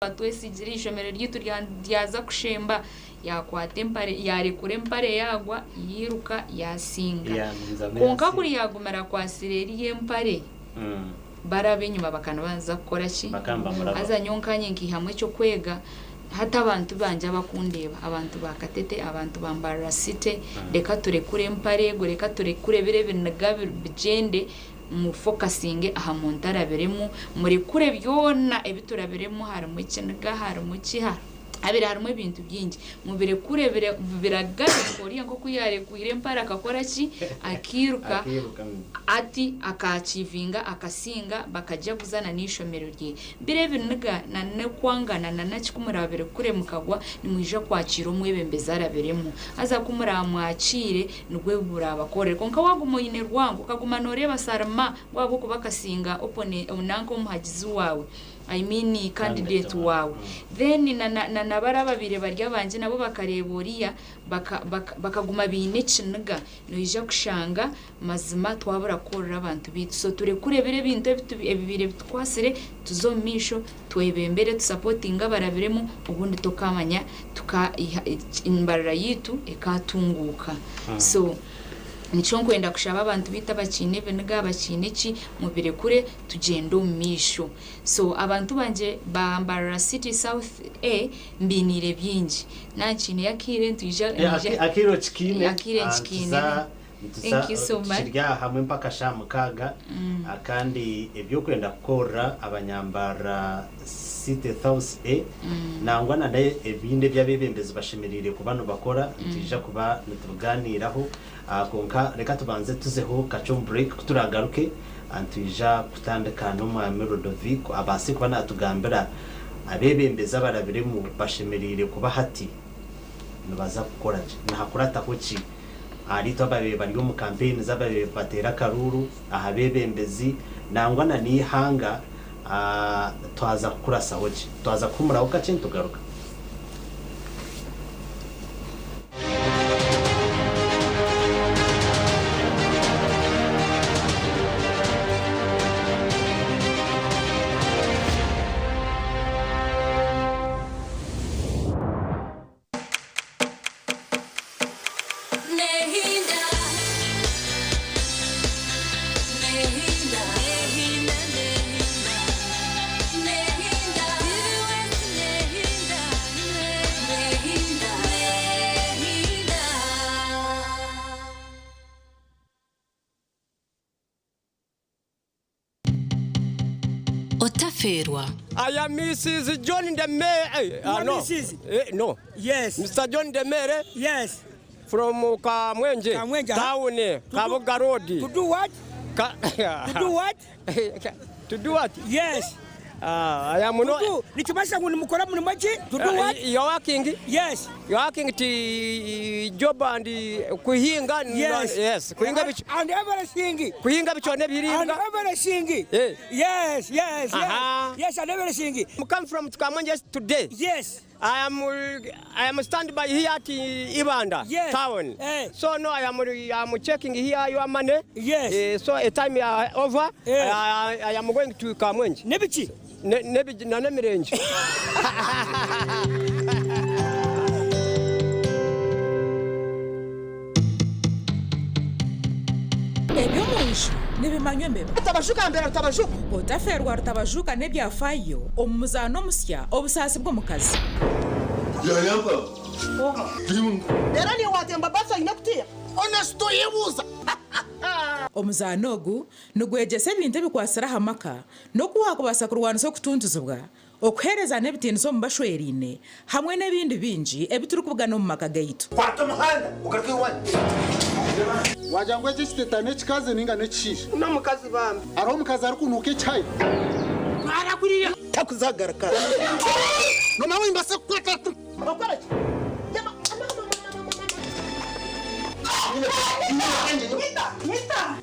Batwesigire eishomero ryaitu ryaza kushemba, yaakwata empare, yaarekura empare yaagwa, yairuka yaasinga. Kwonka kuri yaagumire akwatsire eriya empare, bari ab'enyima bakaba nibaza kukora ki? Haza nyowe nkaanye nkaihamu eky'okwega, hati abantu bangye abakundeeba, abantu ba Katete, abantu ba Mbarara City, reka turekure empare ego, reka turekure biri ebiniga bigyende, Mu fokasinge aha muntu arabiremu, murekure byona ebi turabiremu harimu ekiniga, harimu ki, habire harimu ebintu bingi, mubirekure biragare oriya nk'oku yaarekwire empare akakora ki, akairuka ati akaakiivinga akasinga bakajaguza na n'eishomero rye. Biri ebiniga na n'okwangana na naki ku muraabirekure mukagwa nimwija kwakiira omwebembezi arabiremu. Haza ku muraamwakiire Nigwo ebi buraabakorere. Kwonka waaguma oine rwango, okaguma nooreeba Sarma ngu ahabw'okuba akasinga opone nanka omuhagizi waawe, I mean candidate waawe, then na na na bari ababaire bari abangye nabo bakareeba oriya baka baka bakaguma baine ekiniga, noija kushanga mazima twabura kukorera abantu baitu. So turekure biri ebintu ebi ebibaire bitukwatsire tuze omu maisho twebembere tusapotinge abarabiremu obundi tokamanya tuka embarira yaitu ekatunguuka. So nikyo nkwenda kushaba abantu baitu abakiine ebiniga abakiine ki mubirekure tugyende omu maisho. So abantu bangye ba Mbarara City South A mbainiire bingi. Nankiineyo akaire nitwija Akaire okikiine Akaire nkikiine. Nituza Thank you so much. tukiri aha hamwe mpaka shaaha mukaaga kandi eby'okwenda kukorera abanyambarara City South A nangwa na n'ebindi ebi abeebembezi bashemereire kuba nibakora nitwija kuba nitubigaaniiraho kwonka reka tubanze tuzeho kakye omu break ku turaagaruke nitwija kutandika n'omwami Ludovico abaase kuba naatugambira abeebembezi abarabiremu bashemereire kuba hati nibaza kukora ki, nihakurataho ki. Ahariitwe ababaire bari omu kampeyini z'ababaire nibateera akaruuru aha beebembezi nangwa na n'eihanga, twaza kukurasaho ki? Twaza kuhumuraho kakye nitugaruka. Otafeerwa. I am Mrs John the Mayor. You are no. Mrs. Eh, no. Yes. Mr John the Mayor Yes. from Kamwengye Kamwengye, huh? town, Kabuga Road. To do what? Ka- To do what? To do what? Yes. Ah, I am To no. do. Nikimanyisa ngu nimukora murimo ki? To do what? You are working. Yes. You are working to job and kuhinga. Yes. Yes. Kuhinga bicho. And everything. Kuhinga bicho And nebiringa. everything. Eh. Yes, yes, yes. Aha. Yes, and everything. Come from Kamwengye today. Yes. I am stand by here at Ibanda Yes. town. Eh. So now I am checking here your money. Yes. So a time over. Eh. I am going to Kamwengye. Nebiki? Ne, ne, na Nemirenje. Eby'omu nju nibimanywa embeba. Rutabajuka mbera Rutabajuka. Otafeerwa Rutabajuka n'ebyafaayo omu muzaano omusya Obusaasi bw'omukazi. Reero niiwe waatemba baasi oine kutiya? Honest oyebuuza. Omuzaano ogu nigwegyesa ebintu ebikwatsire aha maka n'oku waakubaasa kurwanisa okutuntuzibwa, okuheerezana ebitiinisa omu bashweraine hamwe n'ebindi bingi ebi turikubugana omu maka gaitu. Kwata omuhanda ogaruke owanyu. Wagira ngu eki ekiteta n'ekikazi ninga n'ekishaija? N'omukazi bambi. Hariho omukazi arikunuuka ekihayi? Twara kuriya. Takuzagaruka. Noomanya ngu nimbaasa kukwata. Okora ki?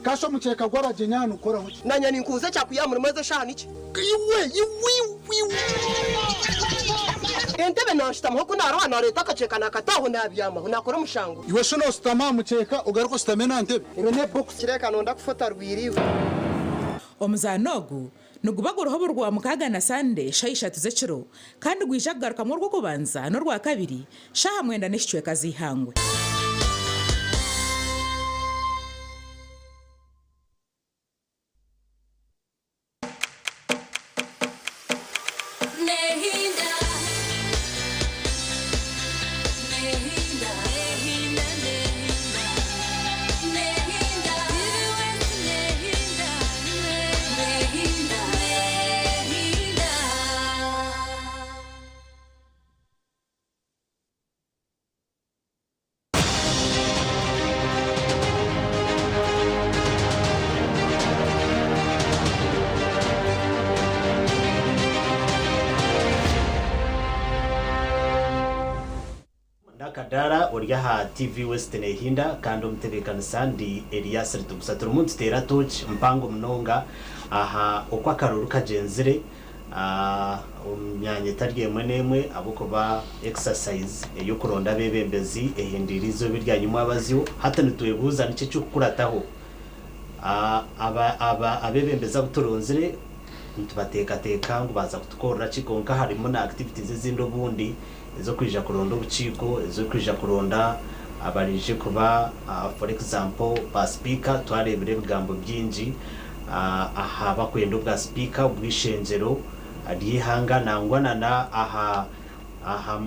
Kasha omukyeka gw'abagyenyi aha nigukoraho ki? Nanye ninkubuza ekyakwiha aha murimo ezi eshaaha niki? Iwe, iwe, iwe. Entebe nanshutamaho ku naroha nareeta akakyeka nakata aho nabyamaho nakora omushango. Iwe shi noshutama aha mukyeka ogaruke oshutame n'aha ntebe? Ero ne box. Kireka nonda kufa otarwire iwe. Omuzaano ogu Niguba guriho buri Rwamukaaga na Sande shaaha ishatu z'ekiro kandi gwija kugarukamu Orwokubanza n'Orwakabiri shaaha mwenda n'ekicweka z'eihangwe. Nakadara ori aha TV West Nehinda kandi omutebeekanisa ndi Elias Ritugusa. Turimu nituteera tooki mpango munonga aha oku akaruru kagyenzire omu myanya etari emwe n'emwe ahabw'okuba exercise ey'okuronda abeebembezi ehindiire eizooba erya nyimwabazyo. Hati nitwebuuza niki ekirikukurataho? Abeebembezi abu turonzire nitubateekateeka ngu baaza kutukorera ki kwonka harimu na activities ezindi obundi ez'okwija kuronda obukiiko, ez'okwija kuronda abaraije kuba for example ba sipiika. Twareebire ebigambo bingi aha bakwenda obwa sipiika obw'eishengyero ry'eihanga nangwa na aha aha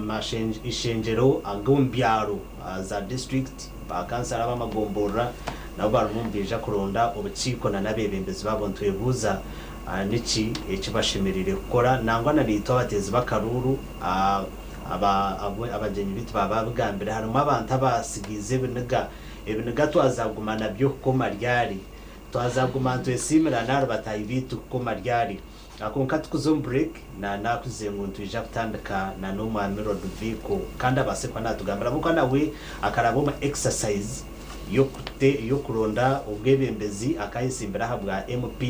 ishengyero ag'omu byaro za disiturikiti, ba kansara ab'amagomborora nabo barimu nibaija kuronda obukiiko na n'abeebembezi baabo. Nitwebuuza niki eki bashemereire kukora nangwa na naitwe abateezi b'akaruuru abagyenyi baitu baaba babigambire harimu abantu abasigaize ebiniga, ebiniga twazaguma nabyo kukoma ryari? Twazaguma nitwesiimirana ahari bataahi baitu kukoma ryari? Kwonka tukuza omu break na nakugize ngu nitwija kutandika na n'omwami Rodvico kandi abaase kuba natugambira ahabw'okuba nawe akaraba omu exercise y'okuronda obwebembezi akayesimbira aha bwa MP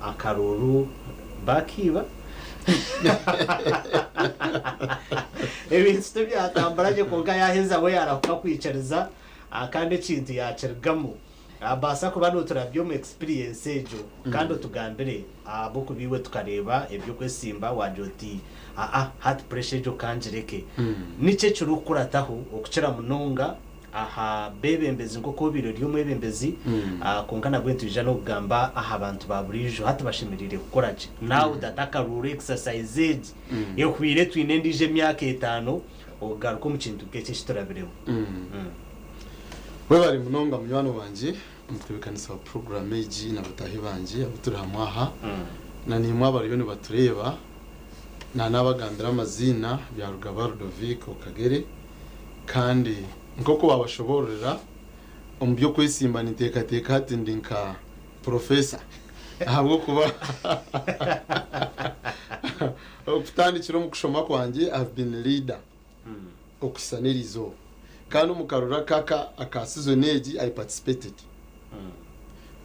akaruuru bakiiba ebintu tibyatambura gye kwonka yaheza we yarahuka kwikiriza kandi ekintu yakirugamu. Baasa kuba noturabya omu experience egyo kandi otugambire ahabw'okuba iwe tukareeba eby'okwesimba waagira oti aa hati pressure egyo kangireke. Niki ekirikukurataho okukira munonga aha beebembezi nk'oku obaire ori omwebembezi kwonka nabwo nitwija n'okugamba aha bantu ba buriijo hati bashemereire kukora ki? Now that akaruuru exercise egi ehweire twine endiijo emyaka etaano okugaruka omu kintu nk'eki eki turabiremu. Webare munonga munywani wangye omutebekanisa wa puroguramu egi na bataahi bangye abu turi hamwe aha na naimwe abariyo nibatureeba na nabagambira amaziina Byarugaba Ludovico Kagere kandi nk'oku babashoboororera omu by'okwesimba ninteekateeka hati ndi nka Professor ahabw'okuba okutandikira omu kushoma kwangye I have been leader okuhitsya n'erizooba kandi omu karuru aka aka season egi I participated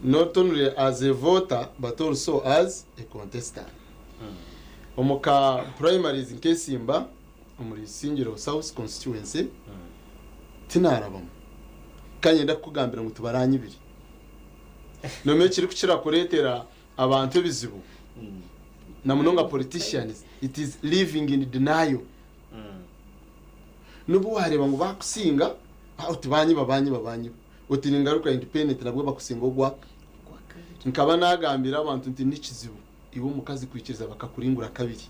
not only as a voter but also as a contestant. Omu ka primaries nkesimba omuri Isingiro South constituency tinarabamu kandi niinyenda kukugambira ngu tibaranyibire. Noomanya ekirikukira kureetera abantu ebizibu na munonga politicians it is living in denial. N'obu waareeba ngu baakusinga, oti baanyiba baanyiba baanyiba, oti ningaruka independent nabwo bakusinga ogwa Nkaba naagambira abantu nti nikizibu iwe omukazi kwikiriza bakakuringura kabiri.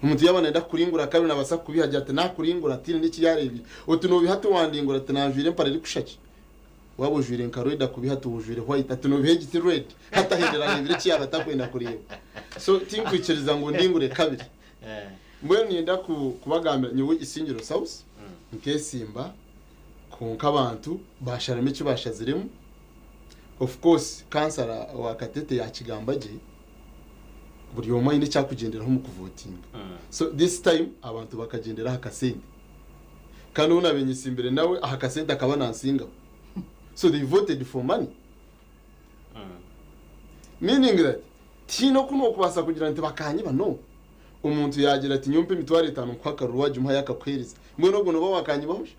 Omuntu yaaba naayenda kukuringura kabiri naabaasa kukubiha agira ati naakuringura tihaine n'eki yaareebire. Oti noobiha tiwandingura ati naanjwaire empare erikushusha ki? Waaba ojwaire nka red akubiha ati ojwaire white ati noobiha egi ti red hati ahendera areebire eki yaaba atakwenda kureeba. So tinkwikiriza ngu ondingure kabiri. Mbwenu niinyenda kubagambira nyowe Isingiro South nkeesimba kwonka abantu baasharamu eki baashaziremu. Of course kansara wa Katete yaakigamba gye, buri omwe aine eki arikugyenderaho omu kuvotinga. So this time abantu bakagyendera aha kasente. Kandi ou naabaire nyesimbire nawe aha kasente akaba nansingaho. So they voted for money. Meaning that tihaine oku nookubaasa kugira nti bakanyiba no. Omuntu yaagira ati nyowe mpa emitwaro etaano nkuhe akaruru waagimuha yakakuheereza. Mbwenu ogwo nooba waakanyibaho shi?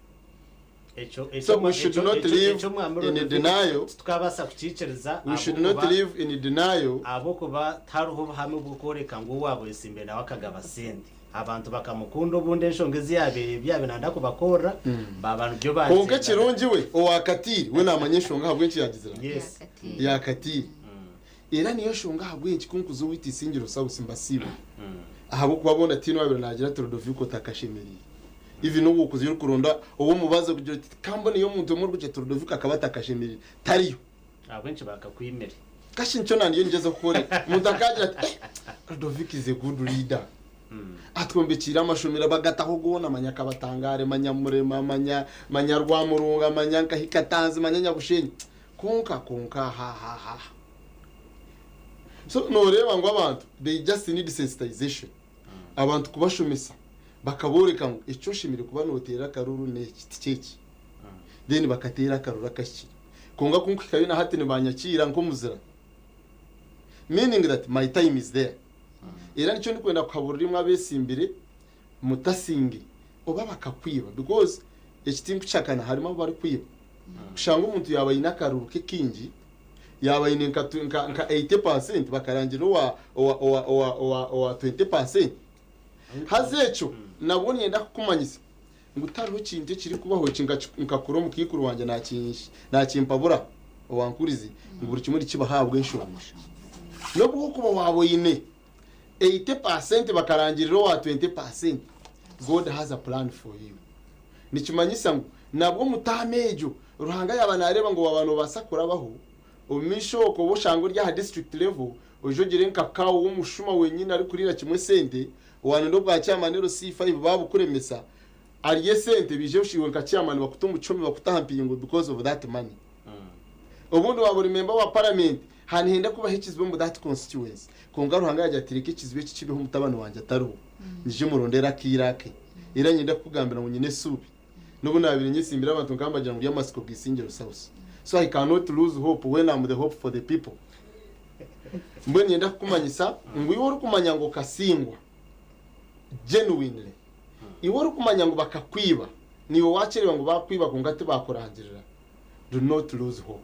Ekyo So we should ekyo not ekyo live ekyo mwami in Rodoviko denial. titukabaasa kukiikiriza We should not ahabw'okuba live in denial. ahabw'okuba tihariho obuhame obw'okworeka ngu owaabwesimbe nawe akagaba sente abantu bakamukunda obundi enshonga ezi yaabaire byabaire nayenda kubakorera baaba nibyo Kwonka bagyenda ekirungi we owakatiire we naamanya enshonga ahabw'enki yaagizire ati. Yes. Yakatiire. Era niyo nshonga ahabw'enki ku nkuza owaitu Isingiro South mbasiima. Ahabw'okuba boona tihaine owaabaire naagira ati Rodoviko takashemereire. Even obu okuza orikuronda ow'omubazi okugira oti ka mboneyo omuntu omwe orikugira ati Rodoviko akaba atakashemereire, tariyo. Ahabw'enki baakakwimire? Kashi nikyo nandiyo ningyezaho kukworeka. Omuntu akaagira ati eh, Rodoviko is a good leader. Atwombekiire amashomero bagataho goona manya Kabatangare, manya Murema, manya manya Rwamurunga, manya nkahi Katanzi, manya Nyabushenyi. Kwonka kwonka aha aha aha. So nooreeba ngu abantu they just need sensitization. Abantu kubashomesa bakabooreka ngu eki oshemereire kuba nooteera akaruru n'eki tikyo eki. Then bakateera akaruru akahikire. Kwonka ku nkuhikayo na hati nibanyakiira nk'omuzira. Meaning that my time is there. Era nikyo ndikwenda kuhaburira imwe abeesimbire mutasinge oba bakakwiba because eki tinkukihakana harimu abu barikwiba. Kushanga omuntu yaaba aine akaruru ke kaingi, yaaba aine nka nka nka 80% bakarangirira owa owa owa owa owa owa 20%. Haza ekyo nabwo niinyenda kukumanyisa ngu tihariho kintu ekirikubaho eki nkakura omukaikuru wangye naakimpabura owankurize ngu buri kimwe nikibaho ahabw'enshonga. N'obu orikuba waaba oine 80% bakarangirira owa 20%, God has a plan for you. Nikimanyisa ngu nabwo omu taama egyo Ruhanga yaaba naareeba ngu waaba noobaasa kurabaho, omu maisho okwo oba oshanga ori aha district level, oije ogire nka cow w'omushuma wenyini arikuriira kimwe esente, Wanenda obwa chairman LC5 babukuremesa arye esente baije iwe nka chairman bakute omu kihome bakute aha mpingo because of that money. Obundi waba ori member wa parliament hanihenda kubaho ekizibu omu that constituency kwonka Ruhanga yagira ati reka ekizibu eki kibeho mutabani wangye atariho nyije murondere akaire ake. Era niinyenda kukugambira ngu nyine esuubi nobu nabaire nyesimbire abantu nkaba mbagira ngu ndi amatsiko ga Isingiro South so I cannot lose hope when am the hope for the people. Mbwenu niinyenda kukumanyisa ngu iwe orikumanya ngu okasingwa genuinely, iwe orikumanya ngu bakakwiba, naiwe waakireeba ngu baakwiba kwonka tibaakurangirira, do not lose hope,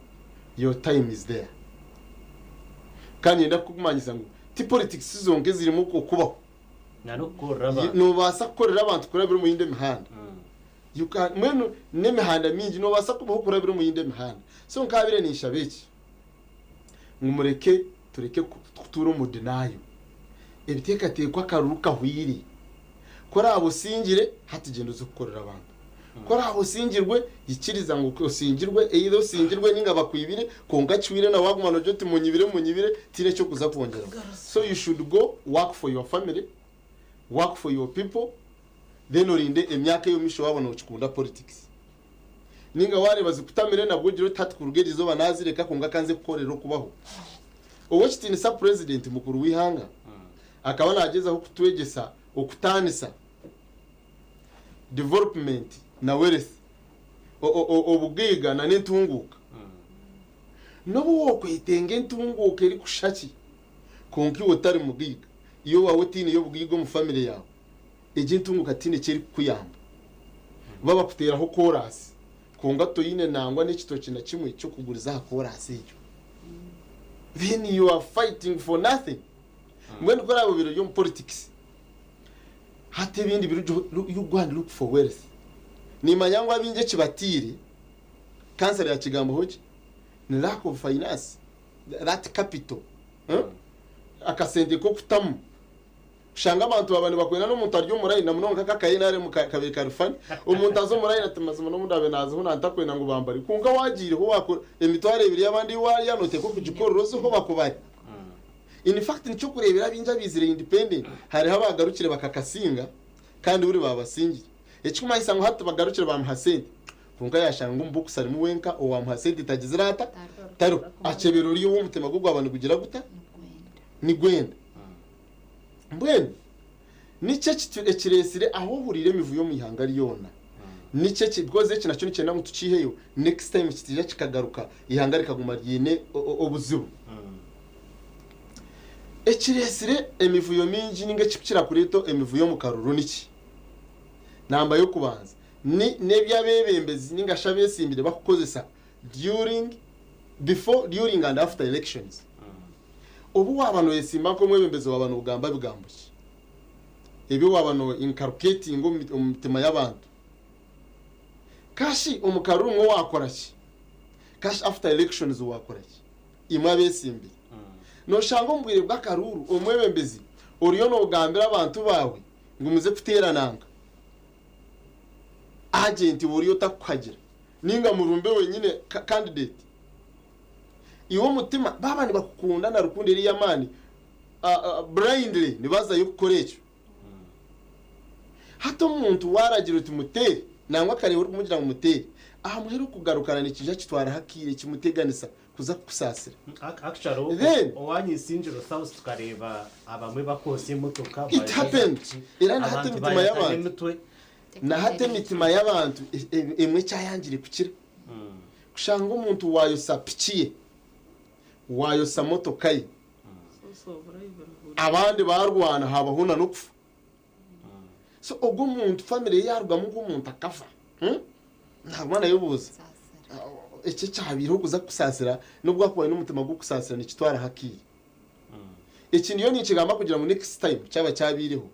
your time is there. Kandi niinyenda kukumanyisa ngu ti politics zonka ezirimu okubaho. N'okukorera abantu. Noobaasa kukorera abantu kurabira omu yindi emihanda. You can, mbwenu n'emihanda mingi, noobaasa kubaho kurabira omu yindi emihanda. So nkaabaire ninshaba eki. Ngu mureke tureke kutuura omu denial. Ebiteekateeko akaruru kahweire. Ku oraabe osingire, hati gyenda oze kukorera abantu. Ku oraabe osingirwe, ikiriza ngu osingirwe, either osingirwe ninga bakwibire, kwonka kihweire na waaguma noogira oti munyibire munyibire, tihaine eky'okuza kwongyeraho. So you should go work for your family, work for your people, then orinde emyaka ey'omu maisho waaba nookikunda politics. Ninga waareeba zikutamire nabwo ogire oti hati kuruga eri izooba naazireka kwonka ka nze kukorera okubaho. Ow'ekitiinisa Purezidenti mukuru w'eihanga akaba naagyezaho kutwegyesa okutaanisa development na wealth, obugaiga na n'entunguuka. N'obu wookwetenga entunguuka erikushusha ki, kwonka iwe otari mugaiga, iwe waawe otaineyo obugaiga omu famire yaawe, Egyo entunguka tihaine eki erikukuyamba. Babakuteeraho koraasi kwonka toine nangwa n'ekitookye na kimwe ky'okuguriza aha koraasi egyo. Then you are fighting for nothing. Mbwenu ku oraabe obaire ori omu politics, hati ebindi biro you go and look for wealth. Nimanya ngu abaingi ekibatiire, kansara yakigambaho gye, ni lack of finance, that capital, akasente k'okutamu. Oshanga abantu baaba nibakwenda n'omuntu ari omu line na munonga nk'aka aka NRM kabaire kari funny. Omuntu aza omu line ati mazima n'obu ndaabe naazaho nantakwenda ngu bambare. Kwonka waagiireho waakora emitwaro ebiri y'abandi ei waarya nooteekwa kugikorera ozeho bakubare. In fact nikyo orikureebera abaingi abaizire independent hariho abaagarukire bakakasinga kandi buri baabasingire. Ekirikumanyisa ngu hati bagarukire baamuha sente kwonka yaashanga ngu omu bokisi harimu wenka owaamuha sente tagizire ata? Tariho. Akyebera oriya ou omutima gwe gwaba nigugira guta? Nigwenda. Mbwenu niki ekireetsire ahu ohuriire emivuyo omu ihanga ryona? Niki eki because eki nakyo nikyenda ngu tukiiheyo next time kitaija kikagaruka eihanga rikaguma riine obuzibu. Ekireetsire emivuyo mingi ninga ekikukira kureeta emivuyo omu karuru niki? Namba y'okubanza, Ni n'eby'abeebembezi ninga shi abeesimbire bakukozesa during, before, during and after elections. Obu waaba nooyesimba nk'omwebembezi waaba noogamba bigambo ki? Ebi waaba no inculcating omu mitima y'abantu. Kashi omu karuru mwe waakora ki? Kashi after elections waakora ki? Imwe abeesimbire. Nooshanga omu bwire bw'akaruuru omwebembezi oriyo noogambira abantu baawe ngu muze kuteera nanka. Agent oriyo otakukuhagira ninga murumbe wenyine candidate. Iwe omutima baaba nibakukunda na rukundo eri ey'amaani blindly nibazayo kukora ekyo. Hati omuntu waaragira oti muteere, nangwa akareeba orikumugira ngu muteere, aha muheru okugarukana nikiija kitwaraho akaire kimuteganisa kuza kukusaasira. Actually, Then, owanyu Isingiro South tukareeba abamwe bakwotsya emotoka, It bayoza happened. piki, Era na hati abantu emitima bayatana y'abantu. emitwe. Na hati emitima y'abantu emwe ekyayangire kukira. Kushanga omuntu waayosa piki ye, waayosa motoka ye, abandi baarwana haabaho na n'okufa. So ogwo omuntu family ye yaarugamu nk'omuntu akafa, naguma nayebuuza eki ekyabaireho kuza kukusaasira n'obu waakuba oine omutima gw'okusaasira nikitwaraho akaire. Eki ndiyo ninkigamba kugira ngu next time kyaba kyabaireho,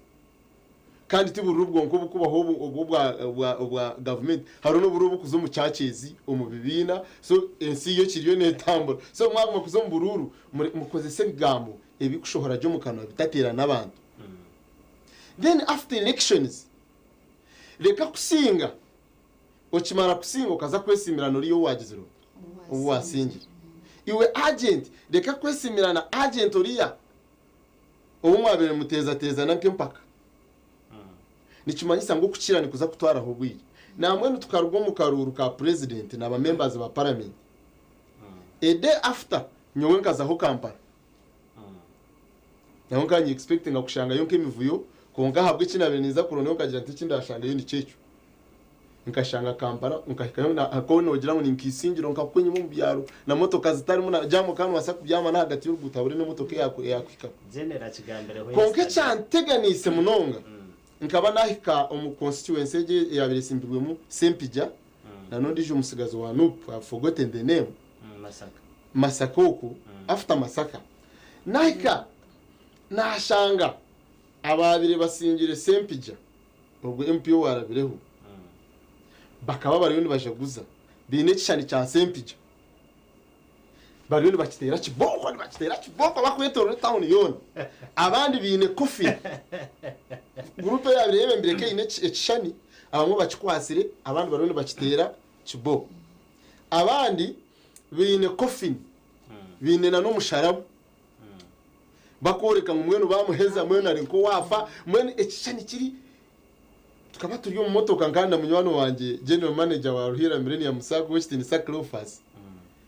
Kandi ti bururu bwonka obukubaho obu obu obwa obwa obwa gavumenti, hariho n'obururu obukuza omu churches, omu bibiina, so ensi yo ekiriyo netambura. So mwaguma kuza omu buruuru, muri mukozese ebigambo ebikushohora gye omu kanwa bitateerana abantu. Then after elections, reka kusinga, okimara kusinga okaza kwesiimirana oriya ou waagizire ota? Ou waasingire. Iwe agent, reka kwesiimirana agent oriya Obu mwabaire nimuteezateezana nk'empaka, nikimanyisa ngu okukira nikuza kutwaraho obwire. Nambwenu tukaruga omu karuuru ka purezidenti na bamembazi ba paramenti. A day after, nyowe nkazaho Kampala. Naho nkaba nyeexpectinga kushangayo nk'emivuyo, kwonka ahabw'eki naabaire ninza kurondayo nkagira nti eki ndashangayo nikyo ekyo. Nkashanga Kampala nkahikayo na ahakuba noogira ngu ni nka Isingiro nka kwo enyima omu byaro na motoka zitarimu na jam okaba noobaasa kubyama n'ahagati y'oruguuto habure n'emotoka eyakuhikaho. General akigambireho Kwonka yesterday. ekyanteganiise munonga nkaba naahika omu constituency egyo eyaabaire esimbirwemu Ssempijja na n'ondiijo omutsigazi wa Nup, I have forgotten the name, Masaka. Masaka okwo, after Masaka naahika naashanga abaabaire basingire Ssempijja Ogwo MP owaarabireho bakaba bariyo nibajaguza baine ekishushani kya Ssempijja bariyo nibakiteera kibooko nibakiteera kibooko bakwetorora etawuni yoona. Abandi baine coffin. Guruupu eyaabaire eyebembire ekaba eine ekishushani abamwe bakikwatsire abandi bariyo nibakiteera kibooko. Abandi baine coffin baine n'omusharaba. Bakworeka ngu mbwenu baamuheza, mbwenu ari nk'owaafa, mbwenu ekishushani kiri Tukaba turi omu motoka nkaba na munywani wangye General Manager wa Ruhiira Millennium Sacco Ow'ekitiinisa Cleophas,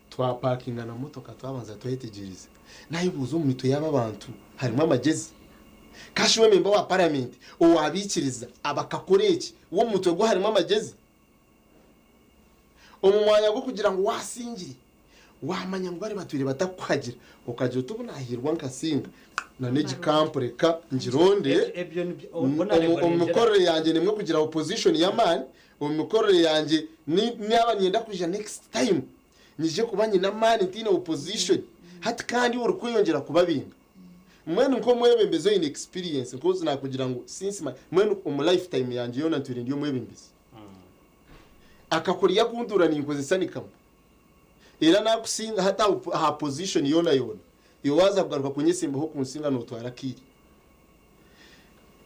twapakinga na motoka twabanza twayetegyereza. Naayebuuza omu mitwe y'aba bantu harimu amagyezi? Kashi we memba wa paramenti owaabaikiriza bakakora eki, we omu mutwe gwe harimu amagyezi? Omu mwanya gw'okugira ngu waasingire, waamanya ngu bari batwire batakukuhagira, okagira oti obu naahiirwa nkasinga, na n'egi kampu reka ngironde, omu mikorere yangye nimwo kugira opposition y'amaani, omu mikorere yangye naaba niinyenda kwija next time nyije kuba nyine amaani ntaine opposition. Hati kandi iwe orikweyongyera kubabinga. Mbwenu nk'omwebembezi oine experience, nk'oku naakugira ngu since my, mbwenu omu lifetime yangye yoona ntwire ndi omwebembezi. Akakoryo aku ntuura ninkozesa ni kamwe. Era naakusinga hati aha position yoona yoona, iwe waaza kugaruka kunyesimbaho kunsinga nootwara akaire.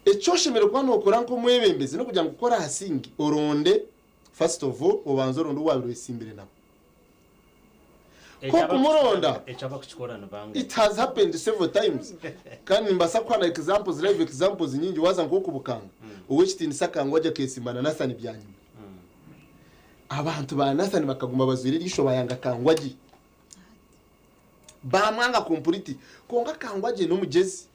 Eki oshemereire kuba nookora nk'omwebembezi n'okugira ngu ku oraasinge oronde first of all obanze oronde ou waabaire oyesimbire nawe. Ku okumuronda, Ekyo abakukikora ni bangahi? it has happened several times kandi nimbaasa kukuha na examples, live examples nyingi waaza nk'oku Bukanga, Ow'ekitiinisa Kangwagye akeesimba na Nathan Byanyima. Abantu ba Nathan bakaguma bazwire eriisho bayanga Kangwagye. Baamwanga completely. Kwonka Kangwagye n'omugyezi.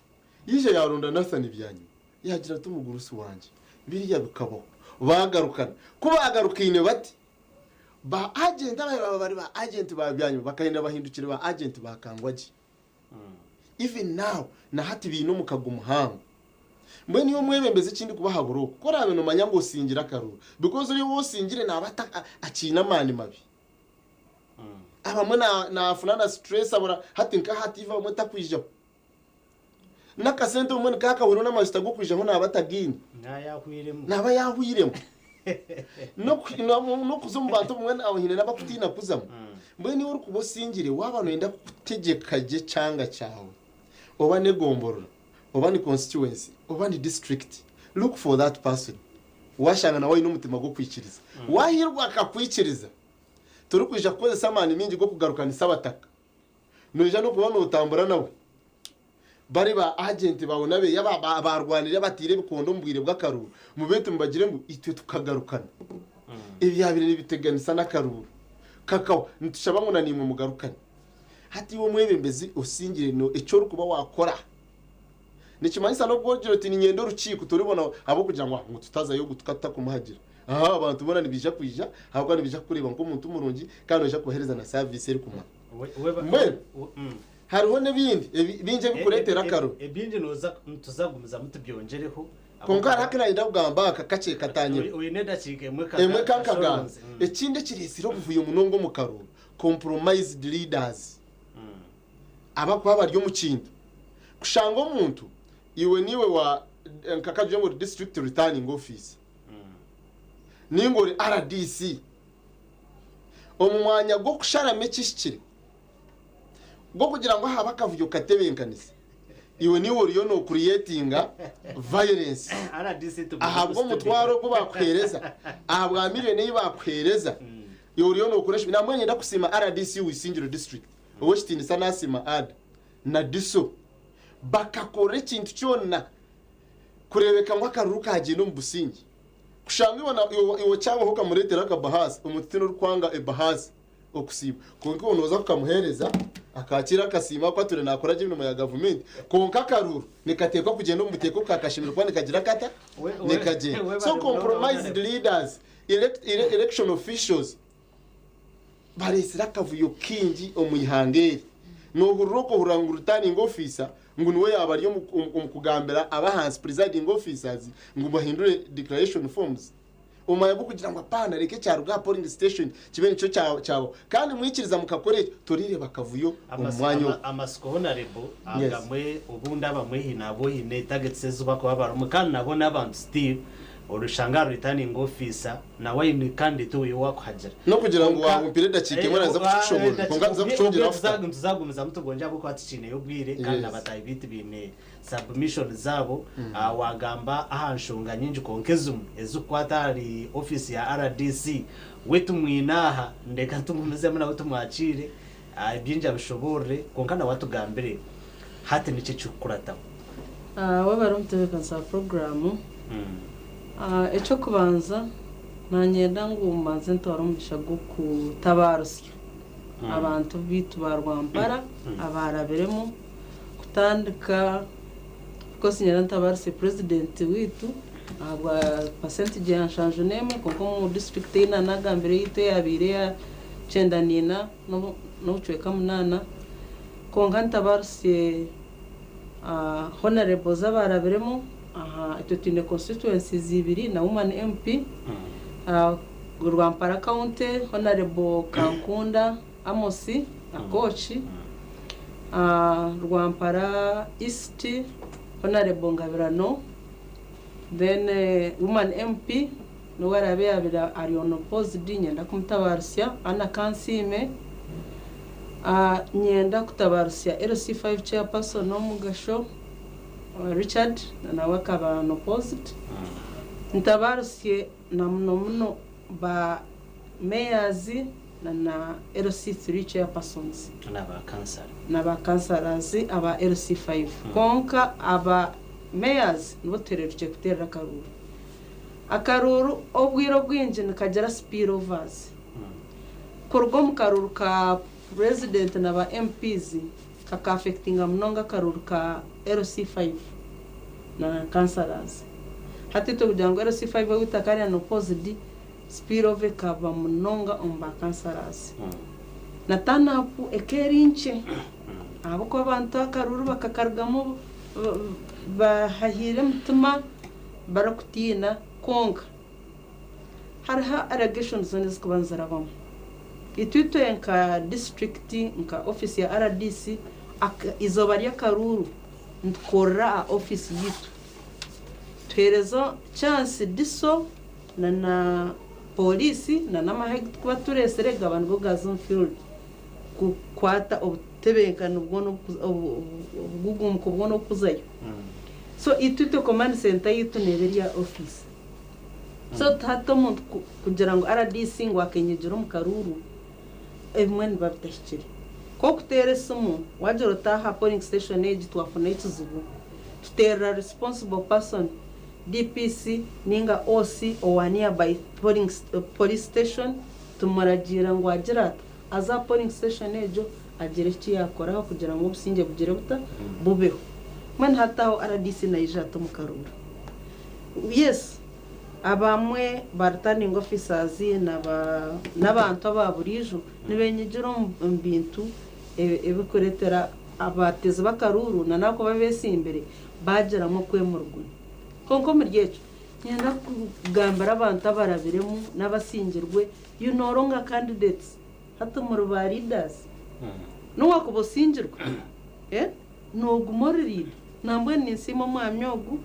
Yaija yaaronda Nathan Byanyima. Yaagira ati, Omugurusi wangye, biriya bikabaho. Baagarukana. Ku baagarukaine bati, ba agenti ababaire baba bari ba agenti ba Byanyima bakahindura bahindukire ba agenti ba Kangwagye. Even now, na hati baine omukago muhango. Mbwenu iwe omwebembezi eki ndikubahabura oku, ku oraabe noomanya ngu osingire akaruru, because oriya ou osingire naaba akiine amaani mabi. Abamwe naafuna na stress abura hati nka aha TV abamwe takwijaho. N'akasente obumwe nikakahwirwe n'amajuta g'okwijaho naaba atagaine. Naaba yaahwiremu. N'okuza omu bantu obumwe haine n'abakutiina kuzamu. Mbwenu iwe orikuba osingire waaba nooyenda kutegyeka gye ekyanga kyawe oba n'egomborora oba ni constituency oba ni district, look for that person waashanga nawe aine omutima gw'okwikiriza. Waahirwa akakwikiriza, torikwija kukozesa amaani maingi g'okugarukanisa abataka. Noija n'okuba nootambura nawe. Bari ba agenti baawe n'abeeyi abaarwanire abataire ebikondo omu bwire bw'akaruuru, mubeete mubagire ngu itwe tukagarukana. Ebyabaire nibiteganisa n'akaruuru kakahwa, nitushaba ngu nanaimwe mugarukane. Hati iwe omwebembezi osingire eki orikuba waakora nikimanyisa n'obu ogira oti niinyenda orukiiko toribona ahabw'okugira ngu ngu tutazayo ogu tukaba tutakumuhagira. Aha abantu boona nibaija kwija ahabw'okuba nibaija kukureeba nk'omuntu murungi kandi noija kubaheereza na saaviisi erikumara. Mbwenu hariho n'ebindi bingi ebirikureetera akaruru. Ebingi nituzagumizamu tubyongyereho. Kwonka hariho aku naayenda kugamba aka kakye katanyire. Oine edakiika emwe Emwe ka nkagamba. Ekindi ekireetsire obuvuyo munonga omu karuru, compromised leaders. Abakuba bari omu kintu. Kushanga omuntu iwe niiwe wa nka kagire ngu ori district returning officer ninga ori RDC omu mwanya gw'okusharamu ekihikire gw'okugira ngu ahaba akavuyo katebenkanise iwe niiwe oriyo nocreatinga violence ahabw'omutwaro ogu bakuheereza ahabwa million ei bakuheereza iwe oriyo nokora eshobi. Nambwenu niinyenda kusiima RDC wa Isingiro district ow'ekitiinisa nasiima Ada na DISO bakakora ekintu kyona kureebeka ngu akaruru kagyenda omu busingye. Kushanga iwe na iwe okyabaho okamureetera akabahaasi, omuntu tihaine orikwanga ebahaasi okusiima. Kwonka iwe nooza kukamuheereza, akaakiira akasiima ahabw'okuba atwire naakora gye emirimo ya gavumenti. Kwonka akaruru nikateekwa kugyenda omu buteeka obu kaakashemereire kuba nikagira kata? Nikagyenda. So compromised leaders, election officials, Bareetsire akavuyo kaingi omu ihanga eri. Noohurira okohurira ngu returning officer ngu niwe yaaba ari omu kugambira ab'ahansi, presiding officers, ngu bahindure declaration forms omu mwanya gw'okugira ngu apaana reka ekyaruga aha polling station kibe nikyo kyabaho. Kandi mwikiriza mukakora ekyo, torireeba akavuyo omu mwanya ogwo. Amatsiko Honarebo agamwe obundi abamwe haine abu oine targets ezi bakuba barimu kandi nabo n'abantu still Orishanga aha returning officer nawe aine candidate owu owakuhagira. N'okugira ngu wahumpire edakiika emwe naza kukikushoborora kwonka nituza kukyongyera after. Nituzagumizamu tugonje ahabw'okuba tukiineyo obwire kandi na bataahi baitu baine submission zaabo. Waagamba aha nshonga nyingi kwonka ezimwe ezikukwata ahari ofiisi ya rdc we tumwine aha ndeka tugumizemu nawe tumwakiire bingi abishoboorore kwonka nawe atugambire Hati niki ekirikukurataho? Webare omutebeekanisa wa puroguraamu. Eky'okubanza, nanyenda ngu mbanze ntware omugisha gw'okutabaarusya abantu baitu ba Rwampara abaarabiremu kutandika of course niinyenda ntabaarusye purezidenti waitu ahabwa percentage ya 71 kwonka omu disiturikiti ei naanagambire eyaitu eyaabaire eya 94 n'obucweka munaana. Kwonka ntabarusye honourables abarabiremu aha itwe twine constituencies ibiri na woman MP Rwampara county honourable Kankunda Amos Akoch, Rwampara East honourable Ngabirano then woman MP nobu araabe yaabaire ari unopposed niinyenda kumutabaarusya Anna Kansiime. Niinyenda kutabaarusya LC5 chairperson Omugasho Richard nawe akaba unopposed. Ntabaarusye na muno muno ba mayors na na LC3 chairpersons. Na ba kansara. Na ba councillors aba LC5. Kwonka aba mayors nibo tuhereerukire kuteerera akaruuru. Akaruuru obwire obwingi nikagira spill overs. Kuruga omu karuuru ka Purezidenti na ba MPs kaka affectinga munonga akaruuru ka LC5 na councillors. Hati itwe kugira ngu LC5 owaitu akaba ari unopposed, spill over ekaba munonga omu ba councillors. Na turn up eka eri nkye ahabw'okuba abantu akaruuru bakakarugamu. Bahahiire emitima barikutiina kwonka hariho allegations zoona ezirikuba nizirabamu. Itwe itwe nka disiturikiti nka ofiisi ya RDC eizooba ry'akaruuru nitukorera aha ofiisi yaitu. Tuheereza chance DISO na na pooriisi na n'amahe agu turikuba tureetsire gaba nigo gaaza omu field kukwata obutebenkani bwona obugugumuko bwona obukuzayo. So itwe itwe command center yaitu neeba eri aha ofiisi. So hati omuntu kugira ngu RDC ngu akenyegyera omu karuuru, ebimwe nibiba bitahikire. Nk'okuteera esimu, waagira oti aha polling station egi twafuna ekizibu, tuteerera responsible person, DPC ninga OC owa nearby polling police station, tumuragiira ngu agire ata, aze aha polling station egyo agire eki yaakoraho kugira ngu obusingye bugire buta, bubeho. Mbwenu hati aho RDC naija ata omu karuuru? Yes, abamwe ba returning officers n'abantu aba buriijo nibenyigira omu bintu ebirikureetera abateezi b'akaruuru na n'abakuba beesimbire baagiramu okwemuruguna. Kwonka omuri ekyo, niinyenda kugambira abantu abarabiremu n'abasingirwe, you no longer candidates, hati muri ba leaders. N'obu waakuba osingirwe, nooguma ori leader. Nambwenu ninsiima omwami ogu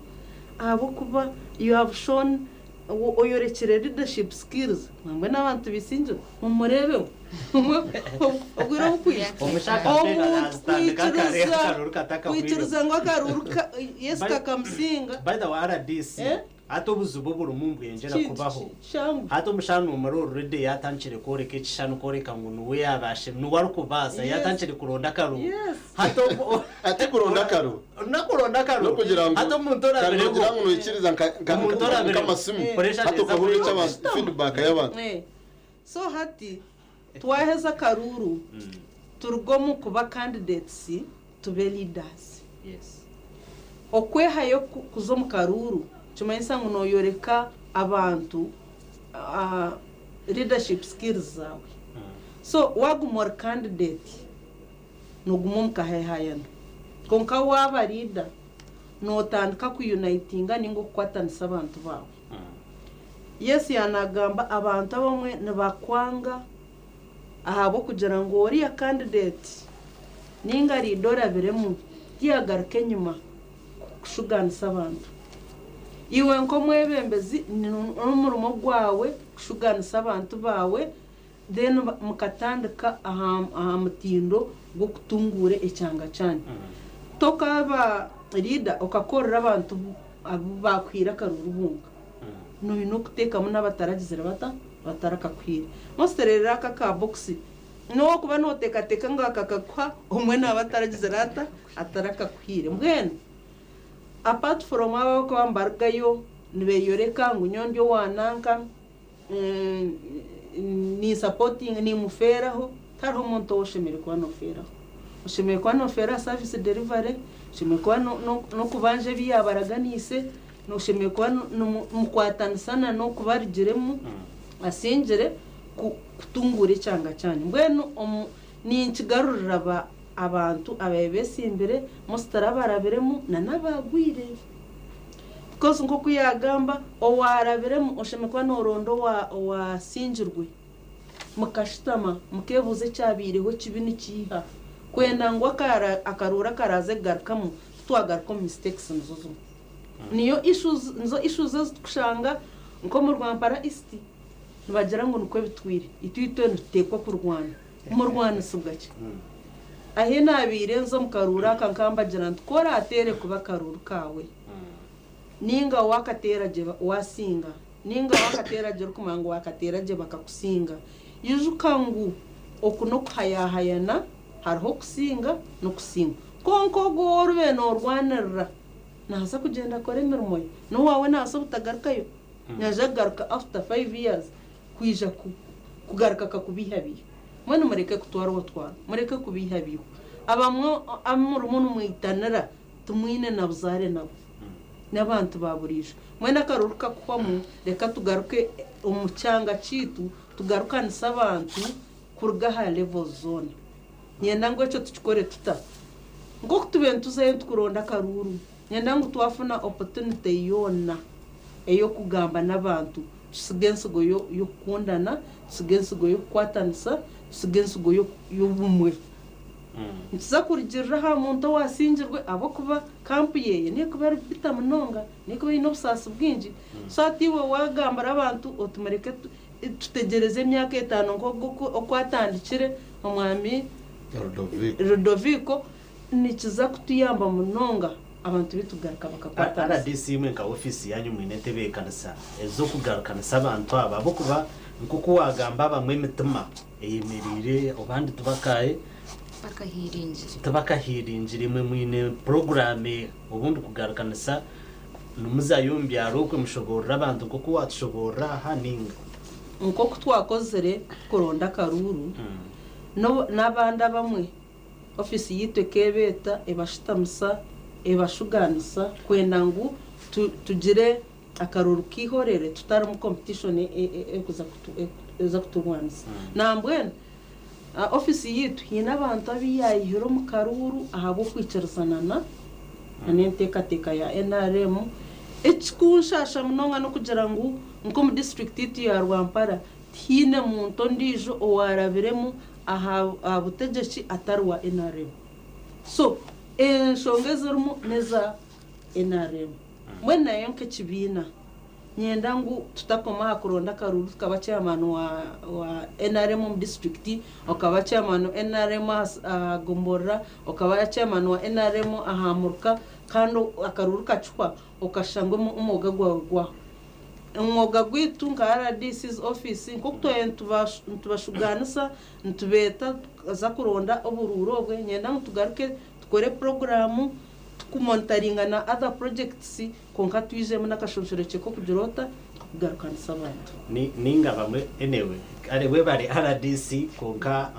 ahabw'okuba you have shown, oyorekire leadership skills. Nambwenu abantu bisingirwe mumureebeho obwire obukwija. Omuntu kwikiriza ngu akaruuru yes kakamusinga. By the way RDC hati obuzibu oburimu nibweyongyera kubaho. Hati omushana omuri already yatandikire kworeka ekishushani kworeka ngu niwe yabasha niwe arikubaasa yatandikire kuronda akaruru. Hati omu Ati kuronda akaruru. Nakuronda akaruru. Nokugira ngu Hati omuntu kandi orabiremu. nogira ngu noikiriza nka nka Omuntu nka orabiremu. nk'amasimu Pressure hati neeza okahurira kweyongyera. eky'abantu feedback y'abantu. So hati twaheza akaruuru turuge omu kuba candidates tube leaders. Yes. Okwehayo kuza omu karuuru nikimanyisa ngu noyoreka abantu leadership skills zaawe. So waguma ori candidate noguma omu kahayahayano kwonka waaba leader notandika ku unitinga ninga okukwatanisa abantu baawe. Yesu yaanagamba abantu abamwe nibakwanga ahabw'okugira ngu oriya candidate ninga leader orabiremu tiyagaruka enyima kushugaanisa abantu. Iwe nk'omwebembezi n'omurimo gwawe kushugaanisa abantu baawe then mukatandika aha mutindo gw'okutunguura ekyanga kyanyu. Tokaaba leader okakorera abantu abu baakuhaire akaruuru bonka. Noine okuteekamu n'abataragizire bata? Abatarakakuhaire. Most reero aka aka box n'owokuba nooteekateeka ngu aka akakuha omwe naaba ataragizire ata? Atarakakuhaire. Mbwenu apart from abo abarikuba nibarugayo nibeeyoreka ngu nyowe ndi owa nanka, ninsapotinga, nimufeeraho, tihariho omuntu ou oshemereire kuba noofeeraho. Oshemereire kuba noofeera aha service delivery, oshemereire kuba n'okubanja ebi yaabaraganiise, oshemereire kuba nimukwatanisa na n'okuba arugiremu asingire kutunguura ekyanga kyanyu. Mbwenu ninkigarurira abantu ababaire beesimbire, most abarabiremu na n'abaagwire. Because nk'oku yaagamba, owaarabiremu oshemereire kuba nooronda owaasingirwe mukashutama mukeebuuza ekyabaireho ekibi nikiiha kwenda ngu akaruuru akaraaze kugarukamu titwagaruka omu mistakes nizo zimwe. Niyo issues nizo issues ezi turikushanga nk'omu Rwampara East nibagira ngu nikwo bitwire, itwe itwe nituteekwa kurwana. Murwanisibwa ki? Ahi naabaire nza omu karuuru aka nkambagira nti ku oraateere kubi akaruuru kaawe, ninga waakateera gye waasinga, ninga waakateera gye orikumanya ngu waakateera gye bakakusinga, ijuka ngu oku n'okuhayahayana, hariho okusinga n'okusingwa. Kwonka ogwo ou oribaire noorwanirira naaza kugyenda akore emirimo ye, n'owaawe naabaasa obutagarukayo, naija kugaruka after five years kwija kugaruka akakubeihabeiha. Mbwenu mureke kutwarwatwarwa, mureke kubeihabeihwa. Abamwe abu murimu nimwitanira timwine na buzaare nabo, n'abantu ba buriijo. Mbwenu akaruru kakuhwamu, reka tugaruke omu kyanga kyaitu tugarukanise abantu kuruga aha levels zoona. Niinyenda ngu ekyo tukikore tuta? Nk'oku tubaire nituzayo nitukuronda akaruuru. Nyenda ngu twafuna opportunity yoona ey'okugamba n'abantu, tusige ensigo y'okukundana, tusige ensigo y'okukwatanisa, tusige ensigo y'obumwe. Nituza kurugirira aha muntu owasingirwe ahabw'okuba kampu yeye nekuba eri bitter munonga, nekuba eine obusaasi bwingi. So hati iwe wagambira abantu oti mureke tutegyereze emyaka etano nk'ogu oku atandikire omwami Ludovico, nikiza kutuyamba munonga abantu baitu kugaruka bakakwatanisa. Rdc imwe nka ofiisi yanyu mwine entebeekanisa ez'okugarukanisa abantu aba ahabw'okuba nk'oku waagamba abamwe emitima eyemereire abandi tibakahe tibakahiringire imwe mwine puroguraamu eha obundi kugarukanisa nimuzayo omu byaro okwe mushoboorore abantu nk'oku waatushoboorora aha nainga? Nk'oku twakozire tukuronda akaruuru, n'abandi abamwe ofiisi yaitu ekeebeeta ebashutamisa, ebashugaanisa kwenda ngu tugire akaruuru k'eihorere tutarimu competition erikuza kuturwanisa. Nambwenu ofiisi yaitu haine abantu abu yaayihire omu karuuru ahabw'okwikirizana na n'enteekateeka ya nrm. Ekirikunshaasha munonga n'okugira ngu nk'omu disiturikiti yaitu ya Rwampara tihaine muntu ondiijo owaarabiremu aha butegyeki atari wa nrm. So enshonga ezirimu n'eza nrm. Mbwenu nayo nk'ekibiina niinyenda ngu tutakoma aha kuronda akaruuru tukaba chairman wa nrm omu disiturikiti, okaba chairman wa nrm aha gomborora, okaba chairman wa nrm aha muruka kandi akaruuru kakihwa okashusha ngu omwoga gwawe gwahwa. Omwoga gwaitu nka RDC's office nk'oku twabaire nitubashugaanisa nitubeeta tukaza kuronda oburuuru obwe, niinyenda ngu tugaruke tukore puroguraamu tukumonitaringa na other projects kwonka twijemu n'akashonshorekye k'okugira ota k'okugarukanisa abantu. Ninga bamwe anyway kare webare rdc kwonka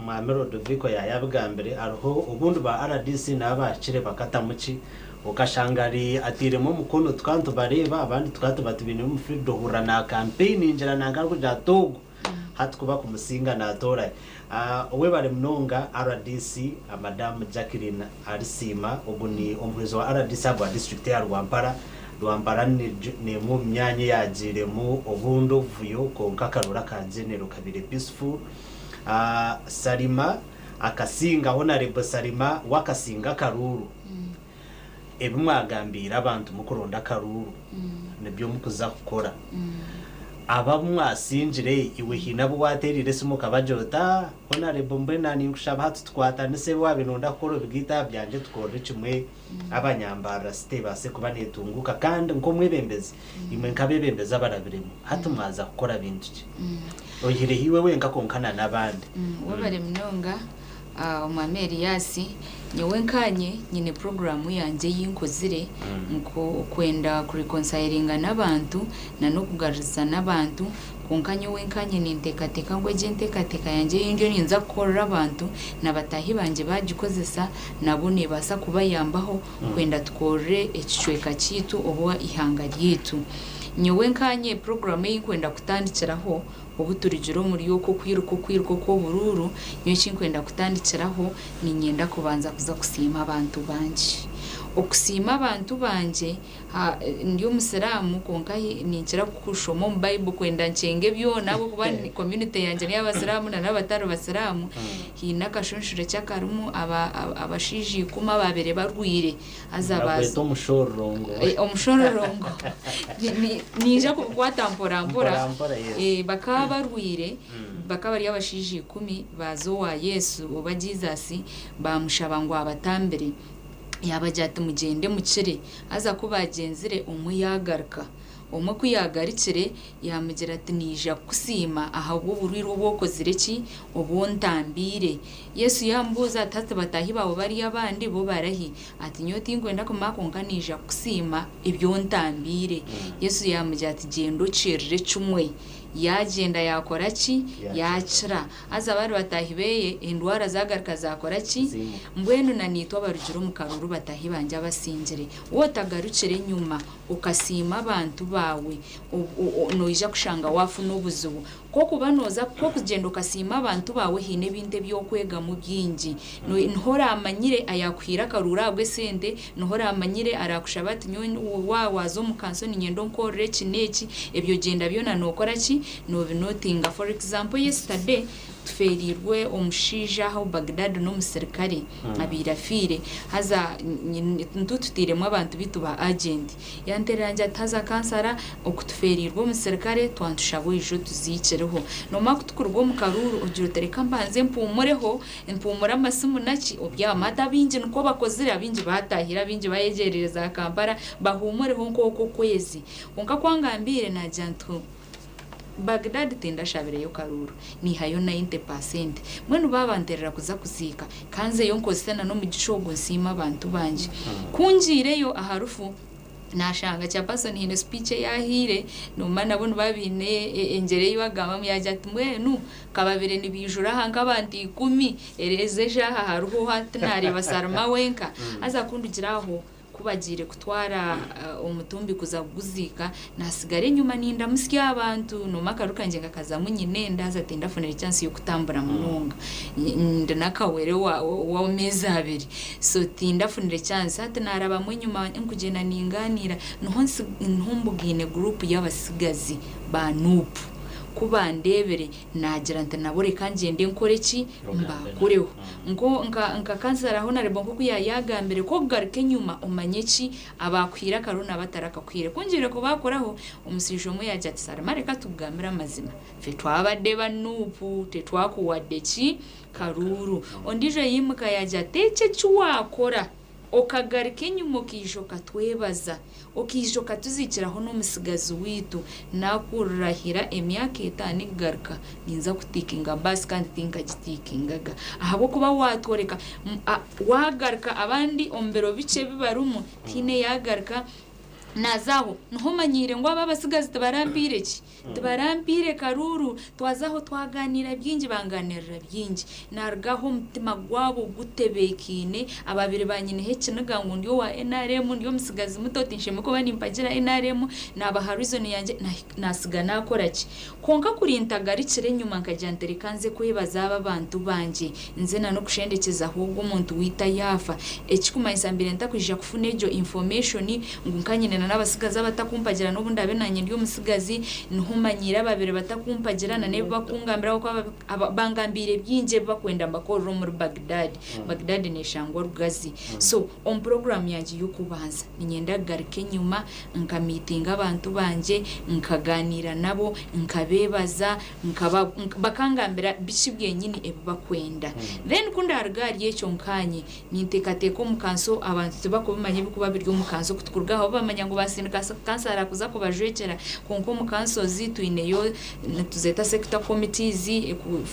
Mwami Rodoviko yayabigambire hariho obundi ba rdc nabo bahikire bakatamu ki okashanga ari ateiremu omukono tukaba nitubareeba abandi tukaba tuba tubaine omu field ohurira na campaigningira nanka arikugira ati ogu hati kuba kumusinga natoora Webare munonga rdc Madamu Jacqueline Arisiima ogu ni omuhwezi wa rdc ahabwa disiturikiti eya Rwampara. Rwampara n'emwe omu myanya eyagiiremu obundi obuvuyo kwonka akaruru aka Genero kabaire peaceful. Salima akasinga, Honarebo Salima we akasinga akaruuru. Ebi mwagambiire abantu mukuronda akaruuru nibyo mukuza kukora. Abo abu mwasingire iwe haine abu wateereire esimu okabagira oti aah Honarebo mbwenu na ninkushaba hati tukwatanise ebi waabaire nooyenda kukora obigaite aha byangye tukorere kimwe abanyambarara city ebaase kuba neetunguuka kandi nk'omwebembezi imwe nk'abeebembezi abarabiremu hati mwaza kukora bintu ki? Oihireho iwe wenka kwonka na n'abandi. Webare munonga Omwami Erias, nyowe nkanye nyine puroguraamu yangye ei nkozire nk'okwenda kurekonsayiringa n'abantu nan'okugaruriza n'abantu kwonka nyowe nkanye ninteekateeka ngu egi enteekateeka yangye ei ndiyo ninza kukorera abantu na bataahi bangye baagikozesa nabo neebaasa kubayambaho kwenda tukorere ekicweka kyaitu oba eihanga ryaitu. Nyowe nkanye puroguraamu ei nkwenda kutandikiraho Obu turigira omuri okwo okwiruka okwiruka okw'oburuuru, nyowe eki nkwenda kutandikiraho, niinyenda kubanza kuza kusiima abantu bangye. Okusiima abantu bangye, ha, ndi Omusiraamu kwonka ninkira kushoma omu Bible kwenda nkyenge byona ahabw'okuba community yangye n'ey'Abasiraamu na n'abatari Basiraamu. Haine akashonshorekye akarimu aba, abashaija ikumi abaabaire barwaire. Haza Bagweta baaza. omushororongo. Omushororongo. Niinyija kubikwata mpora mpora. Mpora mpora, yes. Bakaba barwaire, bakaba bari abashaija ikumi, baaza owa Yesu oba Jesus, baamushaba ngu abatambire. Yaabagira ati, Mugyende mukire. Haza ku baagyenzire, omwe yaagaruka. Omwe ku yaagarukire, yaamugira ati, Naija kukusiima ahabw'oburwaire obu okozire ki? Obu ontambiire. Yesu yaamubuuza ati, Hati bataahi baawe bariya abandi bo barahi? Ati, Nyowe tinkwenda kumanya, kwonka naija kukusiima ebi ontambiire. Yesu yaamugira ati, Gyenda okirire kimwe. Yaagyenda yaakora ki? Yaakira. Haza bari bataahi beye endwara zaagaruka zaakora ki? Mbwenu na naitwe abarugire omu karuuru bataahi bangye abasingire, waaba otagarukire enyima okasiima abantu baawe, noija kushanga waafuna obuzibu. Ku okuba nooza, ku okugyenda okasiima abantu baawe haine ebintu ebi okwegamu bingi. Niho oraamanyire ayaakuhaire akaruuru ahabw'esente, niho oraamanyire araakushaba ati nyowe waaba waaza omu kanso niinyenda onkorere eki n'eki, ebyo ogyenda byona nookora ki? Noobinotinga. For example yesterday tufeereirwe omushaija aha Baghdad n'omusirikare abaire afiire haza ntututairemu abantu baitu ba agent. Yanteerera yangira ati haza kansara oku tufeereirwe omusirikare twantushaba oije otuziikireho. Noomanya ku tukuruga omu karuuru ogira oti reka mbanze mpuumureho, mpuumure amasimu naki, obyama. Hati abaingi nikwo bakozire, abaingi baataahire, abaingi baayegyerire za Kampala bahuumureho nk'okwo okwezi. Kwonka ku angambiire naagira nti Baghdad tindashabireyo karuuru, niihayo 90 paasenti. Mbwenu baabanteerera kuza kuziika, ka nzeyo nkozese na n'omugisha ogu nsiime abantu bangye. Ku ngiireyo aha rufu, naashanga chairperson haine speech ei ahaire, noomanya nabo nibaba baine engyero ei bagambamu, yaagira ati mbwenu kababire nibaijura aha nk'abantu ikumi, ezi eshaaha hariho oha tinaareeba Salma wenka. Haza ku ndugira aho, Ku bagiire kutwara omutumbi kuza kuguziika, naatsigara enyima nindamutsya abantu. Noomanya akaru kangye nkakazamu nyine enda haza tindafunire chance y'okutambura munonga. Ndi n'akawere w'ameezi abiri. So tindafunire chance. Hati naarabamu enyima nkugyenda ningaaniira, niho niho mbugaine guruupu y'abatsigazi ba Nup. Ku bandeebire, Naagira nti nabo reka ngyende nkore ki? Mbaakureho. Nko, nka, nka kansara Honarebo nk'oku yaayaagambire, ku okugaruka enyima omanye ki abaakuhaire akaruru n'abatarakakuhaire. Ku ngiire kubaakuraho, omushaija omwe yaagira ati, Salima reka tukugambire amazima, itwe twabadde ba Nup, titwakuwadde ki? Karuuru. Ondiijo yaimuka yaagira ati, Eki eki waakora, Okagaruka enyima okaija okatwebaza, okaija okatuziikiraho n'omutsigazi waitu, naakurahira emyaka etaano ekugaruka ninza kutiikinga baasi kandi tinkagitiikingaga ahabw'okuba waatworeka, waagaruka abandi omu biro bikye ebi barimu tihaine yaagaruka naaza aho niho omanyiire ngu aba abatsigazi tibarampiire ki? Tibarampiire karuuru, twaza aho twagaaniira bingi bangaaniirira bingi. Naaruga aho omutima gwabo gutebeekaine, abaabaire baanyineho ekiniga ngu ndi owa nrm, ndi omutsigazi muto tinshemereire kuba nimpagira nrm, naabaha reason yangye, naatsiga naakora ki? Kwonka kuri ntagarukire enyima nkagira nti reka nze kwebaza aba abantu bangye, nze na n'okushendekyezaho ogu omuntu waitu ayaafa, ekikumanyisa mbaire ntakwija kufuna egyo information ngu nkanyine na n'abatsigazi abatakumpagira n'obu ndaabe naanye ndi omutsigazi, niho manyiire ababaire batakumpagira na n'ebi bakungambira ahabw'okuba bangambiire bingi ebi bakwenda mbakorere omuri Baghdad. Baghdad neeshangwa Rugazi. So, omu puroguraamu yangye y'okubanza, niinyenda kugaruka enyima nkamiitinga abantu bangye, nkagaaniira nabo, nkabeebaza, nkaba, bakangambira biki byenyini ebi bakwenda. Then ku ndaaruga ahari ekyo nkaanye, Ninteekateeka omu kanso abantu tibakubimanya ebirikuba biri omu kanso ku tukuruga aho bamanya ngu baasindika kansara kuza kubajwekyera kwonka omu kansozi twineyo nituzeeta sector committees,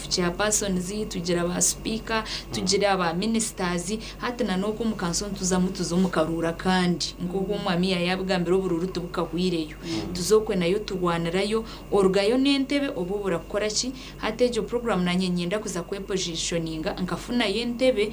chairpersons, tugira ba sipiika, tugira ba ministers hati na n'oku omu kanso nituzamu tuza omu karuuru akandi nk'oku omwami yaayabigambire oburuuru tibukahwireyo tuza okwe nayo turwanirayo orugayo n'entebe oba obura kukora ki Hati egyo puroguraamu naanye niinyenda kuza kwepozishoninga nkafunayo entebe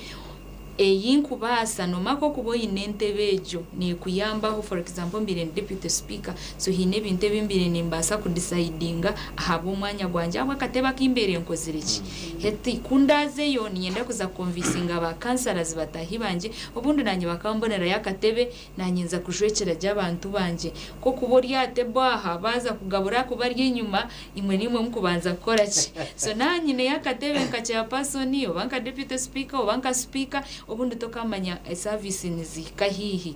ei nkubaasa. Noomanya ku okuba oine entebe egyo neekuyambaho for example mbaire ndi deputy speaker so haine ebintu ebi mbaire nimbaasa kudisayidinga ahabw'omwanya gwangye ahabw'akatebe aku mbaire nkozire ki. Hati ku ndaazeyo niinyenda kuza kukonvinsinga ba councillors bataahi bangye obundi naanye bakambonerayo akatebe Naanye nza kujwekyera gye abantu bangye. Nk'okuba ori aha table aha, baaza kugabura kuba ari enyima, imwe niimwe mukubanza kukora ki? So naaba nyineyo akatebe nka chairperson oba nka deputy speaker oba nka speaker, obundi tokamanya service nizihika haihi.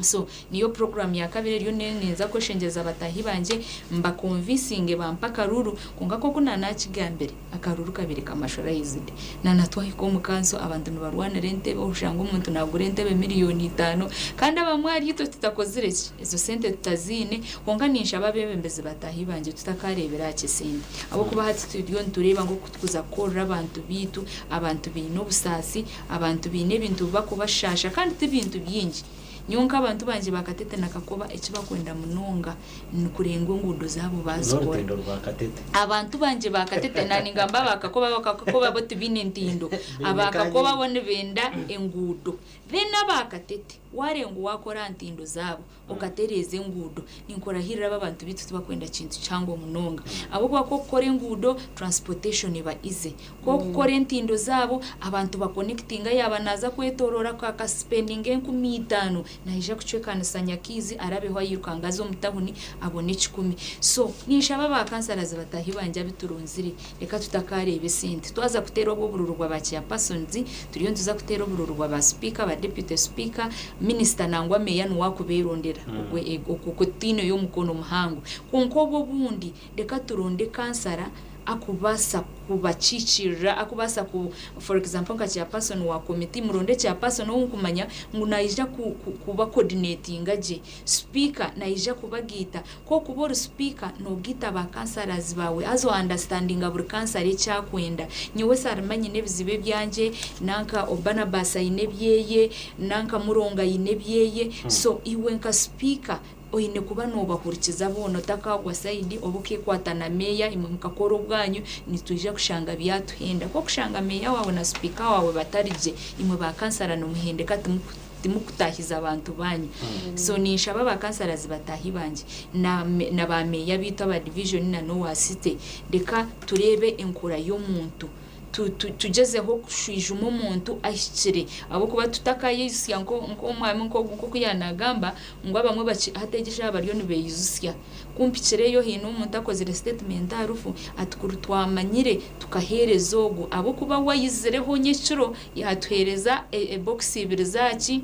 So niyo program ya kabiri eriyo ninza kweshengyereza bataahi bangye mbaconvincinge bampe akaruuru. Kwonka nk'oku naanakigambire, Akaruuru kabaire kamashoraized. Na twahika omu kanso abantu nibarwanira entebe oshanga omuntu nagura entebe miriyoni itano kandi abamwe ahari itwe tutakozire ki? Ezo sente tutaziine kwonka ninshaba abebembezi bataahi bangye tutakarebera aha ky'esente ahabw'okuba hati turiyo nitureeba nk'oku tukuza kukorera abantu baitu, abantu baine obusaasi, abantu baine ebintu bibakubashaasha kandi tibintu bingi. Nyowe nk'abantu bangye ba Katete na Kakoba eki bakwenda munonga nikurenga enguudo zaabo baazikora. N'orutindo rwa Katete. Abantu bangye ba Katete na ningamba aba Kakoba, aba Kakoba bo tibaine ntindo. Aba Kakoba bo nibenda enguudo. Then aba Katete waarenga waakora aha ntindo zaabo okatereeza enguudo, ninkurahirira aba abantu baitu tibakwenda kintu kihango munonga. Ahabw'okuba ku okukora enguudo, transportation eba easy. Ku okukora entindo zaabo, abantu bakonekitinga yaaba naaza kwetooroora akasipendinga 5000, naija kucwekanisa Nyakiizi arabeho ayirukange aze omu tawuni abone ekikumi. So, ninshaba ba kansarazi bataahi bangye abu turunzire, reka tutakaareeba esente. Twaza kuteera obwo oburuuru bwa ba chairpersons, turiyo nituza kuteera oburuuru bwa ba sipiika, ba deputy speaker, minisita nangwa meeya niwe akubeerondera, okwo okwo titwineyo omukono muhango. Kwonka obwo obundi, reka turonde kansara akubaasa kubakiikirira, akubaasa ku, for example nka chairperson wa committee, muronde chairperson ou nkumanya ngu naija ku, ku, kuba coordinatinga gye. Sipiika naija kubagaita. Ku okuba ori sipiika, noogaita ba councillors baawe haza o-understandinga buri kansara eki akwenda. Nyowe Salima nyine ebizibu ebyangye, nanka Barnabas aine ebyeye, nanka Murongo aine ebyeye, so iwe nka sipiika Oine kuba noobahurikiza boona otakaagwa sayidi oba okeekwata na meeya imwe mukakora obwanyu, nitwija kushanga byatuhenda. Ku okushanga meeya waawe na sipiika waawe batari gye, imwe ba kansara nimuhendeka timukutaahiza bantu baanyu. So ninshaba ba kansarazi bataahi bangye na na ba meeya baitu aba divijoni na n'owa site, reka tureebe enkora y'omuntu. Tugyezeho kushwijuma omuntu ahikire ahabw'okuba tutakayeyijutsya nk'omwami nk'oku yaanagamba ngu abamwe hati egi eshaaha bariyo nibeeyijutsya. Ku mpikireyo haine omuntu akozire sitetimenti aha rufu ati kuri twamanyire tukaheereza ogu ahabw'okuba we aizireho nyekiro yaatuheereza ebokisi ibiri zaaki?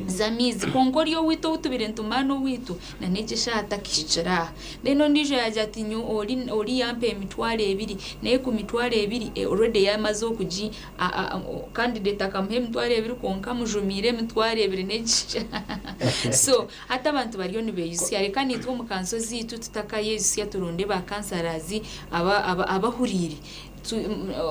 Z'amaizi. Kwonka ori owaitu ou tubaire nitumanya n'owaitu na n'egi eshaaha takahikire aha. Then ondiijo yaagira ati nyowe ori ori yampa 20,000 naye ku 20,000 already yaamaze okugi candidate akamuha 20,000 kwonka amujumiire 20,000 n'egisha. So hati abantu bariyo nibeeyijutsya reka naitwe omu kanso zaitu tutakayeeyijutsya turonde ba councillors aba aba abahuriire.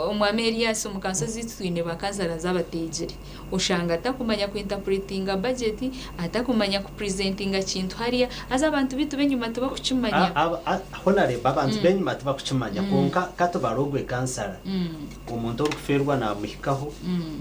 Omwami Erias omu kanso zaitu twine ba councillors abateegire. Oshanga atakumanya ku interpretinga budget, atakumanya ku presentinga kintu hariya, haza abantu baitu b'enyima tibakukimanya. Honarebo abantu b'enyima tibakukimanya kwonka ka tubare ogwe kansara, omuntu orikufeerwa namuhikaho,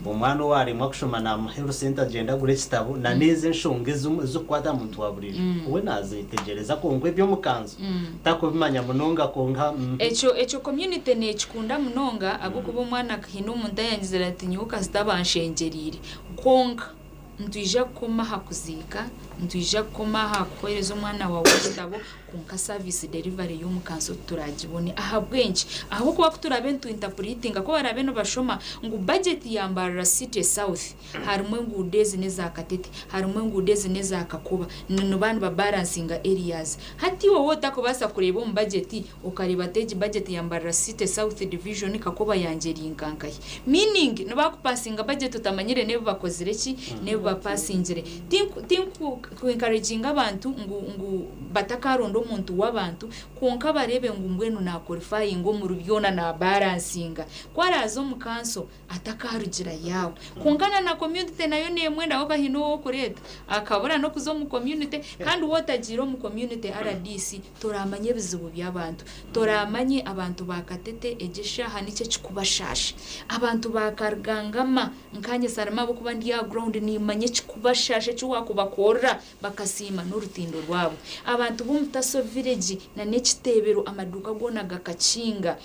omwana owaremwa kushoma namuha orusente agyende agure ekitabo, na n'ezo enshonga ezikukwata aha muntu wa buriijo we nazetegyereza kwonka eby'omukanzu takubimanya munonga kwonka. Ekyo ekyo community nekikunda munonga ahabw'okuba omwana haine omuntu ayangizire ati nyowe kasita banshengyereire kwonka nitwija kukoma aha kuziika, nitwija kukoma aha kuheereza omwana waawe ekitabo kwonka service delivery y'omu kanso tituragibone. Ahabw'enki? Ahabw'okuba ku turaabe nitu interpretinga ku baraabe nibashoma ngu budget ya Mbarara City South harimu enguudo ezi n'eza Katete, harimu enguudo ezi n'eza Kakoba, nibaba niba balancinga areas. Hati iwe waaba otarikubaasa kureeba omu budget Okareeba ati egi budget ya Mbarara City South Division kakoba yangye eri nka nkahi? Meaning nibakupasinga budget otamanyire n'ebi bakozire ki n'ebi bapasingire. Tinku tinku ku encouraginga abantu ngu ngu batakaronda omuntu w'abantu kwonka bareebe ngu mbwenu na qualifyinga omuri byona na balancinga. Ku araaze omu kanso atakarugira yaawe. Kwonka na na community nayo neemwenda ahabw'okuba haine ou orikureeta akabura n'okuza omu community kandi waaba otagiire omu community rdc toraamanye ebizibu by'abantu, toraamanye abantu ba Katete egi eshaaha niki ekikubashaasha. Abantu ba Karugangama nkaanye Salima ahabw'okuba ndi aha ground niimanya ekikubashaasha eki waakubakorera bakasiima n'orutindo rwabo. Abantu b'omu Taso village na n'ekiteebero amaduuka goona gakakinga.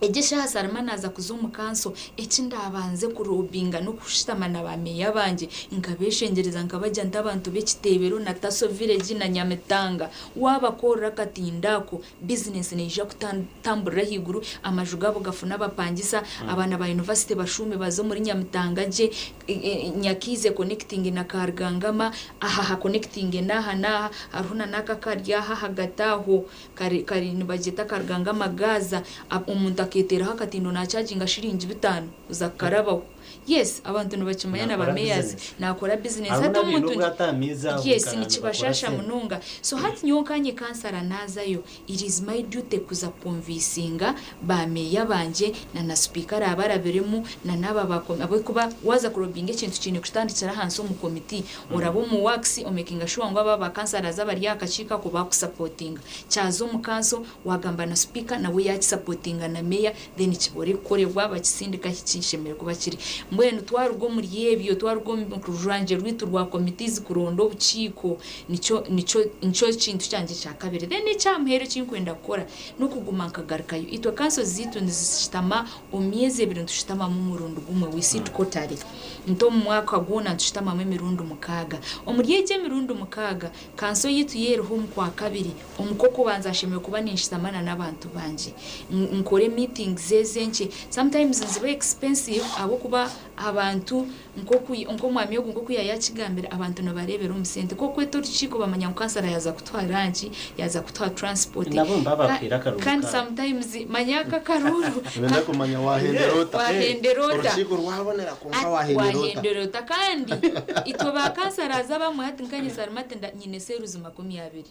Egyo eshaaha Salima naaza kuza omu kanso, eki ndaabanze kurobinga n'okushutama na ba meeya bangye nkabeeshengyereza nkabagira nti abantu b'Ekiteebero na Taso Village na Nyamitanga waabakorera akatindo ako bizinesi neija kutamburira ahaiguru, amaju gaabo gafune abapangisa, abaana ba yunivasite bashuume baze omuri Nyamitanga gye, Nyakiizi ekonekitinge na Karugangama, aha hakonekitinge n'aha n'aha, hariho na n'aka akari aha ahagati aho. Kare kare nibagyeta Karugangama Gaaza, omuntu aketeeraho akatindo nachaginga shiringi bitano kuza kukarabaho. Yes, abantu nibakimanya na Nakora ba mayors business. nakora business. Hariho Hati n'abaine omuntu obwato aha maizi aho yes, bikara nibakora nikibashasha sente. munonga. So hati nyowe nkanye kansara nazayo, it is my duty kuza kuconvincinga ba meya bangye na na speaker araba arabiremu na n'aba ba ahabw'okuba waaza kurobinga ekintu kiine kutandikira ahansi omu committee, oraba omu works omakinga sure ngu aba ba councillors abari aha kakiiko ako bakusapotinga. Kyaza omu council wagamba na speaker nawe yakisapotinga na meya, then kibore kukorebwa bakisindike ahi kishemereire kuba kiri. Mbwenu twaruga omuri ebyo, twaruga omu rurangye rwaitu rwa committees kuronda obukiiko, nikyo nikyo nikyo kintu kyangye kya kabiri. Then eky'aha muheru eki nkwenda kukora n'okuguma nkagarukayo. Itwe councils zaitu nizishutama omu myezi ebiri nitushutamamu omurundi gumwe, we sit quarterly. Nti omu mwaka gwona nitushutamamu emirundi mukaaga. Omuri egyo emirundi mukaaga, kanso yaitu yeeriho omu Kwakabiri, omu Kwokubanza nshemereire kuba ninshutama na n'abantu bangye. Nkore meetings ezi enkye. Sometimes niziba expensive ahabw'okuba abantu nk'oku nk'omwami ogu nk'oku yaayakigambire, abantu nibareebera omu sente. Ku okweta orukiiko bamanya ngu kansara yaaza kutuha lunch, yaaza kutuha transport. Nabo nibaba bakuhaire akaruru Kandi kaabo. sometimes manya ako akaruru Nibenda kumanya wahendera ota. Wahendera ota. Orukiiko rwabonera kwonka wahendera ota. Wahendera ota. Kandi itwe ba kansarazi abamwe hati nkanye Salimati nyine seruzi 20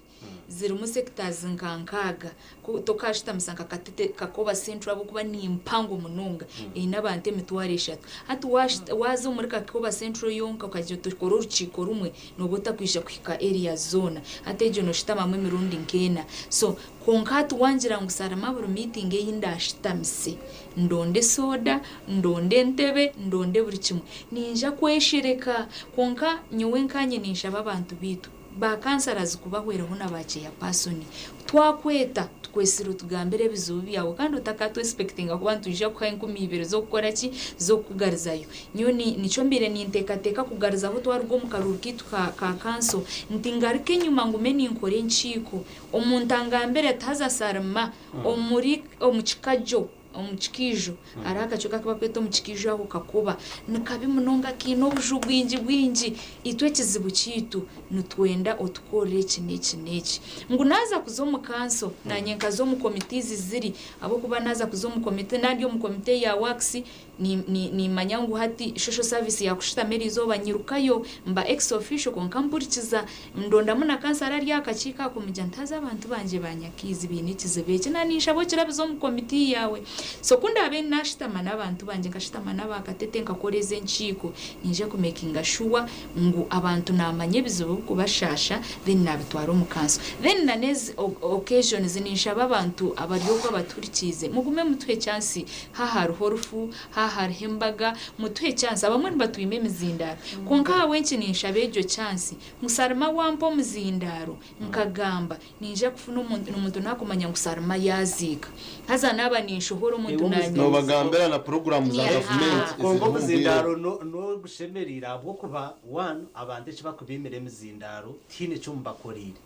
zirimu sectors nka nkaaga. Ku tokashutamisa nka Katete Kakoba Central ahabw'okuba ni mpango munonga eine abantu 3000. Hati waaza omuri Kakoba Central yonka okagira oti okore orukiiko rumwe nooba otakwija kuhika areas zoona. Hati egyo nooshutamamu emirundi nk'ena. So kwonka hati wangira ngu Salima buri meeting ei ndashutamise ndonde soda, ndonde entebe, ndonde buri kimwe, ninja kweshereka. Kwonka nyowe nkanye ninshaba abantu baitu ba councillors kubahweraho na ba chairperson. Twakweta tukwesire otugambire ebizibu byawe kandi otakatwesipekitinga kuba nitwija kukuha 2000 z'okukora ki? Z'okukugarizayo. Nyowe nikyo mbaire ninteekateeka kugarizaho twaruga omu karuuru kaitu ka kanso nti ngaruke enyima ngume ninkora enkiiko. Omuntu angambire ati haza Salima omuri omu kikajo, omu kikiijo, hariho akacweka aku barikweta omu kikiijo aho kakuba ni kabi munonga kaine obuju bwingi bwingi. Itwe ekizibu kyaitu nitwenda otukorere eki n'eki n'eki. Ngu naaza kuza omu kanso naanye nkaza omu committees ziri ahabw'okuba naaza kuza omu committee nandi omu committee ya works Nimanya ngu hati social service yakushutama erizooba nyirukayo mba ex officio kwonka mpurikiza ndondamu na kansara ari aha kakiiko ako mugira nti haza abantu bangye ba Nyakaizi baine ekizibu eki na ninshaba okirabize omu committee yaawe. So ku ndaabe nashutama n'abantu bangye nkashutama n'aba Katete nkakora ezi enkiiko ninja ku makinga sure ngu abantu namanya ebizibu ebikubashaasha then nabitwara omu kanso. Then na n'ezi occasions ninshaba abantu abari okwo abatuhurikiize mugume mutuhe chance Haaha hariho orufu, haaha hariho embaga, mutuhe chance. Abamwe nibatwima emizindaaro. Kwonka ahabw'enki ninshaba egyo chance? Ngu Salima wampa omuzindaaro, nkagamba, ninja kufuna omuntu, omuntu naakumanya ngu Salima yaaziika. Haza naaba ninshohora omuntu Iwe naanyimutsya. Noobagambira na puroguraamu za gavumenti Kwonka eziriho omu bwire omuzindaaro obu. n'ogushemereire ahabw'okuba one abantu eki bakubaimira emizindaaro tihaine eki omubakoreire.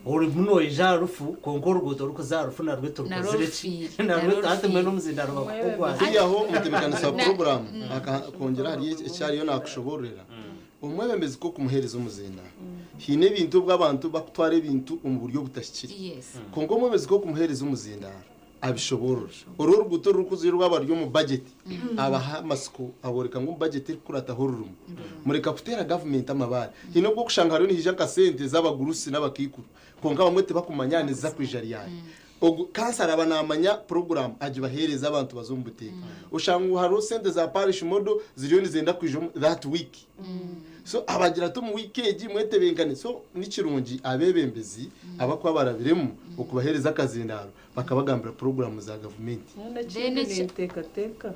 Orimu noija aha rufu kwonka oruguuto orurikuza aha rufu narwo turukozire ki? Narwo Narwo hati mbwenu rufiire. omuzindaaro bakukugwaza. Kwihaho omutebeekanisa wa puroguraamu akongyera ahari eki ariyo naakushoboororera, omwebembezi ku okumuheereza omuzindaaro, haine ebintu obu abantu bakutwara ebintu omu buryo obutahikire. Kwonka omwebembezi ku okumuheereza omuzindaaro, abishoboorora. Oru oruguuto orurikuzayo rwaba ruri omu bajeti, abaha amatsiko abooreka ngu omu bajeti erikukurataho rurimu. Mureka kuteera gavumenti amabaare. Haine obu orikushanga hariyo nihaija nka sente z'abagurusi n'abakaikuru kwonka abamwe tibakumanya niziza kwija ryari. Ogu kansara aba naamanya puroguraamu agibaheereza abantu baza omu buteeka. Oshanga ngu hariho sente za parish model ziriyo nizenda kwija omu that week. So abagira ati omu wiiki egi mwetebenkane. So nikirungi abeebembezi abakuba barabiremu okubaheereza akazindaaro bakabagambira puroguraamu za gavumenti. Mbwenu ekindi ninteekateeka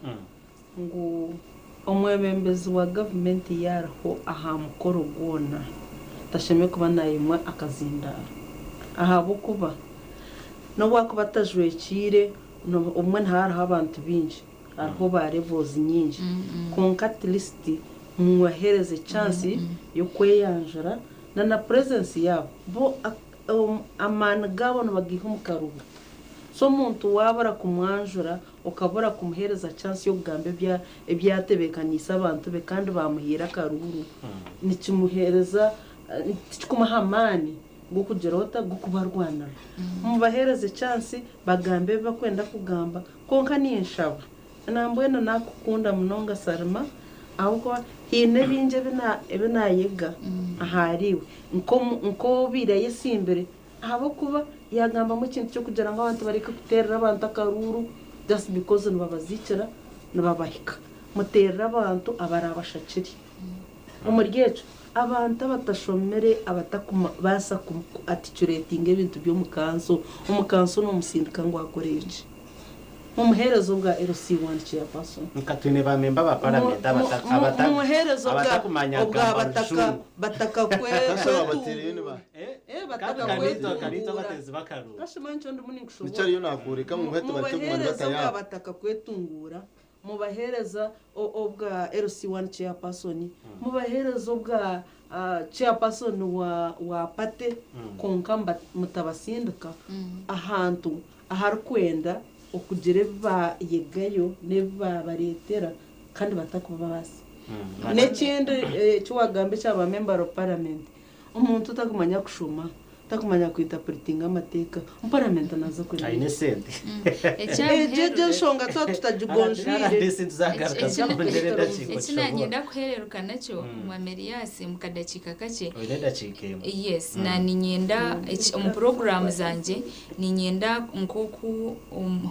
ngu omwebembezi wa gavumenti yaariho aha mukoro gwona tashemereire kuba naayimwa akazindaaro ahabw'okuba n'obu akuba atajwekiire obumwe nihaba hariho abantu baingi hariho ba levels nyingi kwonka at least mubaheereze chance y'okweyanjura na na presence yaabo bo Amaani gaabo nibagaiha omu karuba. So omuntu waabura kumwanjura, okabura kumuheereza chance y'okugamba ebi atebeekaniise abantu be kandi baamuhaire akaruuru, nikimuheereza, tikikumuha amaani g'okugira ota, g'okubarwanira. Mubaheereze chance bagambe ebi barikwenda kugamba kwonka ninshaba. Nambwenu nakukunda munonga Salima ahabw'okuba haine ebingi ebi nayega ahariiwe nk'obaire ayesimbire ahabw'okuba yagambamu ekintu ky'okugira ngu abantu bareke kuteerera abantu akaruuru just because nibabaziikira nibabahika. Muteerere abantu abarabashakire. Omuri ekyo abantu abatashomire abatakubaasa ku articulatinga ebintu by'omu kanso, omu kanso nomusindika ngu akore eki? Mumuheereze obwa LC1 chairperson. Nka twine ba memba ba paramenti Mumuheereze obwa abatakumanya obwa kugamba bataka Rujungu. bataka kwe Kasha babateereyo niba. Eh bataka Kandi kanitwa kwetungura. abatezi b'akaruru. Kasha manya nikyo ndimu Nikyo ninkushoboorora. ariyo nakworeka ngu hati bareke kuguma Mubaheereze obwa nibatayaba. bataka kwetungura, mubaheereza obwa LC1 chairperson, mubaheereze obwa chairperson wa wa party kwonka mutabasindika ahantu aharikwenda okugira ebi baayegayo n'ebi baabareetera kandi batakubabaasa. N'ekindi eki waagamba ekya ba member of parliament, omuntu otakumanya kushoma, otakumanya ku interpretinga amateeka, omu parliament naaza kwenda Aine ki? esente. Egyo egyo enshonga twaba tutagigonjoire. RDC tuzagaruka tukwongyere edakiika Eki okishobora. nanyenda kuhereruka nakyo Mwami Erias omu kadakiika kakye. Oine edakiika emwe. Yes, na ninyenda omu puroguramu zangye ninyenda nk'oku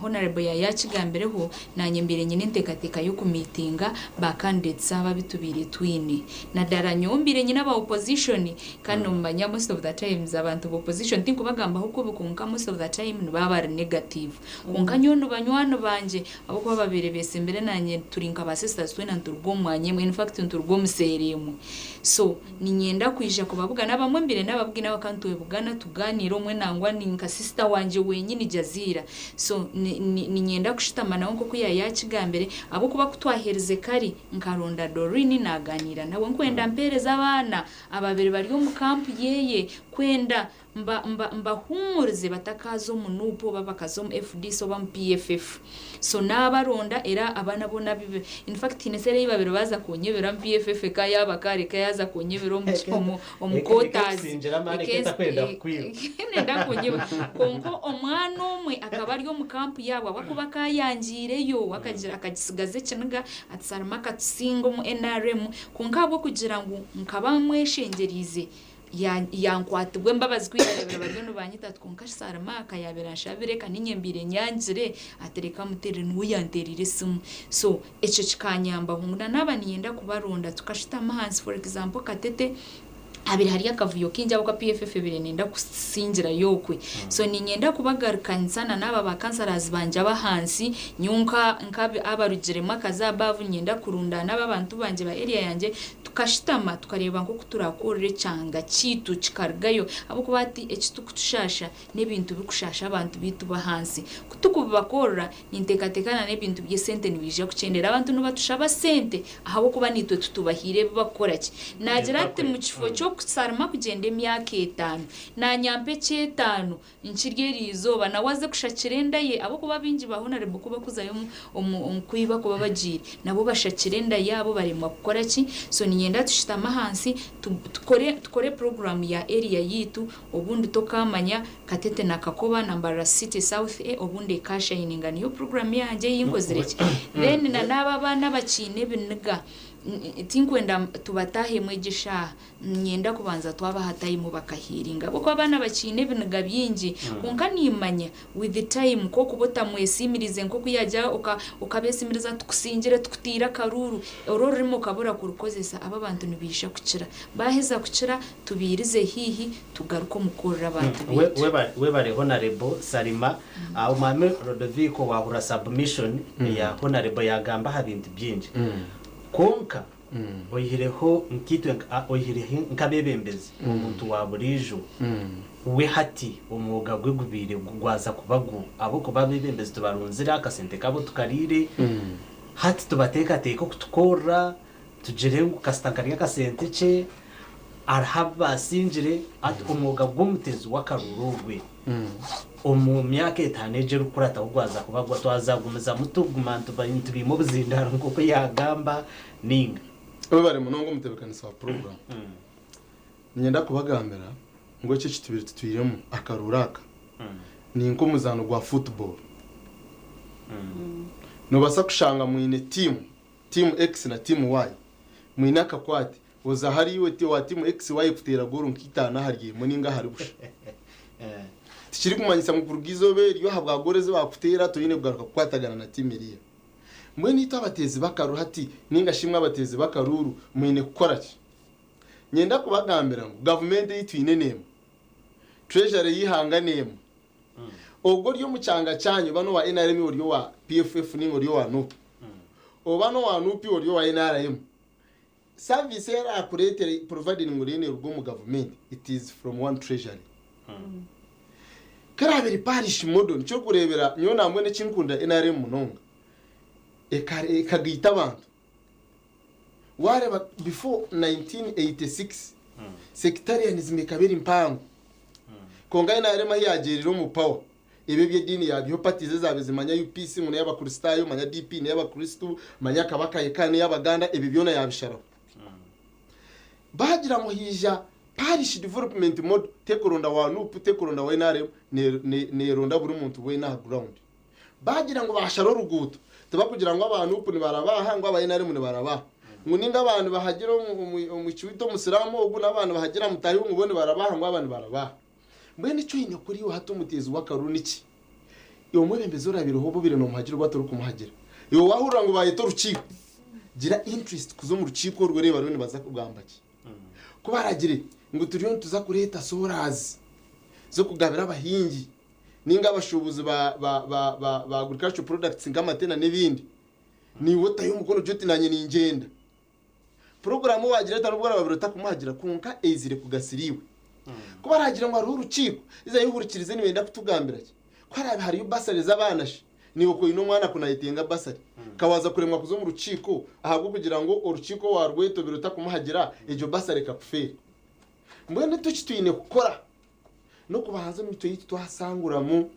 Honarebo yayakigambireho nanye mbaire nyine enteekateeka y'okumiitinga ba candidates aba abu tubaire twine. Nadara nyowe mbaire nyine aba opposition kandi nomumanya most of the times abantu ba opposition tinkubagambaho kubi kwonka most of the time nibaba bari negative. Kwonka nyowe ni banywani bangye ahabw'okuba babaire betsimbire nanye turi nka ba sisters twena nituruga omu mwanya emwe infact nituruga omu seeri emwe. So niinyenda kwija kubabugana abamwe mbaire nababwine bakaba nitwebugana tugaaniire omwe nangwa ni nka sister wangye wenyini Jaziira. So niinyenda kushutama nawe nk'oku yaayakigambire ahabw'okuba ku twaherize kare nkaronda Doreen naagaaniira nawe nkwenda mpeereze abaana ababaire bari omu kampu yeeye kwenda mbahuumurize batakaaza omu Nup oba bakaza omu FDC oba omu PFF. So naabaronda era abaana boona abu in fact haine eseera ei baabaire baaza kunyebera omu PFF eka yaaba kare eka yaaza kunyebera omu omu omu Eka quarters ekusingira amaani eka eka etakwenda kukwiba. nenda kunyiba. Kwonka omwana omwe akaba ari omu kampu yaabo ahabw'okuba akayangiireyo akagira akagisigaza ekiniga ati Salima akatusinga omu nrm kwonka ahabw'okugira ngu nkaba mweshengyereize Yankwatibwa embabazi ku yaareebire bariyo nibanyita ati, Kwonka shi Salima ka yaabaire anshabire ka niinye mbaire nyangire, ati reka muteerere niwe yanteereire esimu. So ekyo kikanyambaho ngu na naaba niinyenda kubaronda tukashutama ahansi for example Katete habaire hariyo akavuyo kaingi ahabw'okuba PFF ebaire neenda kusingirayo okwe. So niinyenda kubagarukanisa na n'aba ba councillors bangye ab'ahansi nyowe nka nk'abarugiremu akaza above niinyenda kurundaana aba abantu bangye ba area yangye Tukashutama tukareeba nk'oku turaakorere ekyanga kyaitu kikarugayo ahabw'okuba hati ekirikutushaasha n'ebintu birikushaasha abantu baitu b'ahansi. Ku turikubibakorera ninteekateeka na n'ebintu by'esente nibiija kukyendera. Abantu nibatushaba sente ahabw'okuba naitwe titubahaire ebi barikukora ki. Naagira ati mu kifo ky'okusarima kugyenda emyaka etaano, naanye ampe eky'etaano Nkiri eri izooba nawe aze kushakira enda ye, ahabw'okuba abaingi ba Honarebo ku bakuzayo omu kwiba kuba bagiire, nabo bashakira enda yaabo baremwa kukora ki? So niinyenda tushutame ahansi tukore tukore puroguraamu ya area yaitu obundi tokaamanya Katete na Kakoba na Mbarara City South A obundi ekaashayininga niyo puroguraamu yangye ei nkozire ki? Then na n'abo abaana abakiine ebiniga tinkwenda tubataahemu egi eshaaha. Niinyenda kubanza twabaha tayimu bakahiiringa ahabw'okuba abaana bakiine ebiniga bingi kwonka niimanya with time ku okuba otamwesiimirize nk'oku yaagira okabeesiimiriza tukusingire tukutiire akaruuru oru orurimi okabura kurukozesa abo abantu nibaija kukira. Baaheza kukira tubairize haihi tugaruke omu kukorera abantu baitu. Webare Honarebo Salima. Omwami Rodovico waahurira submission ya Honarebo yaagamba aha bintu bingi kwonka Oihireho nkaitwe oihireho nk'abeebembezi, omuntu wa buriijo we hati omwoga gwe gubaire gwaza kuba gu ahabw'okuba abeebembezi tubarunzire, akasente kaabo tukariire, hati tubateekateeke okutukorera tugire ngu kasita nkarya akasente kye hariho abu baasingire, hati omwoga gw'omuteezi w'akaruuru ogwe omu myaka etaano egi erikukurataho gwaza kuba gwa twazagumizamu tuguma nitubiima obuzindaaro nk'oku yaagamba Ninga. Webare munonga omutebekanisa wa puroguramu. Niinyenda kubagambira ngu eki ekitubaire tutwiremu akaruuru aka ni nk'omuzaano gwa football. Noobaasa kushanga mwine tiimu, tiimu X na tiimu Y, mwine akakwate. Oza hariya iwe owa tiimu X, Y ekuteera goolo nk'itaano ahari emwe nainga ahari busha. Tikirikumanyisa ngu kuruga eizooba eryo ahabwa goolo ezi baakuteera toine kugaruka kukwatagana na tiimu eriya. Mbwenu itwe abateezi b'akaruru hati nainga shi imwe abateezi b'akaruuru mwine kukora ki? Nyenda kubagambira ngu gavumenti ei twine n'emwe, Treasury y'eihanga n'emwe. Ogwo ori omu kyanga kyanyu oba n'owa nrm iwe ori owa PFF nainga ori owa nup, oba n'owa nup iwe ori owa nrm, service ei araakureetere provided ngu eriyo neeruga omu gavumenti it is from one treasury. Ku eraabe eri parish model nikyo orikureebera nyowe nambwenu ekinkundira nrm munonga ekagaita abantu. Waareeba before 1986 sectarianism ekaba eri mpango kwonka nrm ahu yaagyerire omu power ebyo eby'ediini yaabiihaho parties ezaabaire zimanya UPC ngu n'ey'abakristaayo manya DP n'ey'abakristu manya Kabaka yeka n'ey'abaganda ebyo byona yaabisharaho. Baagira ngu haija parish development model tekuronda wa nup tekuronda wa nrm neeronda buri muntu weena aha ground. Baagira ngu baashara oruguuto, tibakugira ngu aba nup nibaraba aha ngu aba nrm nibaraba aha. Ngu ninga aba nibahagira omwishiki waitu omusiraamu ogu n'aba nibahagira mutaahi we ngu bo nibaraba aha ngu aba nibaraba aha. Mbwenu eki oine kukora iwe hati omuteezi w'akaruru niki? Iwe omwebembezi orabaireho oba obaire noomuhagira oba torikumuhagira. Iwe waahurira ngu baayeta orukiiko, gira interest kuza omu rukiiko orwo oreebe bariyo nibaza kugamba ki. Ku baragire ngu turiyo nituza kureeta sooraazi z'okugabira abahingi, ninga abashuubuzi ba ba ba ba ba agricultural products nk'amate na n'ebindi, naiwe otayo omukono ogire oti naanye ningyenda. Puroguraamu waagireeta n'obu oraabe otakumuhagira kwonka eizire kugasira iwe. Ku baraagira ngu hariho orukiiko, izayo ohurikirize nibenda kutugambira ki. Ku haraabe hariyo basari z'abaana shi, naiwe ku oine omwana ku naayetenga basari, ka waaza kuremwa kuza omu rukiiko ahabw'okugira ngu orukiiko waarweta obaire otakumuhagira, egyo basari ekakufeera. Mbwenu itwe eki twine kukora N'okubanza omu mitwe yaitu twasanguramu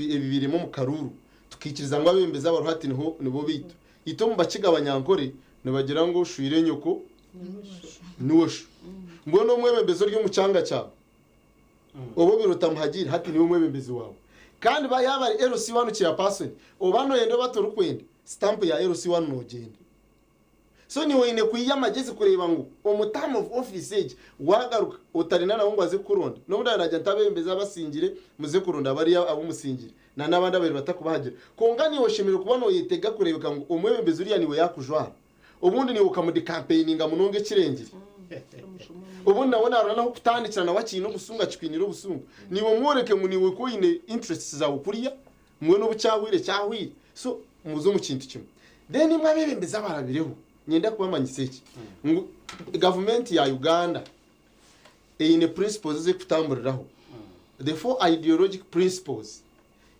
ebibairemu omu karuuru, tukaikiriza ngu abeebembezi abariho hati nibo baitu. Itwe omu Bakiga Abanyankore nibagira ngu oshwire nyoko niwe sho. Mbwenu omwebembezi ori omu kyanga kyawe oba obaire otamuhagiire hati niwe mwebembezi waawe. Kandi yaaba ari LC one chairperson, oba noyenda oba torikwenda, sitampu ya LC one nogyenda. So niiwe oine kwiha amagyezi kureeba ngu omu term of office egi waagaruka otarenda nawe ngu aze kukuronda. N'obu ndaabe naagira nti abeebembezi abasingire muze kuronda bariya abu musingire na n'abandi ababaire batakubahagira. Kwonka niiwe oshemereire kuba nooyetega kureebeka ngu omwebembezi oriya niiwe yaakujwara. Obundi niiwe okamudikampeyininga munonga ekirengire. Obundi nawe naarora n'ah'okutandikira nawe akiine obusungu akikwiniire obusungu. Niiwe omworeke ngu niiwe ku oine interests zaawe kuriya Mbwenu obu kyahweire, kyahweire. So muze omu kintu kimwe. Then imwe abeebembezi abarabireho, niinyenda kubamanyisa eki, ngu gavumenti ya Uganda eine principles ezi erikutamburiraho, the four ideologic principles.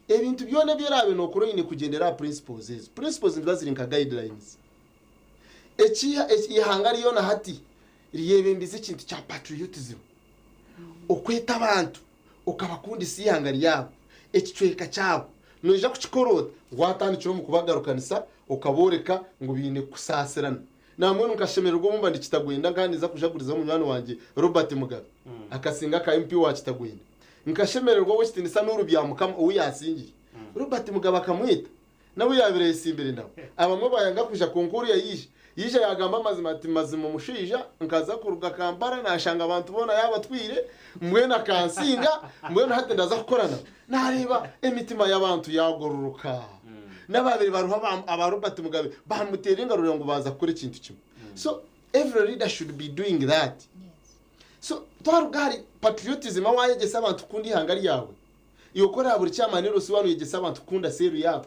Ebintu byona ebi oraabe nookora oine kugyendera aha principles ezo. Principles niziba ziri nka guidelines. Eki eihanga ryona hati ryebembize ekintu kya patriotism, okweta abantu okabakundisa eihanga ryabo, ekicweka kyabo. Noija kukikora ota? Waatandikira omu kubagarukanisa okabooreka ngu baine kusaasirana. Nambwenu nkashemererwa obu mba ndi Kitagwenda nkaba ninza kujagurizaho munywani wangye Robert Mugabe akasinga aka MP wa Kitagwenda. Nkashemererwa Ow'ekitiinisa Nuuru Byamukama ou yaasingire. Robert Mugabe akamweta Nawe yaabaire ayesimbire nawe. Abamwe baayanga kwija kwonka oriya yaija. Yaija yaagamba amazima ati, Mazima omushaija nkaza kuruga Kampala naashanga abantu boona yaabatwire, mbwenu akansinga, mbwenu hati ndaza kukora nawe. Naareeba emitima y'abantu yaagororoka. N'abaabaire bariho aba Robert Mugabe baamuteera engaro ngu baaza kukora ekintu kimwe. So every leader should be doing that. So twaruga ahari patriotism ahu waayegyesa abantu kukunda eihanga ryawe, Iwe kora buri kyamani Rusi waanu oyegyese abantu kukunda seeru yaabo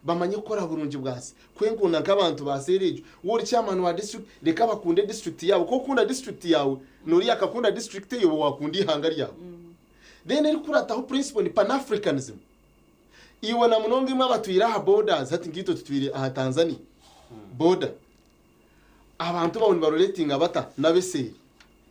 bamanye kukora burungi bwase kwenkunda nkabantu ba seeru egyo we ori chairman wa district reka bakunde district yaabo ku okukunda district yaawe noriya akakunda district eye oba wakunda eihanga ryawe then erikukurataho principle ni panafricanism iwe namunonga imwe abatwire aha borders hati nkaitwe tutwire aha Tanzania border abantu bawe nibaroletinga bata nabeseeri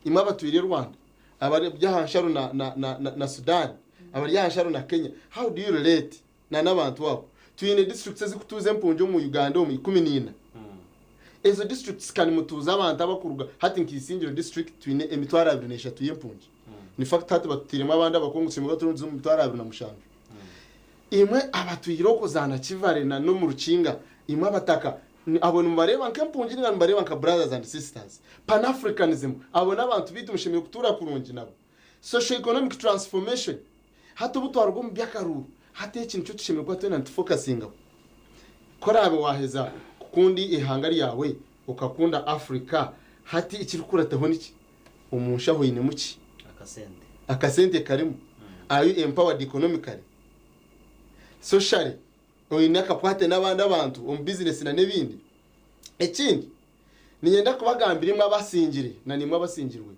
imwe abatwire Rwanda abari aha nsharo na, na, na, na, na Sudan, abari aha nsharo na Kenya, how do you relate na n'abantu abo? Twine districts ezikutuuza empungi omu Uganda omu 14. Ezo districts ka nimutuuza abantu abakuruga hati nka Isingiro district twine 23,000 y'empungi. In fact hati batutairemu abandi abakungu tushemereire kuba turi omu 27,000. Imwe abatwire okuzaana Kivare na n'omu Rukiinga, imwe abataka, abo nimubareeba nk'empungi ninga nimubareeba nka brothers and sisters? Pan-Africanism, abo n'abantu baitu mushemereire kutuura kurungi nabo. Socio-economic transformation, hati obu twaruga omu by'akaruuru, hati eki nikyo tushemereire kuba twena nitufokasingaho. Ku oraabe waaheza kukunda eihanga ryawe, okakunda Africa, hati ekirikukurataho niki? Omu nshaho oinemu ki? Akasente. Akasente karimu? Are you empowered economically? Socially? Oine akakwate n'abandi abantu omu bizinesi na n'ebindi? Ekindi, niinyenda kubagambira imwe abasingire na naimwe abasingirwe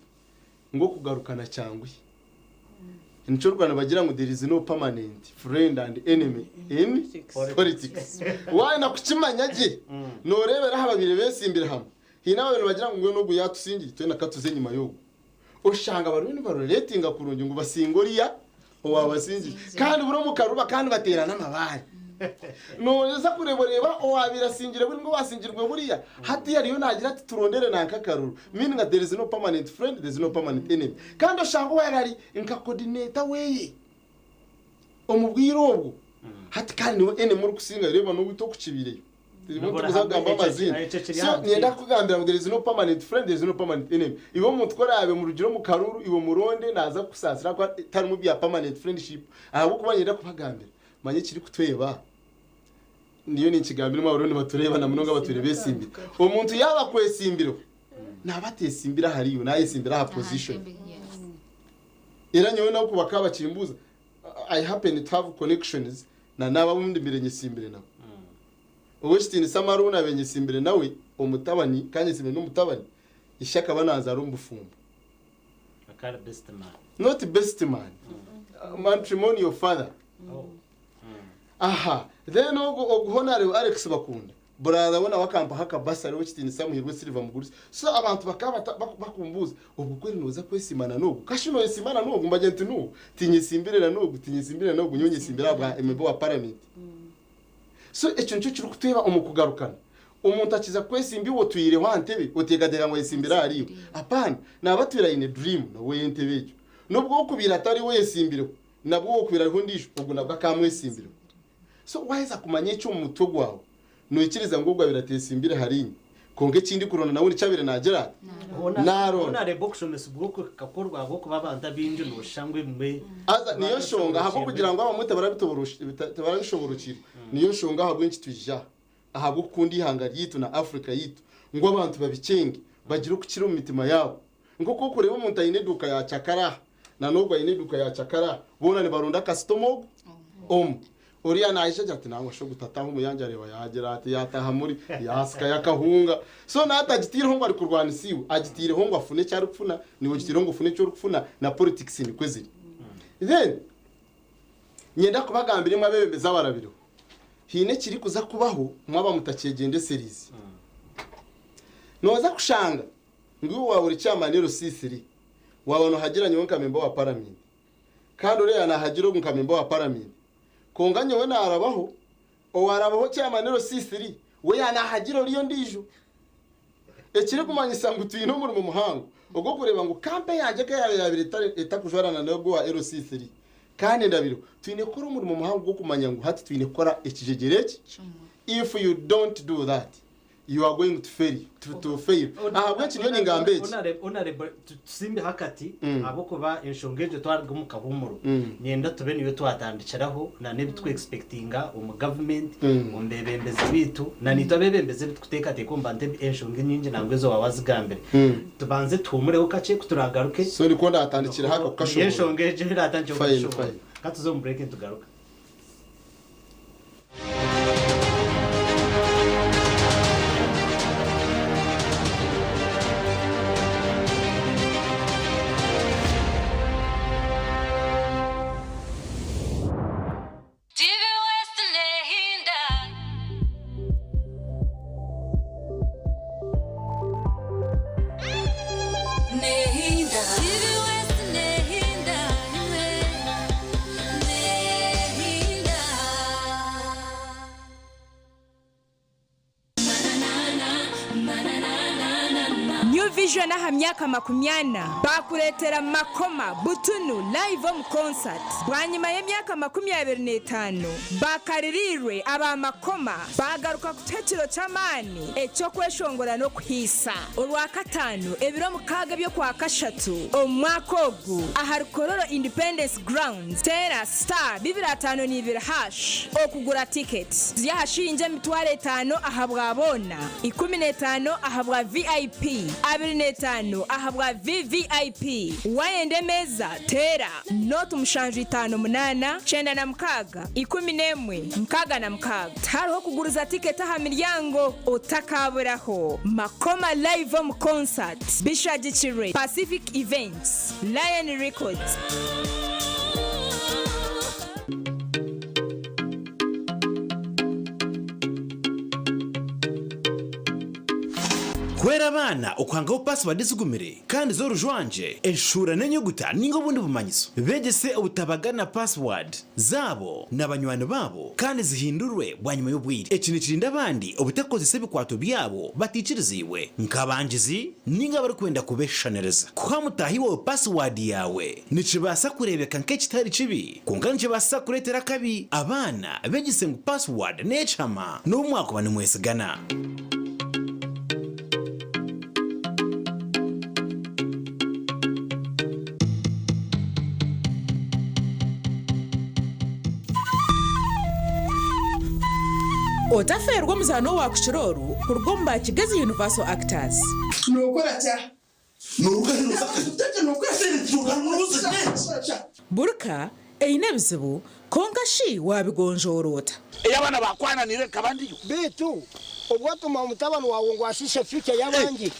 ngu okugarukana kyanguhi. Nikyo orikuba nibagira ngu there is no permanent friend and enemy in politics. Waayenda kukimanya gye, nooreebera aha babaire beesimbire hamwe. Haine ababaire nibagira ngu mbwenu ogu yaatusingire, twena ka tuze enyima y'ogu. Oshanga bariyo nibaroreetinga kurungi ngu basinge oriya owaabasingize. Kandi buri omu karuba kandi bateerana amabaare. Nooza kureeba oreeba owaabaire asingire buri ninga owaasingirwe buriya, hati ariyo naagira ati turondere nanka akaruru. Meaning that there is no permanent friend, there is no permanent enemy. Kandi oshanga owaabaire ari nka coordinator weeye omu bwire obwo, hati kandi niwe enemy orikusingayo. Reeba n'oweitu okukibiireyo. Tikuza kugamba amaziina. So niinyenda kukugambira ngu there is no permanent friend, there is no permanent enemy. Iwe omuntu ku oraabe murugire omu karuru, iwe omuronde naaza kukusaasira ahabw'okuba tarimu bya permanent friendship. Ahabw'okuba niinyenda kubagambira, manya ekirikutweba, ndiyo ninkigambira imwe abariyo nibatureeba na munonga abatwire beesimbire. Omuntu yaaba akwesimbireho, naaba ateesimbire ahariiwe, naayesimbira aha position. Era nyowe n'oku bakaba bakimbuuza, I happen to have connections na n'abo abu ndimire nyesimbire nabo. Ow'ekitiinisa Maroon abe nyesimbire nawe omutabani, ka nyesimbire n'omutabani, ishe akaba nanzaara omu bufumbo. Akaba ari best man. Not best man, matrimonial father. Aha, then ogu ogu Honarebo Alex Bakunda, brother we nawe akampaho akabasari Ow'ekitiinisa Muhirwe Silver Mugurusi. So abantu bakaba bakumbuuza, obwo kweri nooza kwesiimana n'ogu? Kashi nooyesiimana n'ogu? Mbagira nti no, tinyesimbire na n'ogu, tinyesimbire na n'ogu, nyowe nyesimbire ahabwa member wa parliament. So ekyo nikyo kirikutweba omu kugarukana. Omuntu akiza kwesimba iwe otwireho aha ntebe, oteekateeka ngu ayesimbire ahari iwe. Apana, naaba atwire aine dream nawe ey'entebe egyo. N'obu okubaire atari iwe oyesimbireho, nabwo ow'okubaire ariho ondiijo, ogwo nabwo akaamwesimbireho. So waaheza kumanya ekyo omu mutwe gwawe, noikiriza ngu ogwo abaire ateesimbire ahariinye. Kwonka eki ndikuronda nawe nikyo abaire naagira ati, Naaronda. Honareeba okushomesibwa oku kukakorwa ahabw'okuba abantu abaingi nooshusha ngu ebimwe Haza niyo nshonga ahabw'okugira ngu abamwe tibarabishoborokirwe, niyo nshonga ahabw'enki twija aha, ahabw'okukunda eihanga ryaitu na Africa yaitu, ngu abantu babikyenge, bagire okukira omu mitima yaabo. Nk'oku orikureeba omuntu aine eduuka ya cakara aha, na n'ogwo aine eduuka ya cakara aha, boona nibaronda kasitoma ogwo omwe. Oriya naija agira ati, Nangwa shi ogu tataaha omu yangye areeba yaagira ati, yaataaha muri, yaasikayo akahunga. So nawe atagitaireho ngu arikurwanisa iwe, agitaireho ngu afune eki arikufuna, naiwe ogitaireho ngu ofune eki orikufuna, na politics nikwo ziri. Then, nyenda kubagambira imwe abeebembezi abarabireho, haine ekirikuza kubaho mwaba mutakyegyendesereize. Nooza kushanga ngu iwe waaba ori chairman LC3, waaba noohagira nyowe nka member wa parliament, kandi oriya naahagira ogu nka member wa parliament, kwonka nyowe naarabaho, owaarabaho chairman LC3 we yaanaahagira oriya ondiijo. Ekirikumanyisa ngu twine omurimo muhango ogw'okureeba ngu kampa yangye ka yaabaire yaabaire etarikujwarana n'ogu owa LC3 kandi endabiro, twine kukora omurimo muhango gw'okumanya ngu hati twine kukora ekijegyere eki. If you don't do that, You are going to fail, to, to fail. Ahabw'enki ndiyo ningamba eki? Honorable, tusimbeho akati ahabw'okuba enshonga egyo twaruga omu kahuumuro niinyenda tube niyo twatandikiraho na n'ebi tukwexpectinga omu government, omu beebembezi baitu na naitwe abeebembezi ebi tukuteekateeka omu bantu enshonga enyingi nangwa ezi waaba wazigambire. Tubanze tuhuumureho kakye ku turaagaruke. So nikwo ndatandikiraho aka Niyo kukashoboorora. enshonga egyo eratandikiraho Fine, kukashoboorora. fine. Ka tuze omu break nitugaruka. TV West nehinda. Nehinda. TV West nehinda. Vision aha myaka 40 baakureetera Makoma Butunu live omu concert. Bwanyima y'emyaka 25 bakaririirwe aba Makoma baagaruka kutuha ekiro ky'amaani eky'okweshongora n'okuhiisa. Orwakataano ebiro 6 eby'Okwakashatu omu mwaka ogu ahari Kololo Independence Grounds, teera star 252 hash okugura tiketi. Ziri aha shiringi 5000 ahabwa boona, 15 ahabwa VIP, 25 ahabwa VVIP. Waayenda emeeza, teera nooti 758, 96, 11, 66. Tihariho kuguriza tiketi aha miryango. Otakaaburaho! Makoma Live omu Concert bishagikirwe Pacific Events, Lion Records. Hwera abaana okuhangaho paasiwaadi ezigumire kandi z'orujwangye, eshuura n'enyuguta ninga obundi bumanyiso. Beegyese obutabagana paasiwaadi zaabo na banywani baabo kandi zihindurwe bwanyima y'obwire. Eki nikirinda abandi obutakozesa ebikwato byabo bataikiriziibwe, nk'abangizi ninga abarikwenda kubeshushaniriza. Kuha mutaahi waawe paasiwaadi yaawe nikibaasa kureebeka nk'ekitari kibi, kwonka nikibaasa kureetera akabi. Abaana beegyese ngu paasiwaadi n'ekihama n'obu mwakuba nimwesigana. Otafeerwa omuzaano owaakukira oru kuruga omu ba Kigezi Universal Actors. Buri ka eine ebizibu, kwonka shi waabigonjoora ota? Ei abaana baakwananiire nkaba ndiyo. Beitu obu watuma mutabani waawe ngu ashiishe future y'abandi.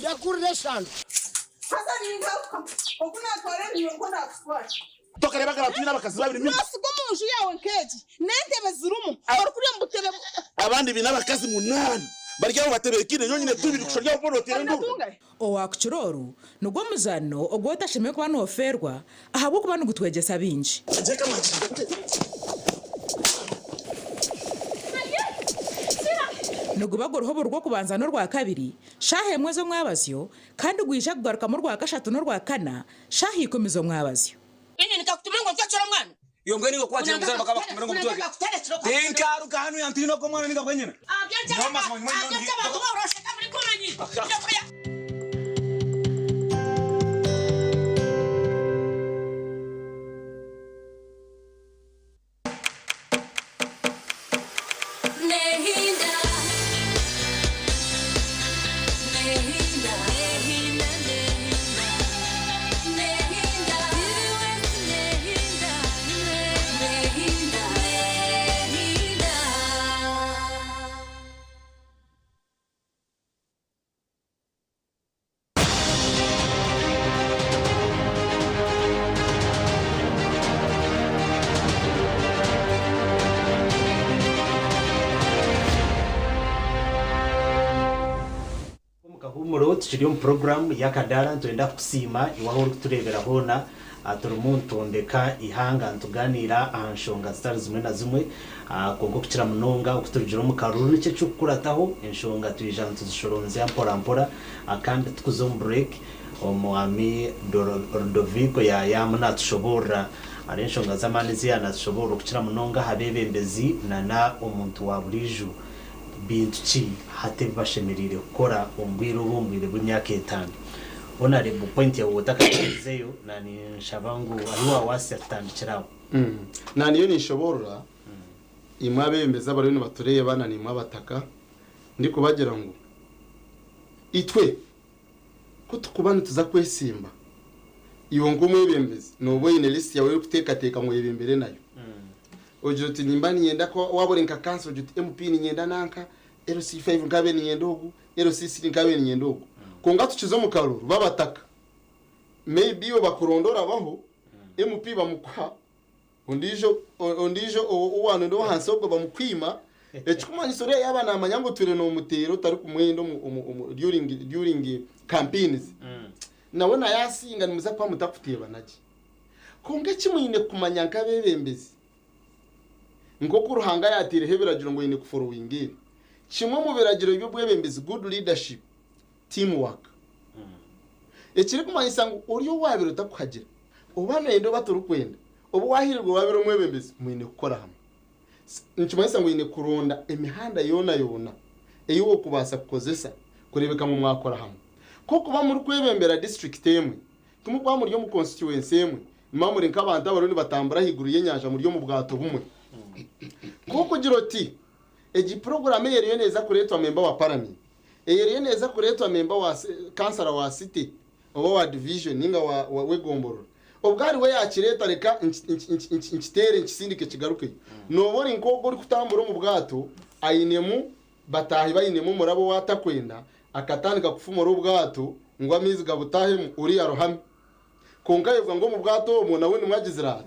Yakurira eshano. Haza ningaruka, oku naatwara ebinywa nikwo naakutwara. Tokareebaga abantu baine abakazi babiri mimi? Noosiga omu nju yaawe nk'egi, n'entebe zirimu, orikurya omu butebe. Abandi baine abakazi munaana, bari aho batebeekaine, nyowe nyine tubiri kusha ori aho boona oteera enduuru. Owaakukira oru nigwo muzaano ogu otashemereire kuba noofeerwa ahabw'okuba nigutwegyesa bingi. Niguba guriho buri Rwokubanza n'Orwakabiri, shaaha emwe z'omwabazyo, kandi gwija kugarukamu Orwakashatu n'Orwakana, shaaha ikumi z'omwabazyo. Inye nikakutuma ngu ontwekere omwana. Iwe mbwenu iwe ku wagira omuzaire bakaba bakutumire ngu omutweke. Tinkaruga hanu yantiina ogwo mwana ninga bwenyine. Nyowe mazima nyuma nyowe ndi. Omu kahuumuro tukiri omu puroguraamu y'akadaara nitwenda kukusiima iwe ahu orikutureebera hoona. Turimu nitwombeka eihanga nitugaaniira aha nshonga zitari zimwe na zimwe. Kwonka okukira munonga oku turugire omu karuru niki ekirikukurataho enshonga twija nituzishoronzya mpora mpora kandi tukuza omu break Omwami Rudoviko yaayamu naatushoboorora hariho enshonga z'amaani ezi yaanatushoboorora okukira munonga aha beebembezi nana omuntu wa buriijo. Bintu ki hati ebi bashemereire kukora omu bwire obu omu bwire bw'emyaka etaano? Honourable point yaawe otakagirizeyo naninshaba ngu ahi waawaasya tutandikire aho. Naniyo ninshoboorora imwe abeebembezi abariyo nibatureeba na naimwe abataka ndikubagira ngu itwe Ku turikuba nituza kwesimba, iwe nk'omwebembezi nooba oine lisiti yaawe ei orikuteekateeka ngu oyebembere nayo. Ogira oti nimba niinyenda ku waaba ori nka kansara ogira oti MP niinyenda nanka, LC5 nkabe niinyenda ogu, LC3 nkabe niinyenda ogu. Kwonka tukiza omu karuru babataka, maybe iwe bakuronda orabaho, MP bamukuha, Ondiijo ondiijo owaana ow'ahansi ogwo bamukwima, ekikumanyisa oriya yaaba naamanya ngu otwire noomuteera otarikumwenda omu omu omu during during campaigns, nawe na yaasinga nimuza kuba mutakuteebana gye. Kwonka eki mwine kumanya nk'abeebembezi, nk'oku Ruhanga yaataireho ebiragiro ngu oine kuforowinga ebi, Kimwe omu biragiro by'obwebembezi, good leadership, team work. Ekirikumanyisa ngu ori owaabaire otakuhagira, oba noyenda oba torikwenda, obu waahirirwe waabire omwebembezi, mwine kukora hamwe. Nikimanyisa ngu oine kuronda emihanda yoona-yoona ei orikubaasa kukozesa kureebeka ngu mwakora hamwe. Ku orikuba murikwebembera disiturikiti emwe, timurikuba muri omu konsituwensi emwe, nimuba muri nk'abantu abariyo nibatambura ahaiguru y'enyanja muri omu bwato bumwe. Ku orikugira oti, Egi puroguraamu ei eriyo neeza kureetwa memba wa paramenti, ei eriyo neeza kureetwa memba wa kansara wa site oba wa divijoni nainga w'egomborora, obwo ariwe yaakireeta reka nkiteere nkisindike kigarukeyo. Nooba ori nk'ogwo orikutambura omu bwato ainemu bataahi be ainemu omurabo ou atakwenda, akatandika kufumura obwato ngu amaizi gabutaahemu oriya arohame. Kwonka ayebwa ngu omu bwato omwo nawe nimwo agizire ata?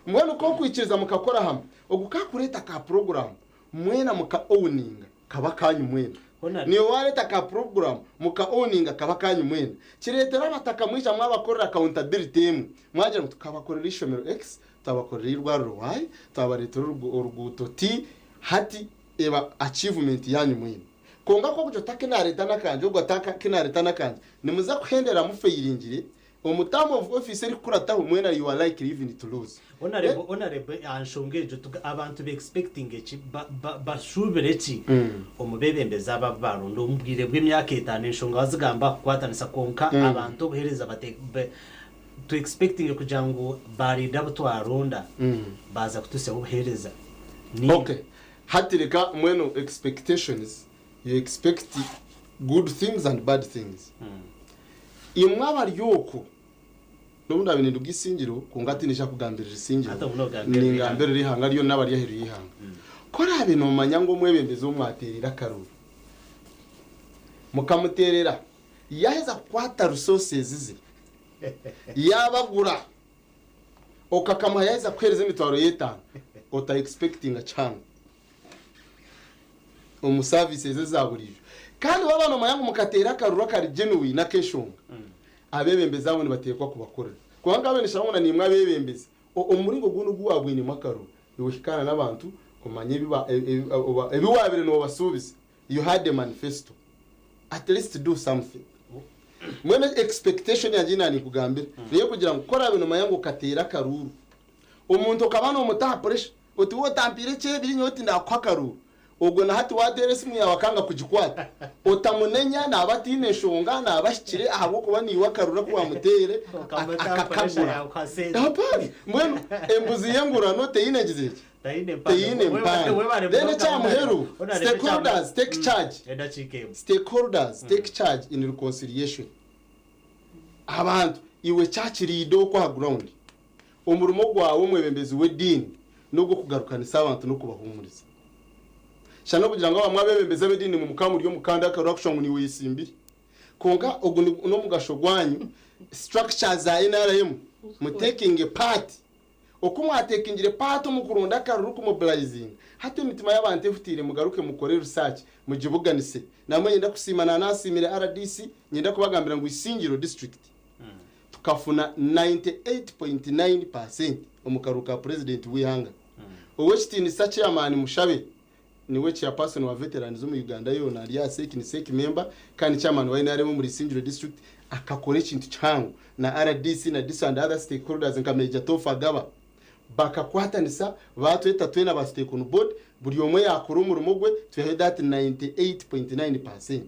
Mbwenu ku okwikiriza mukakora hamwe, ogu ka kureeta ka puroguraamu mwena muka owuninga kaba akanyu mwena. Niiwe waareeta ka puroguraamu muka owuninga kaba akanyu mwena. Kireetera abataka mwija mwabakorera accountability emwe, mwagira ngu tukabakorera eishomero X, twabakorera eirwariro Y, twabareetera oruguuto T, hati eba achievement yaanyu mwena. Kwonka ku okugira oti aka naareeta n'akangye, ogwo ati aka naareeta n'akangye, nimuza kuhendera mufeiringire Omu term of office erikukurataho mwena you are likely even to lose. Honourable, honourable aha nshonga egyo tuga abantu be expectinge ki? Ba, ba, bashuubire ki omu beebembezi aba abu baaronda omu bwire bw'emyaka etaano? Enshonga wazigamba aha kukwatanisa kwonka abantu obuheereza bate, be, tu expectinge kugira ngu ba leader abu twaronda baaza kutuhitsyaho obuheereza. Ni. Okay, hati reka mbwenu expectations, you expect good things and bad things. Imwe abari okwo, n'obu ndaabe ninduga Isingiro, kwonka tindija kugambirira Isingiro, Hati obu noogambirira eihanga. ningambirira eihanga ryona n'abari aheeru y'eihanga. Ku oraabe noomanya ngu omwebembezi ou mwateereire akaruru, mukamuteerera, yaaheza kukwata resources ze, yaabagura, okakamuha yaaheza kukuheereza emitwaro y'etaano, ota expectinga kihango. omu services eza buriijo. Kandi waaba noomanya ngu mukateera akaruru akari genuine ak'enshonga, abeebembezi abo nibateekwa kubakorera. Kwonka nkaaba nishaba ngu na naimwe abeebembezi, omu muringo gwona ogu waabwinemu akaruru, iwe hikaana n'abantu omanye ebi ba ebi waabaire noobasuubiza. You had a manifesto. At least do something. Mbwenu expectation yangye ei naaninkugambira n'ey'okugira ngu ku oraabe noomanya ngu okateera akaruru, omuntu okaba noomuta aha pressure, Oti waaba otampiire ekyebiri nyowe tindakuha akaruuru. Ogwo na hati waateera esimu yaawe akanga kugikwata. Otamunenya naaba ataine nshonga, naaba ahikire ahabw'okuba naiwe akaruuru aku waamuteire akakagura. Hapana! Mbwenu embuzi y'engurano teine ngizire ki? Teine mpanga. Then eky'aha muheru, stakeholders take charge. Stakeholders take charge in reconciliation. Abantu, iwe kyakiriide okwo aha ground. Omurimo gwawe omwebembezi w'ediini n'ogw'okugarukanisa abantu n'okubahuumuriza. Shana okugira ngu abamwe abebembezi ab'ediini nimwe mukaba muri omu kandi akaruru akushusha ngu niiwe oyesimbire. Kwonka ogu n'omugasho gwanyu, structures za nrm mutekinge part. Oku mwatekingire part omu kuronda akaruru kumobilizinga, hati emitima y'abantu ehutiire mugaruke mukore research mugibuganise. Nambwenu nyenda kusiima naanasiimire rdc, nyenda kubagambira ngu Isingiro district, tukafuna 98.9 per cent omu karuru ka Purezidenti w'eihanga. Ow'ekitiinisa Chairman Mushabe niwe Chairperson wa Veterans omu Uganda yoona ari aha CEC ni CEC member kandi Chairman wa nrm omuri Isingiro District akakora ekintu kihango na rdc na DISO and other stakeholders nka Major Tofa Agaba bakakwatanisa baatweta twena baatuteeka on board buri omwe yaakora omurimo gwe twihayo that 98.9 per cent.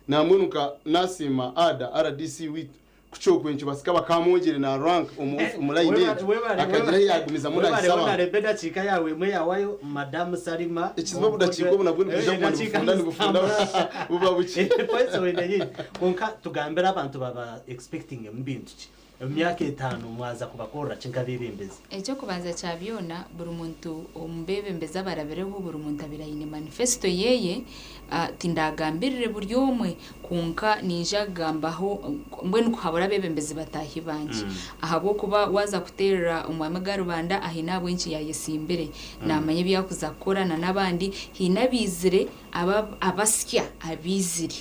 Nambwenu nka nasiima ada rdc witu kukyokwe nikibasika bakamwongyere na rank omu omu line egyo akagira ahi yagumizamu Webare nahisa abantu. Honorable edakiika yaawe emwe yahwayo Madam Salima. Ekizibu obudakiika obu nabwo nibwija kuguma nibufunda nibufunda buba bukye. Points wine nyingi kwonka tugambire abantu baba expecting mu bintu ki omu myaka etaano mwaza kubakorera ki nk'abebembezi? Eky'okubanza kya byona, buri muntu omu beebembezi abarabireho, buri muntu abaire aine manifesito yeeye. Tindagambirire buri omwe, kwonka niija kugambaho mbwenu kuhabura abeebembezi bataahi bangye. Ahabw'okuba waaza kuteerera Omwami Garubanda haine ahabw'enki yaayetsimbire. Naamanya ebi arikuza kukora na n'abandi. Haine abaizire abasya abaizire.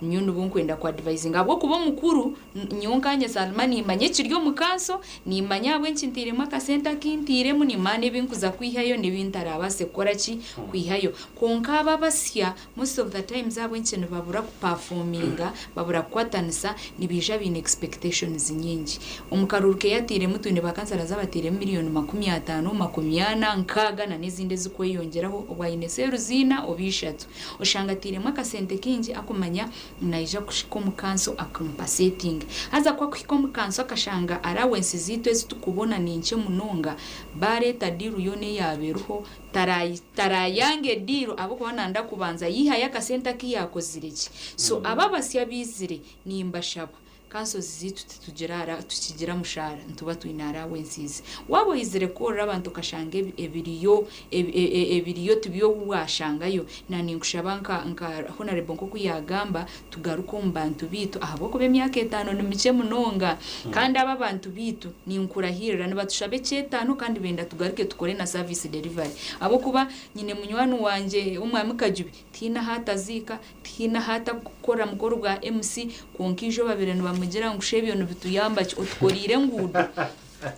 Nyowe nibo nkwenda ku advisinga ahabw'okuba omukuru nyowe nkanye Salma nimanya ekiri omu kanso, nimanya ahabw'enki ntairemu akasente aku ntairemu, nimanya n'ebi nkuza kwihayo n'ebi ntarabaase kukora ki, kwihayo. Kwonka abo abasya most of the times ahabw'enki nibabura ku performinga, babura kukwatanisa, nibaija baine expectations nyingi. Omu karuuru ke yatairemu twine ba councillors abatairemu miriyoni 50, 40, 60 na n'ezindi ezirikweyongyeraho obwo aine seeruzi ina oba ishatu. Oshanga atairemu akasente kaingi akumanya ngu naija kuhika omu kanso akampa setinge. Haza ku akuhika omu kanso akashanga allowance zaitu ezi tukubona ni nkye munonga, baareeta diiru yoona eyaaba eriho tarayange diiru ahabw'okuba nayenda kubanza yaihayo akasente aku yaakozire gye. So abo abasya abaizire nimbashaba Kansozi zaitu titugira tukigira mushaara nituba twine allowances. Waaba oizire kukorera abantu okashanga ebiriyo ebiriyo tibyo washangayo, na ninkushaba nka nka Honarebo nk'oku yaagamba tugaruke omu bantu baitu ahabw'okuba emyaka etaano ni mikye munonga kandi abo abantu baitu ninkurahirira nibatushaba eky'etaano kandi benda tugaruke tukore na service delivery ahabw'okuba nyine munywani wangye Omwami Kajubi tihaine ahu ataziika, Tihaine ahu atarikukora mukoro gwa MC, kwonka ijo babaire nibamugira ngu shi ebyo nibituyamba ki, otukoreire enguudo.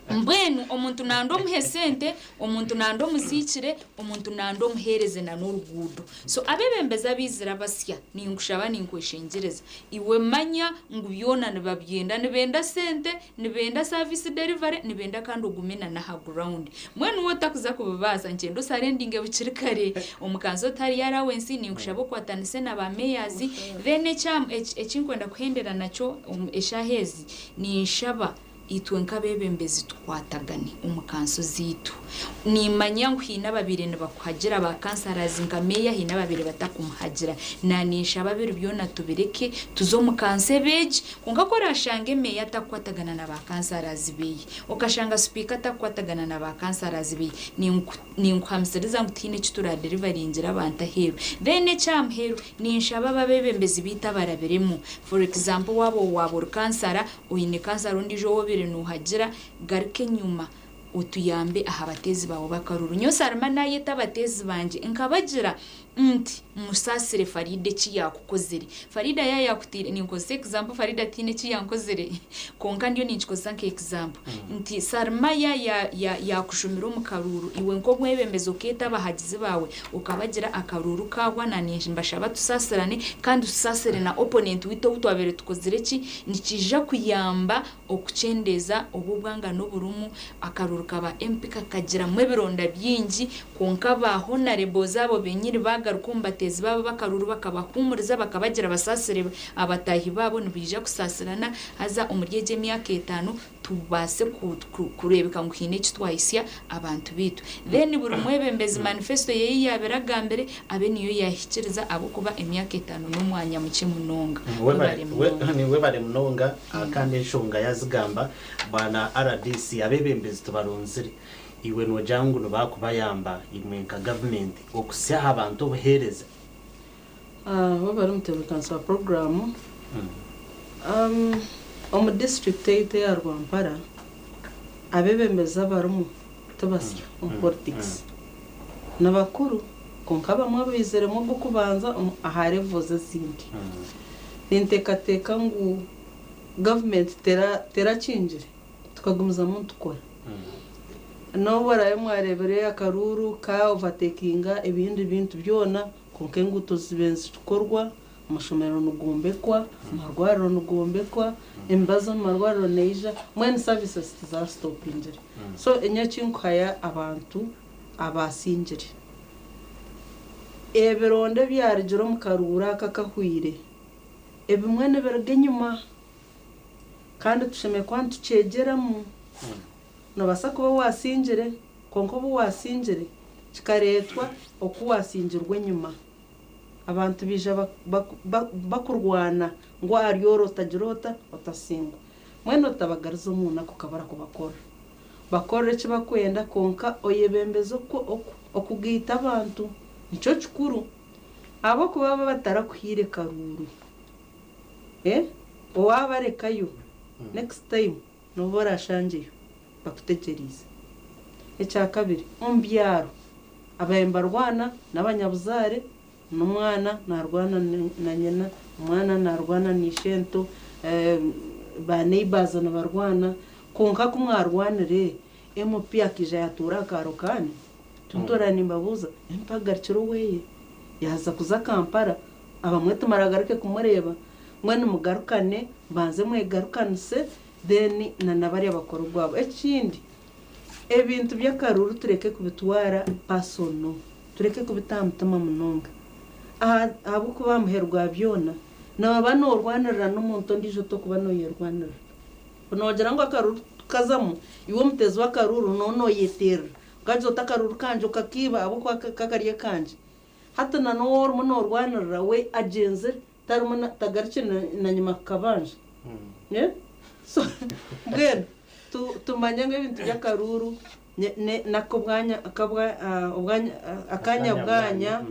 Mbwenu omuntu nanda omuhe sente, omuntu nanda omuziikire, omuntu nanda omuheereze na n'oruguudo. So abeebembezi abaizire abasya, ninkushaba ninkweshengyereza, iwe manya ngu byona nibabyenda, nibenda sente, nibenda service delivery, nibenda kandi ogume na n'aha ground. Mbwenu waaba otarikuza kubibaasa, nikyenda osarendinge bukiri kare. Omu kanso tihariyo allowance, ninkushaba okwatanise na ba mayors. Then eki nkwenda kuhendera nakyo eshaaha ezi, ninshaba itwe nk'abeebembezi tukwatagane omu kanso zaitu. Nimanya ngu haine ababaire nibakuhagira ba councillors nka meeya haine ababaire batakumuhagira. Naninshaba biri byona tubireke tuze omu kanso ebe egi. Kwonka ku orashange meeya atakukwatagana na ba councillors beye, okashanga sipiika atakukwatagana na ba councillors beye, ninkuhamisiriza ngu tihaine eki turadeliveringyire abantu aheeru. Then ekyaha muheru, ninshaba abo abeebembezi baitu abarabiremu, for example waaba waaba ori kansara, oine kansara ondiijo ou obaire noohagira, garuka enyima otuyambe aha bateezi baawe b'akaruru. Nyowe Salima naayeta abateezi bangye nkabagira nti, Musaasire Fariida eki yaakukozire. Fariida yaaba yaakutaire, ninkozesa example, Fariida tihaine eki yankozire, kwonka ndiyo ninkikozesa nka example, nti Salima yaaba yaakujumire omu karuuru, iwe nk'omwebembezi okeeta abahagizi baawe okabagira akaruuru kaahwa, na nimbashaba tusaasirane kandi tusaasire na opponent waitu ou twabaire tukozire ki, nikiija kuyamba okukyendeeza obu obwangano oburimu, akaruuru ka ba MP kakagiramu ebironda bingi kwonka ba Honarebozi abo benyini baagaruka omu bateezi baabo b'akaruuru bakabahuumuriza bakabagira basaasire abataahi baabo nibaija kusaasirana haza omuri egi emyaka etaano tubaase kureebeka ngu haine eki twahitsya abantu baitu. Then buri mwebembezi manifesto ye ei yaabaire agambire abe niyo yaahikiriza ahabw'okuba emyaka etaano n'omwanya mukye munonga. Webare munonga. Webare munonga kandi enshonga yazigamba bwana rdc abebembezi tubaronzire iwe nogira ngu nibakubayamba imwe nka gavumenti okuhitsya aha bantu obuhereza? Webare omutebekanisa wa puroguraamu. Omu disiturikiti eyaitu eya Rwampara, abeebembezi abarimu tibasya omu politics. Nibakuru kwonka abamwe abaiziremu ogw'okubanza aha levels ezindi. Ninteekateeka ngu gavumenti terakingire tukagumizamu nitukora. N'obu oraabe mwareebire akaruuru ka overtakinga ebindi bintu byona kwonka enguuto zibaire nizikorwa, amashomero nigombekwa, amarwariro nigombekwa, emibazi omu marwariro neija, mbwenu services tizasitopingire. So nyowe ekinkuhaya abantu abasingire, ebironda ebyarugire omu karuuru aka akahweire, ebimwe nibiruga enyima kandi tushemereire kuba nitukyegyeramu. Noobaasa kuba waasingire kwonka obu waasingire kikareetwa oku waasingirwe enyima. Abantu baija bakurwana ngu ahari ori otagira ota, otasingwa. Mbwenu otabagariza omu naku okabura kubakorera. Bakorere eki bakwenda kwonka oyebembeze okugaita abantu nikyo kikuru ahabw'okuba baba batarakuhaire karuuru, waabarekayo next time N'obu oraashangyeyo bakutegyereize. Ekya kabiri, omu byaro ababaire nibarwana n'abanyabuzaare, n'omwana naarwana na nyina Omwana naarwana na ishento, ba neighbours nibarwana, kwonka ku mwarwanire, MP akaija yaatuura aha kaaro kaanyu? Tintoorera nimbabuuza, MP agarukire oweye, yaaza kuza Kampala, abamwe timuragaruke kumureeba, mbwenu mugarukane, mubanze mwegarukanise then na nabariya bakore ogwabo. Ekindi, ebintu by'akaruuru tureke kubitwara personal, tureke kubita aha mutima munonga ahabw'okuba aha muheru gwa byona nooba noorwanirira n'omuntu ondiijo tokuba nooyerwanirira. Ku noogira ngu akaruuru tukazamu, iwe omuteezi w'akaruuru nooba nooyeteerera okagira oti akaruuru kangye okakiiba ahabw'okuba kakari akangye. Hati na n'ou orimu noorwanirira we agyenzire tarimu na tagarukire na nyima kukabanja. So mbwenu tumanye ngu ebintu by'akaruuru n'ak'obwanya akanya bwanya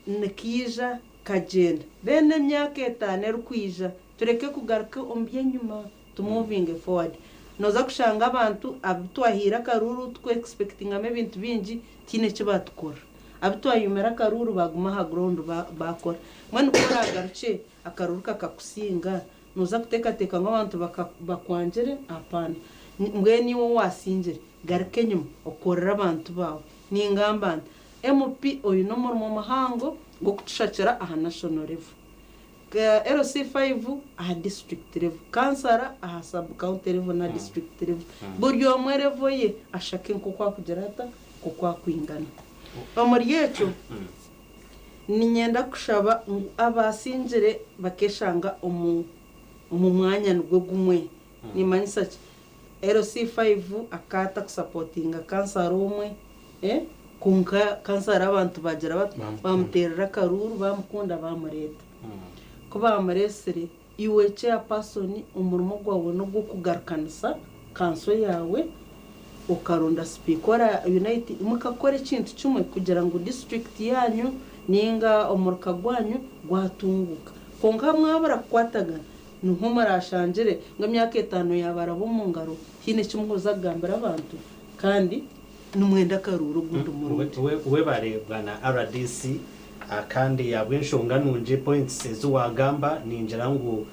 nikaija kagyenda. Then emyaka etaano erikwija tureke kugaruka omu by'enyima tu movinge forward. Nooza kushanga abantu abu twahaire akaruuru tuku expectingamu ebintu bingi tihaine eki baatukora. Abu twayumire akaruuru baaguma aha ground baakora. Mbwenu ku oraagarukye akaruuru kakakusinga Nooza kuteekateeka ngu abantu bakwangire? Apaana. Mbwenu iwe owaasingire, garuka enyima okorere abantu baawe. Ningamba nti, MP oine omurimo muhango gw'okutushakira aha national level. LC5 aha district level, kansara aha sub county level na district level. Buri omwe level ye ashake nk'oku akugira ata, nk'oku akwingana. Omuri ekyo. Niinyenda kushaba ngu abaasingire bakeeshanga omu omu mwanya nigwo gumwe. Nimanyisa ki? LC5 akaata kusapotinga kansara omwe, kwonka kansara abantu baagira bata? Baamuteerera akaruuru, baamukunda baamureeta. Ku baamureetsire, iwe chairperson omurimo gwawe n'ogw'okugarukanisa kanso yaawe, okaronda sipiika ora unite mukakora ekintu kimwe kugira ngu disiturikiti yaanyu ninga omuruka gwanyu gwatunguuka. Kwonka mwabura kukwatagana niho murashangire ngu emyaka etaano yabaraba omu ngaro tihaine eki murikuza kugambira abantu kandi nimwenda akaruuru ogundi murundi. Webare bwana rdc kandi ahabw'enshonga nungi points ezi wagamba ningira ngu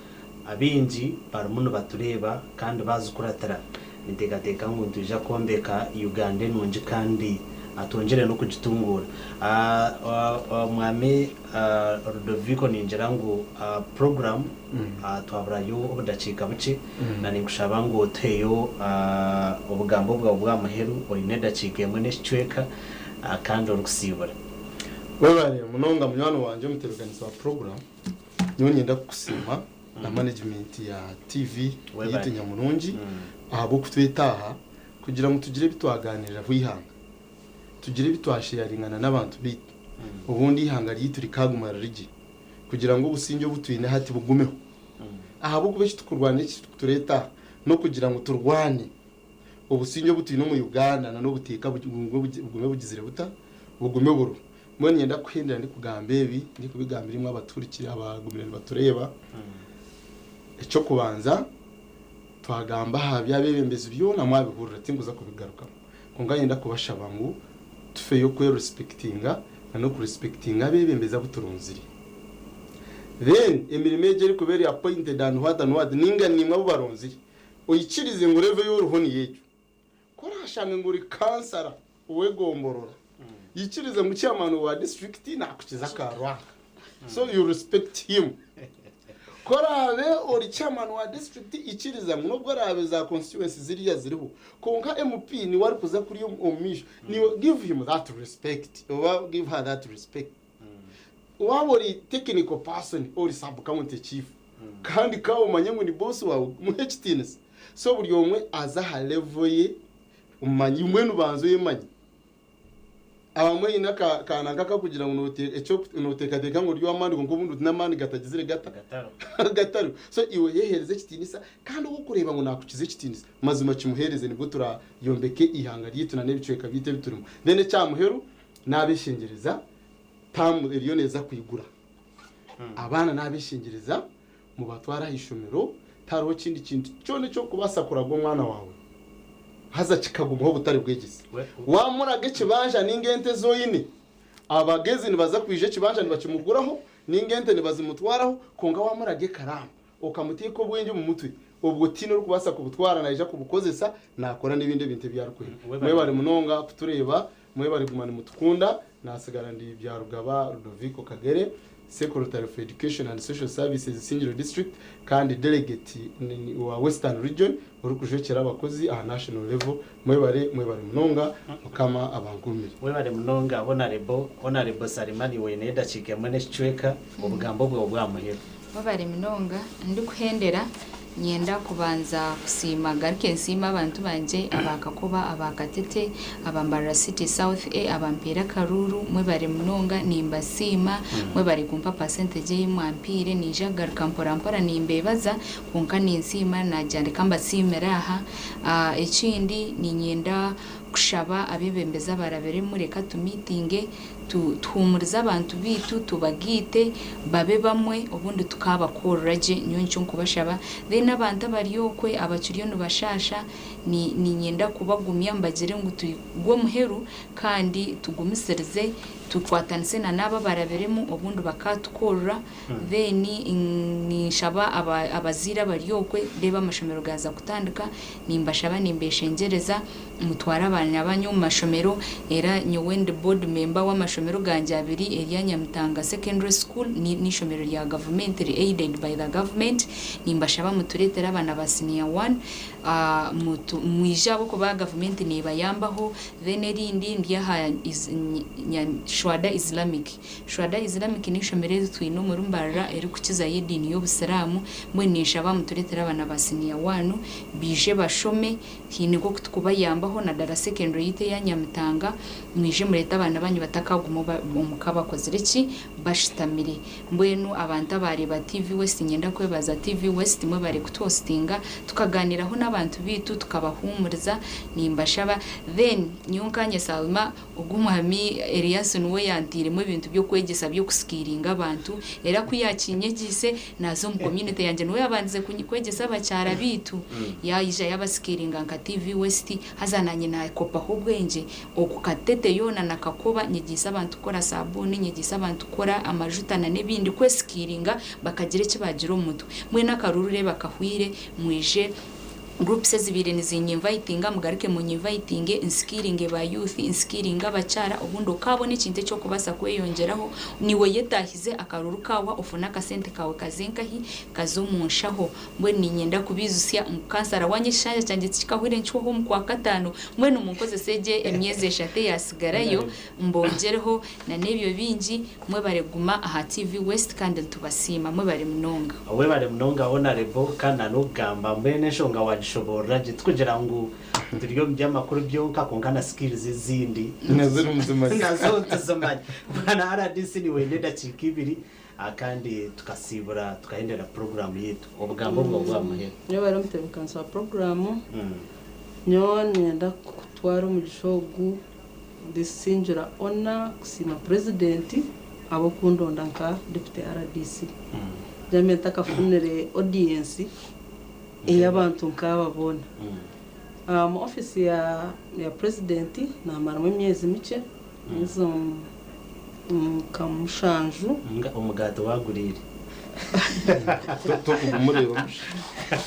Abaingi barimu nibatureeba kandi baazikuratira. Ninteekateeka ngu nitwija kwombeka Uganda enungi kandi twongyere n'okugitunguura. Mwami Rudoviko ningira ngu puroguraamu twaburayo obudakiika bukye na ninkushaba ngu otuheyo obugambo bwawe obw'aha muheru oine edakiika emwe n'ekicweka kandi orikusiibura. Webare munonga munywani wangye omutebeekanisa wa puroguraamu. Nyowe niinyenda kukusiima na management ya TV yaitu nyamurungi ahabw'okutweta aha kugira ngu tugire ebi twaganiriraho eihanga, tugire ebi twasheyaringana n'abantu baitu obundi eihanga ryaitu rikaaguma riri gye kugira ngu obusingye obu twine hati bugumeho ahabw'okuba eki tukurwanira eki kirikutureeta aha n'okugira ngu turwane obusingye obu twine omu Uganda n'obuteeka bugume bugizire buta? Bugume buriho. Mbwenu niinyenda kuhendera ndikugamba ebi, ndikubigambira imwe abatuhurikire abagumire nibatureeba. Eky'okubanza, twagamba aha by'abeebembezi byona mwabihurira tinkuza kubigarukamu. Kwonka niinyenda kubashaba ngu tufeyo kweresipekitinga na n'okuresipekitinga abeebembezi abu turonzire. Then emirimo egi erikuba eri appointed and what and what nainga niimwe abu baronzire, oikirize ngu level ei oriho niyo egyo. Ku oraashange ngu ori kansara ow'egomborora, ikiriza ngu chairman wa disiturikiti naakukiza aka rank. So you respect him. Ku oraabe ori chairman wa disiturikiti, ikiriza ngu n'obu oraabe za constituency ziriya ziriho, kwonka MP niwe arikuza kuriya omu maisho. Niiwe give him that respect oba give her that respect. Waaba ori technical person, ori sub county chief, kandi ka omanye ngu ni boss waawe, muhe ekitiinisa. So buri omwe aze aha level ye omanye mbwenu banza oyemanye. Abamwe haine aka kananka akakugira ngu noteekateeka ngu ori ow'amaani kwonka obundi oti n'amaani gatagizire gata? Gatariho. So iwe yeheereze ekitiinisa kandi ou orikureeba ngu naakukiza ekitiinisa mazima kimuheereze nibwo turayombeke eihanga ryaitu na n'ebicweka byaitu ebi turimu. Then eky'aha muheru naabeshengyereza taamu eriyo neeza kwigura. Abaana naabeshengyereza mubatware aha ishomero, tihariho kindi kintu kyona eki orikubaasa kuraga omwana waawe haza kikagumaho obutari bwegyese. Waamuraga ekibanja nainga ente ezi oine, abagezi nibaza kwija ekibanja nibakimuguraho Ninga ente nibazimutwaraho kwonka wamuraga ekaraamu okamuteeka obwengye omu mutwe obwo tihaine orikubaasa kubutwara naija kubukozesa nakora n'ebindi ebintu ebi arikwenda. Mwebare munonga kutureeba, mwebare kuguma nimutukunda. Nasigara ndi Byarugaba Ludovico Kagere, Secretary for Education and Social Services Isingiro District kandi Delegate wa Western Region orikujwekyera abakozi aha national level. Mwebare, mwebare munonga. Mukama abankuumire. Webare munonga Honarebo. Honarebo Salimani oine edakiika emwe n'ekicweka, obugambo bwawe bw'aha muheru. Webare munonga. Ndikuhendera, niinyenda kubanza kusiima ngaruke nsiime abantu bangye aba Kakoba, aba Katete, aba Mbarara City South A abampeire akaruuru, mwebare munonga nimbasiima, mwebare kumpa percentage ei mwampeire, niinyija kugaruka mpora mpora nimbebaza kwonka ninsiima naagira reka mbasiimire aha. Ekindi niinyenda kushaba abeebembezi abarabiremu reka tumiitinge tuhuumurize abantu baitu tubagaite babe bamwe obundi tukaabakorera gye nyowe nikyo nkubashaba. Then abantu abari okwe abakiriyo nibashaasha niinyenda kubagumya mbagire ngu tugwe omuheru kandi tugumisirize tukwatanise na n'abo abarabiremu obundi bakaatukorera. Then ninshaba abazaire abari okwe reeba amashomero gaaza kutandika nimbashaba nimbeshengyereza mutware abaana banyu omu mashomero era nyowe ndi board member w'amashomero gangye abiri erya Nyamitanga Secondary School n'eishomero rya gavumenti riri aided by the government nimbashaba mutureetere abaana ba senior one mwije ahabw'okuba gavumenti neebayambaho then erindi ndi aha Shuhada Islamic Shuhada Islamic n'eishomero eri twine omuri Mbarara erikukizayo ediini y'obusiraamu, mbwenu ninshaba mutureetere abaana ba siniya waanu baije bashome, haine nk'oku tukubayambaho nadara secondary yaitu eya Nyamitanga, mwije mureete abaana baanyu batakaaguma omuka bakozire ki? Bashutamire. Mbwenu abantu abaareeba TV West niinyenda kwebaza TV West mwebare kutuhositinga tukagaaniiraho n'abantu baitu tukabahuumuriza, nimbashaba then nyowe nkaanye Salma Ogu mwami Elias niwe yanteiremu ebintu by'okwegyesa by'okusikiiringa abantu era ku yaakinyegyeise naaza omu community yangye niwe yaabandize kwegyesa abakyara baitu yaija yaabasikiiringa nka TV West haza naanye naakopaho obwengye oku Katete yoona na Kakoba nyegyeise abantu kukora saabuuni, nyegyeise abantu kukora amajuta na n'ebindi kwesikiiringa bakagira eki baagira omu mutwe. Mbwenu akaruuru reeba kahweire mwije Groups ezibaire nizinyinvayitinga mugaruke munyinvayitinge nsikiringe ba youth, nsikiringe abakyara obundi okaabona ekintu eky'okubaasa kweyongyeraho niiwe oyetaahize akaruru kaawa ofune akasente kaawe kaze nkahi? Kaze omu nshaho. Mbwenu niinyenda kubiijutsya ngu kansara waanyu ekishanja kyangye tikikahweire nikihwaho omu Kwakataano mbwenu munkozese gye emyezi eshatu eyaatsigarayo mbongyereho na n'ebyo bingi. Mwebare kuguma aha TV West kandi nitubasiima. Mwebare munonga. Webare munonga Honarebo kandi nanokugamba mbwenu enshonga wagishoborora gye tikugira ngu turi omu by'amakuru byonka kwonka na skills ezindi Nazo nimuzimanya. nazo nituzimanya. Bwana rdc niiwe oine edakiika ibiri kandi tukasiibura tukahendera puroguraamu yaitu. Obugambo bwawe bw'aha muheru. Mwebare omutebeekanisa wa puroguraamu. Nyowe niinyenda kutwara omugisha ogu Ndisingira ona kusiima Purezidenti ahabw'okundonda nka Deputy rdc. Njambe ntakafunire audience ey'abantu nk'aba boona. Omu ofiisi ya Purezidenti naamaramu emyezi mikye, emyezi nka mushanju. Omugaati waaguriire? Tokugumureeba busha.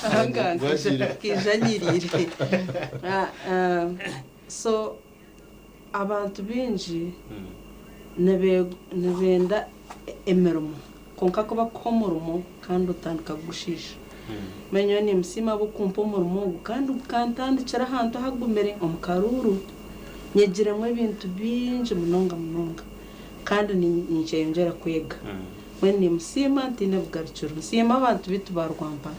Ahangaha nkaija nyiriire. So abantu baingi nibenda emirimo kwonka ku bakuha omurimo kandi otandika kugushiisha. Mbwenu nyowe nimusiima ahabw'okumpa omurimo ogu kandi gukantandikira ahantu ahagumire omu karuuru. Nyegiremu ebintu bingi munonga munonga kandi ninkyeyongyera kwega. Mbwenu nimusiima ntaine bugarukiro. Nsiima abantu baitu ba Rwampara.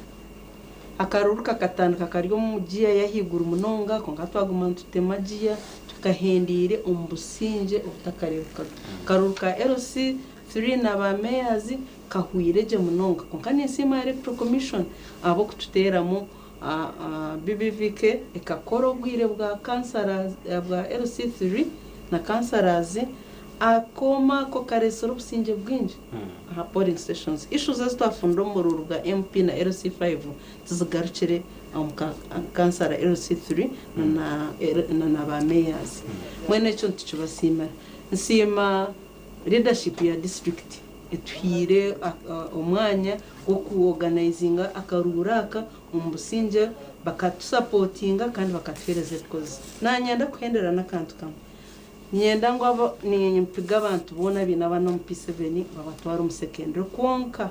Akaruuru kakatandika kari omu giya y'ahaiguru munonga kwonka twaguma nitutema giya tukahendeire omu busingye obutakareebekaga. Akaruuru ka LC three na ba mayors kahweire gye munonga kwonka ninsiima Electoral Commission ahabw'okututeeramu BBVK ekakora obwire bwa councillors bwa LC three na councillors Akooma ako kareetsire obusingye bwingi aha polling stations. Issues ezi twafunire omu buruuru bwa MP na LC5 tizigarukire omu ka kansara LC3 na na ba mayors. Mbwenu ekyo nitukibasiimira. Nsiima leadership ya district etuhaire omwanya gw'okuorganizinga akaruuru aka omu busingye bakatusapotinga kandi bakatuheereza ebikozi. Nanyenda kuhendera n'akantu kamwe. Niinyenda ngu abo nimpiga abantu boona abaine abaana omu P7 babatware omu secondary kwonka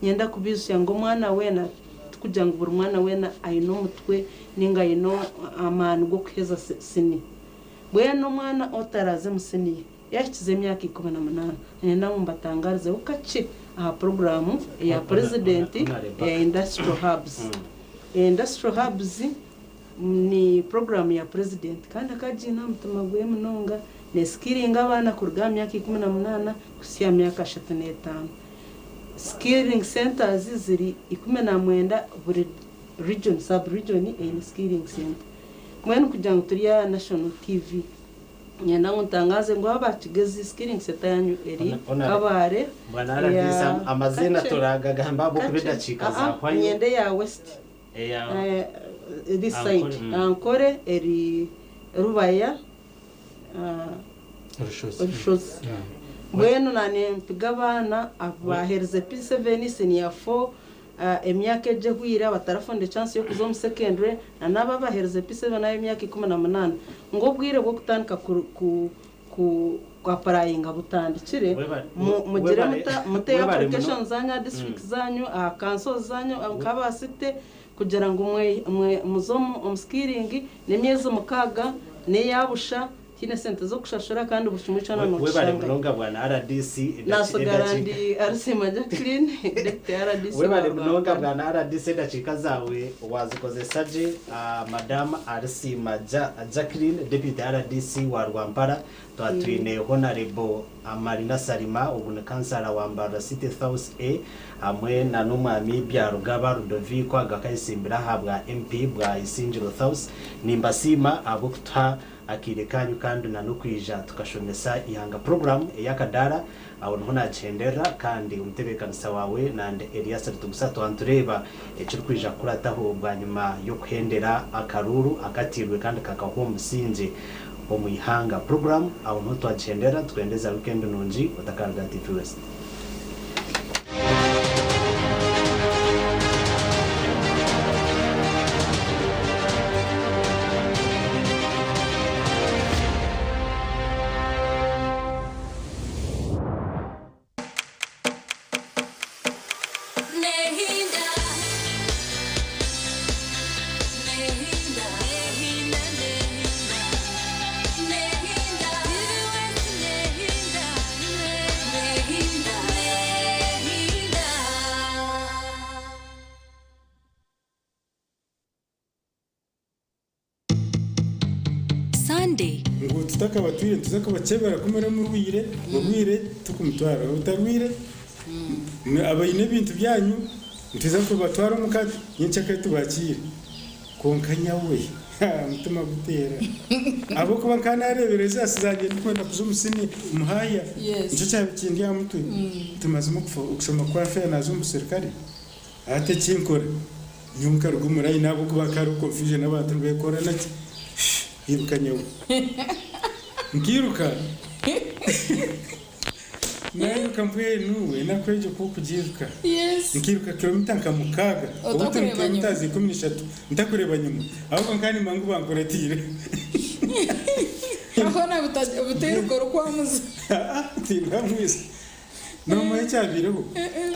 niinyenda kubaijusya ngu omwana weena tikugira ngu buri mwana weena aine omutwe ninga aine amaani g'okuheza siniya. Mbwenu omwana otaraaze mu siniya yaahikize emyaka 18 niinyenda ngu mbatangarizeho kakye aha puroguraamu eya purezidenti eya Industrial Hubs. Industrial Hubs ni puroguraamu ya purezidenti kandi akagiine aha mutima gwe munonga. Neesikiringa abaana kuruga aha myaka 18 kuhitsya aha myaka 35. Skilling centres ziri 19 buri region, sub region eine skilling centre. Mbwenu kugira ngu turi aha National TV, niinyenda ngu ntangaaze ngu aba Kigezi skilling centre yaanyu eri Kabale Bwana RDC eya amaziina Kakye turagagamba ahabw'okuba Kakye edakiika aa zahwayo. niinyenda eya West Eya this side Ankole. Ankole eri Rubaya Rushozi. Mbwenu nanempiga abaana abaherize P7, senior 4, emyaka egyo ehweire abatarafundire chance y'okuza omu secondary na n'abo abaherize P7 ab'emyaka 18 ngu obwire bw'okutandika ku ku ku apurayinga butandikire mugire muta muteyo application zanyu aha district zanyu aha councils zanyu nk'aba city kugira ngu muze omu skilling n'emyezi 6 n'eyabusha tihaine sente z'okushashura kandi buri kimwe kyona Webare nookishangayo. munonga bwana RDC Nasigara ndi Arisiima Jacqueline, Deputy RDC wa Webare munonga Rwampara. bwana RDC edakiika zaawe wazikozesa gye. Madam Arisiima Jacqueline, Deputy RDC wa Rwampara. Twatwine Honarebo Marina Salima, ogu ni kansara wa Mbarara City South A hamwe na n'omwami Byarugaba Ludovico agakayesimbira aha bwa MP bwa Isingiro South. Nimbasiima ahabw'okutuha akaire kanyu kandi na n'okwija tukashomesa eihanga. Puroguraamu ey'akadaara aho niho naagihenderera kandi omutebeekanisa waawe nande Elias Ritugusa twaba nitureeba ekirikwija kukurataho bwanyima y'okuhendera akaruuru akatiirwe kandi kakahwa omu busingye omu ihanga. Puroguraamu aho niho twagihenderera nitukwendeza wiikendi nungi otakaruga TV West. Sunday. Ngu tutakabatwire nituza kubakyebera ku muri omurwaire, orwaire tukumutwara, otarwaire abaine ebintu byanyu nituza kubatwara omuka nyenkyakare tubakiire. Kwonka nyawe omutima guteera ahabw'okuba nkaba naareebire ezaasi zangye ndikwenda kuza omu siniya omu haaya nikyo kyaba kindi aha mutwe nti mazima okushoma kwafeera naaza omu buserukare hati ekinkora nyowe nkaruga omu layini ahabw'okuba hakaba hariho confusion abantu nibeekoora naki iruka nyowe nkiruka Nairuka mbwenu enaku egyo ku okugiiruka. Nkairuka kilomita nka 6, obuti ni kilomita 13, ntakureeba nyima. Ahobwe nkaba nimanya ngu bankuratiire. Hoona butairuka orikwamuza. Tindamwisa. Noomanya ekyabaireho?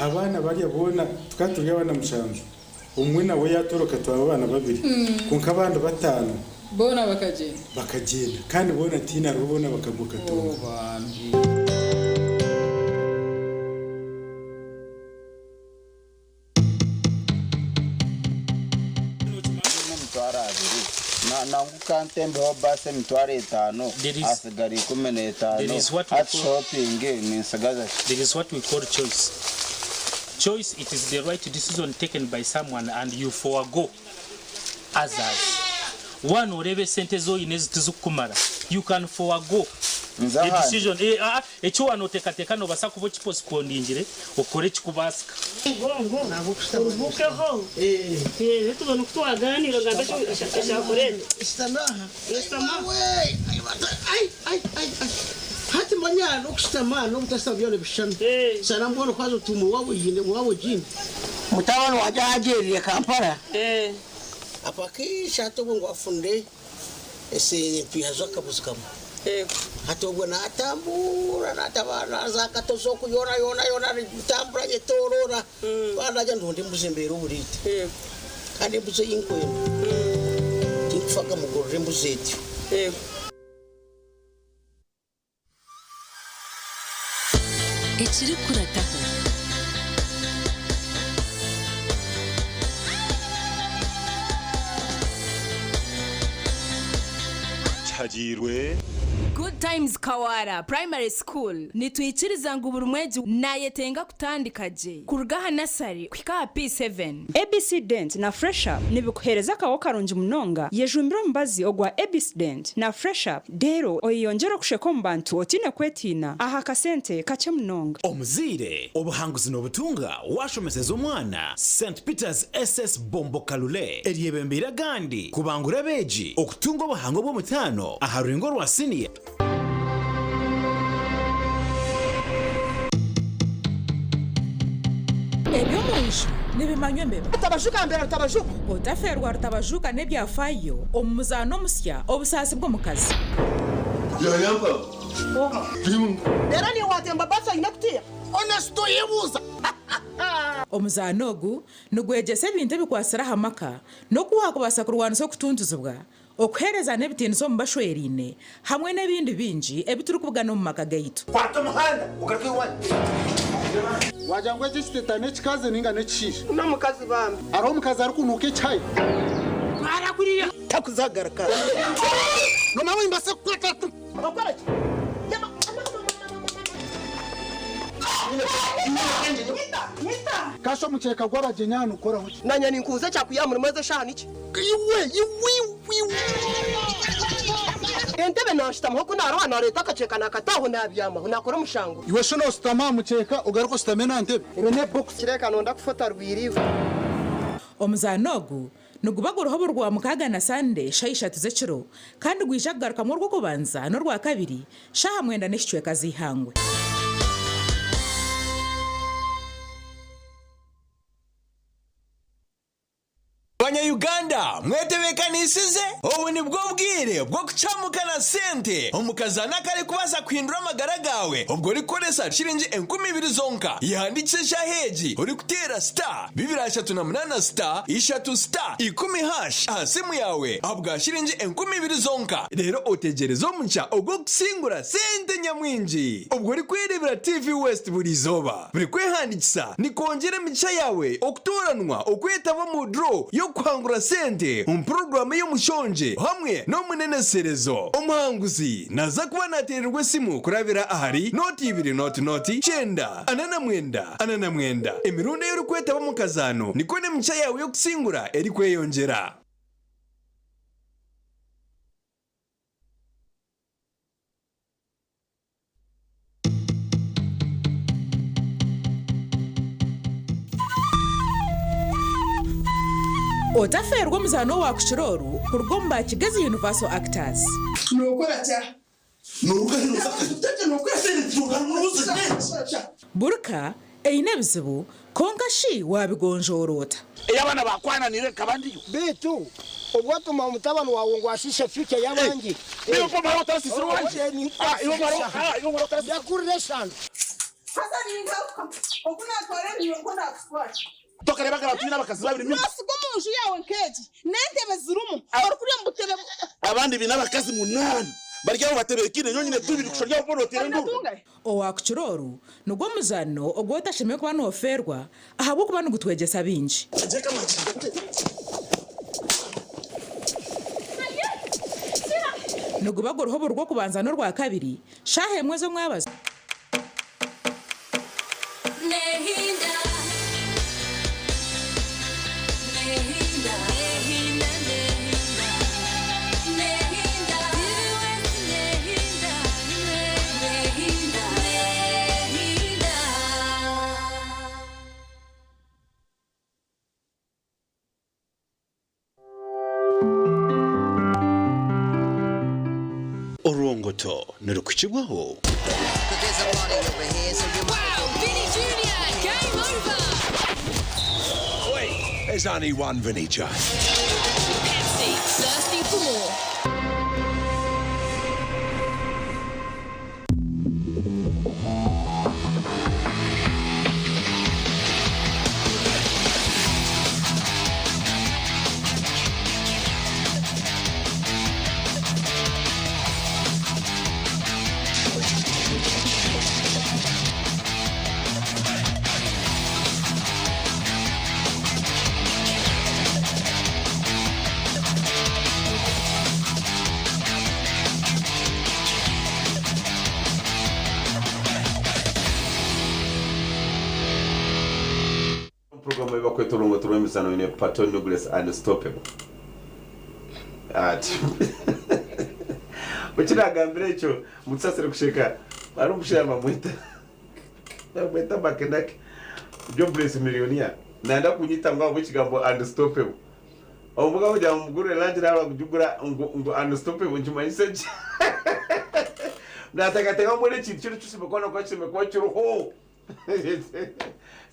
Abaana barya boona, tukaba turi abaana mushanju. Omwe nawe yaatoroka twaba abaana babiri. Kwonka abandi bataano. Boona bakagyenda. Bakagyenda. Kandi boona tihaine hariho boona bakagwa Katonga. Emitwaro abiri nangwa okantembeho baasi emitwaro etaano hasigara 15 hati shopping ninsigaza ki? There is what we call choice. Choice it is the right decision taken by someone and you forego others. Waaba nooreeba esente ezi oine ezi tizikukumara, you can forego Nze a ahandi. decision. Eh, ah, eki waaba nooteekateeka noobaasa kuba okiposiponingyire okore ekikubaasika. Oruhuukeho reero tubone oku twagaaniira ogambe ekyakureeta. Shutama aha. Hati manya n'okushutama n'obutashutama byona nibishushana. Shana mbwenu kwaza otuuma owaabo ogiine owaabo ogiine. Mutabani wangye ahu agyeriire Kampala Apakiisha hati obwo ngu afunire empiiha z'akabuzi kamwe. Hati obwo naatambura naatabaara naaza aha katozi oku yoona yoona yoona ntambura nyetooroora Ku naagya ndonda embuzi embeera oburiite. Kandi embuzi ei nkwenda tinkufaga mugurira embuzi etyo. Ekirikurataho. Kihagiirwe. Good Times Kawara Primary School nitwikiriza ngu buri mwegi nayetenga kutandika gye kuruga aha nasari kuhika aha P7. ABC Dent na Fresh Up nibikuheereza akaho karungi munonga. Yejumbire omubazi ogwa ABC Dent na Fresh Up reero oyeyongyere okusheka omu bantu otaine kwetiina aha kasente kakye munonga. Omuzaire, obuhanguzi nobutunga washomeseza omwana St Peters SS Bombo Kalule eryebembeire agandi kubangura abeegi okutunga obuhango bw'omutaano aha rurengo rwa siniya. Eby'omunju nibimanywa embeba. Rutabajuka mbera Rutabajuka. Otafeerwa Rutabajuka n'ebyafaayo omu muzaano omusya Obusaasi bw'omukazi. Reero niiwe waatemba baasi oine kutiya. Onesito yebuuza. Omuzaano ogu nigwegyesa ebintu ebikwatsire aha maka n'oku waakubaasa kurwanisa okutuntuzibwa, okuheerezana ebitiinisa omu bashweraine hamwe n'ebindi bingi ebi turikubugana omu maka gaitu. Kwata omuhanda ogaruke owanyu. Wagira ngu eki ekiteta n'ekikazi ninga n'ekishaija? N'omukazi bambi. Hariho omukazi arikunuuka ekihayi? Twara kuriya. Takuzagaruka. Nomanya ngu nimbaasa kukwata. Okora ki? Kasha omukyeka gw'abagyenyi aha nigukoraho ki? Nanye ninkubuza ekyakuya aha murimo ezi eshaaha niki? Iwe iwe iwe. Entebe naashutamaho ku naaroha naareeta akakyeka naakata aho naabyamaho naakora omushango. Iwe shi noosutama aha mukyeka ogaruke oshutame n'aha ntebe? Ebe n'ebokisi. Kireeka nonda kufa otarwire iwe. Omuzaano ogu niguba guriho buri Rwamukaaga na Sande shaaha ishatu z'ekiro kandi gwija kugarukamu Orwokubanza n'Orwakabiri shaaha mwenda n'ekicweka z'eihangwe. Banya Uganda mwetebekanisize? Obu nibwo bwire bw'okucamuka na sente omu kazaano akarikubaasa kuhindura amagara gaawe obwo orikukoresa shiringi 2000 zonka. Yehandiikise eshaaha egi orikuteera star 238 star ishatu star ikumi hash aha simu yaawe ahabwa shiringi 2000 zonka reero otegyereze omugisha ogw'okusingura sente nyamwingi obwo orikwereebera TV West buri izooba. Buri kwehandiikisa nikwongyera emigisha yaawe okutooranwa okwetaba omu draw y'okuhangura sente omu puroguraamu ey'omushongye hamwe n'omuneneserezo. Omuhanguzi naaza kuba naateererwa esimu kurabira ahari nooti ibiri nooti nooti kyenda ana na mwenda ana na mwenda. Emirundi ei orikwetaba omu kazaano nikwo n'emigisha yaawe y'okusingura erikweyongyera. Otafeerwa omuzaano owa kukira oru kuruga omu ba Kigezi Universal Actors. Buri ka eine ebizibu, kwonka shi waabigonjoora ota? Ei abaana baakwananiire nkaba ndiyo. Beitu obwo otuma mutabani waawe ngu ashiishe future y'abandi. Yakurira eshano. Haza ningaruka oku naatwara ebintu nikwo naakutwara. Tokareebaga abantu baine abakazi babiri mingi. Noosiga omu nju yaawe nk'egi n'entebe zirimu, orikurya omu butebe. Abandi baine abakazi munaana bari aho batebeekaine nyowe nyine tubiri kushorya aho boona oteera enduuru. Owaakukira oru nigwo muzaano ogu otashemereire kuba noofeerwa ahabw'okuba nigutwegyesa bingi. Niguba guriho buri Rwokubanza n'Orwakabiri, shaaha emwe z'omwabazyo. Orwongoto nirukukibwaho. Wow, Vinny Jr., game over! Wait, there's only one Vinny J. Pepsi, thirsty for more. Programu ebakweta orungoto rw'emizaano eine Pato Nucleus Unstoppable. Ati Okinagambira ekyo mutusasire kusheka hariho omushaija bamweta bamweta Makenake Jobless Millionaire nayenda kunyita ngu ahabw'ekigambo unstoppable. Omubuga kugira ngu mugurire langi naaba kugigura ngu ngu unstoppable nikimanyisa ki? Nateekateeka mbwenu ekintu kyona ekishemereire kuba nokuba kishemereire kuba kiriho.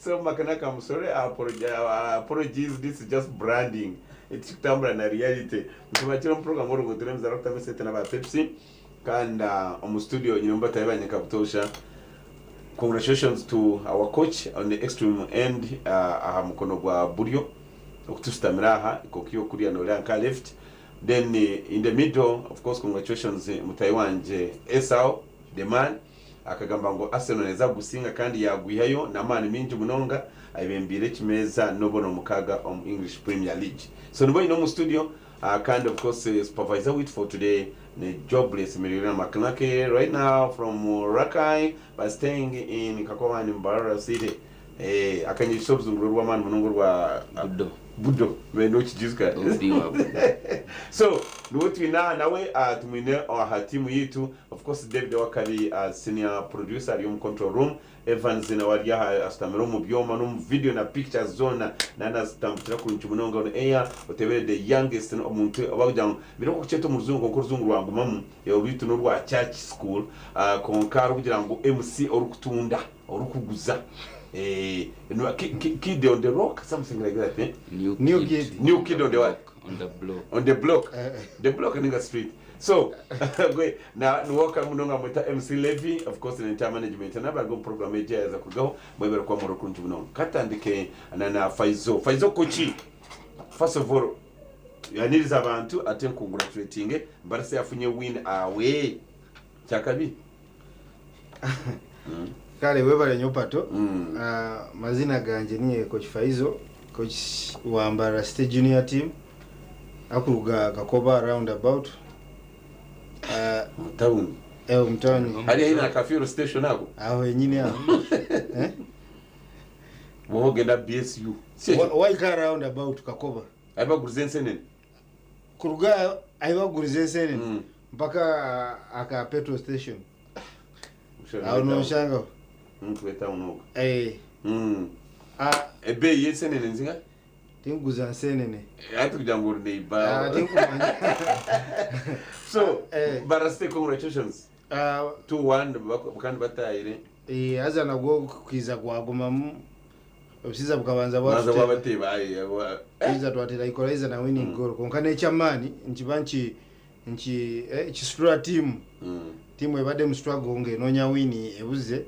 So Makanaka I'm sorry, apologies, this is just branding. Tikutambura na reality. Ntubakira omu program oruguuto rw'emizaano kutamu esente n'aba Pepsi kandi omu studio nyine batahi bangye nka butoosha. Congratulations to our coach on the extreme end aha mukono gwa buryo okutushutamira aha kokiyo kuriya noreeba nka left then in the middle of course congratulations mutahi wangye Esau the man. Akagamba ngu Arsenal neeza kugusinga kandi yaagwihayo n'amaani maingi munonga ayebembeire ekimeeza n'obono mukaaga omu English Premier League. So nibo nyine omu studio kandi of course supervisor waitu for today ni Jobless Millionaire McLucky right now from Rakai but staying in Kakobani Mbarara City. Eh, akanyegyesa oruzungu rwe rw'amaani munonga orwa Budo. Budo, benda okigizuka. Obi wa Budo. So, niwe twine aha nawe tumwine aha tiimu yaitu. Of course David Owakabi senior producer ari omu control room, Evans nawe ari aha ashutamire omu byoma n'omu video na pictures zoona nawe nazitambukira kurungi munonga on air. Otebere the youngest omuntu oba kugira ngu mbire nkokukyeta omu ruzungu kwonka oruzungu rwangumamu, orwitu n'orwa church school kwonka arikugira ngu MC orikutunda, orikuguza. No, kid on the rock, something like that. Eh? New, New kid. New kid on the what? On the block. On the block. The block ninga street. So, gwe na nuwoka munonga mwita MC Levy, of course in entire management na bargo program eje yaza kugaho mwebere kwa moro kuntu munonga. Katandike na na Faizo. Faizo kochi. First of all, yaniriza abantu ate congratulating Barca yafunye win away. Kyakabi. Kale webale nnyo Pato. Mazina ganje niye Coach Faizo, coach wa Mbarara City Junior Team akuruga Kakoba roundabout. Mutawuni. Mutawuni. Hali haina ka fuel station ako? Aho yenyini aho. Eh? Wowe ogenda BSU. Waika roundabout Kakoba. Abaguliza ensenene. Kuruga abaguliza ensenene mpaka aka petrol station. Aho noshanga. Nkweta unoga. Eh. Ebbeeyi y'ensenene nzinga? Tinguza nsenene. Ati kugira ngu ori neighbor. Tinkumanya. So, Mbarara City congratulations. 2-1 kandi batahire. Haza nagwo kwiza gwagumamu. Obusiza bukabanza Banza bwabateba ayi. Kwiza twatera equalizer na winning goal. Konka n'ekyamaani nkiba nki nki kisitula team. Tiimu ebadde mu struggle ng'enoonya win ebuze.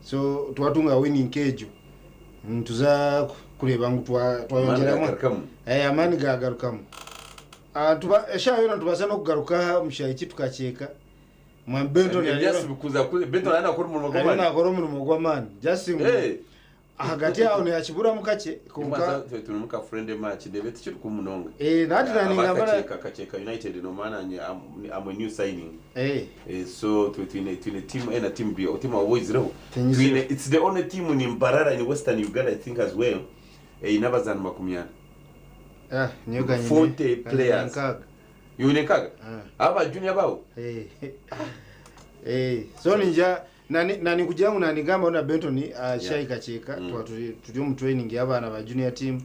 So twatunga win nk'egyo. Ntuza kureeba ngu twayongyeramu. Amaani gagarukamu. Eshaaha yoona nitubaasa n'okugaruka omu kishaayi tukakyeka. Mwami Benton Benton ariyo naakora omurimo gw'amaani. Ariyo naakora omurimo gw'amaani. Just ngu ahagati aho niyakiburamu kakye. Konka turi muka friend match ndebe tikiri kumunonga. Nati nani Kakyeka United no man I'm a new signing. So twine team A na team B. Team wa boys roho. Twine it's the only team in Mbarara in Western Uganda I think as well. Inabazana 40. Niyo kanyine. 40 players. Yune nkaga. Aba junior bawo. So ninja nani kugira ngu nanigamba ona Benton shai Kakyeka turi omu training y'abaana ba junior team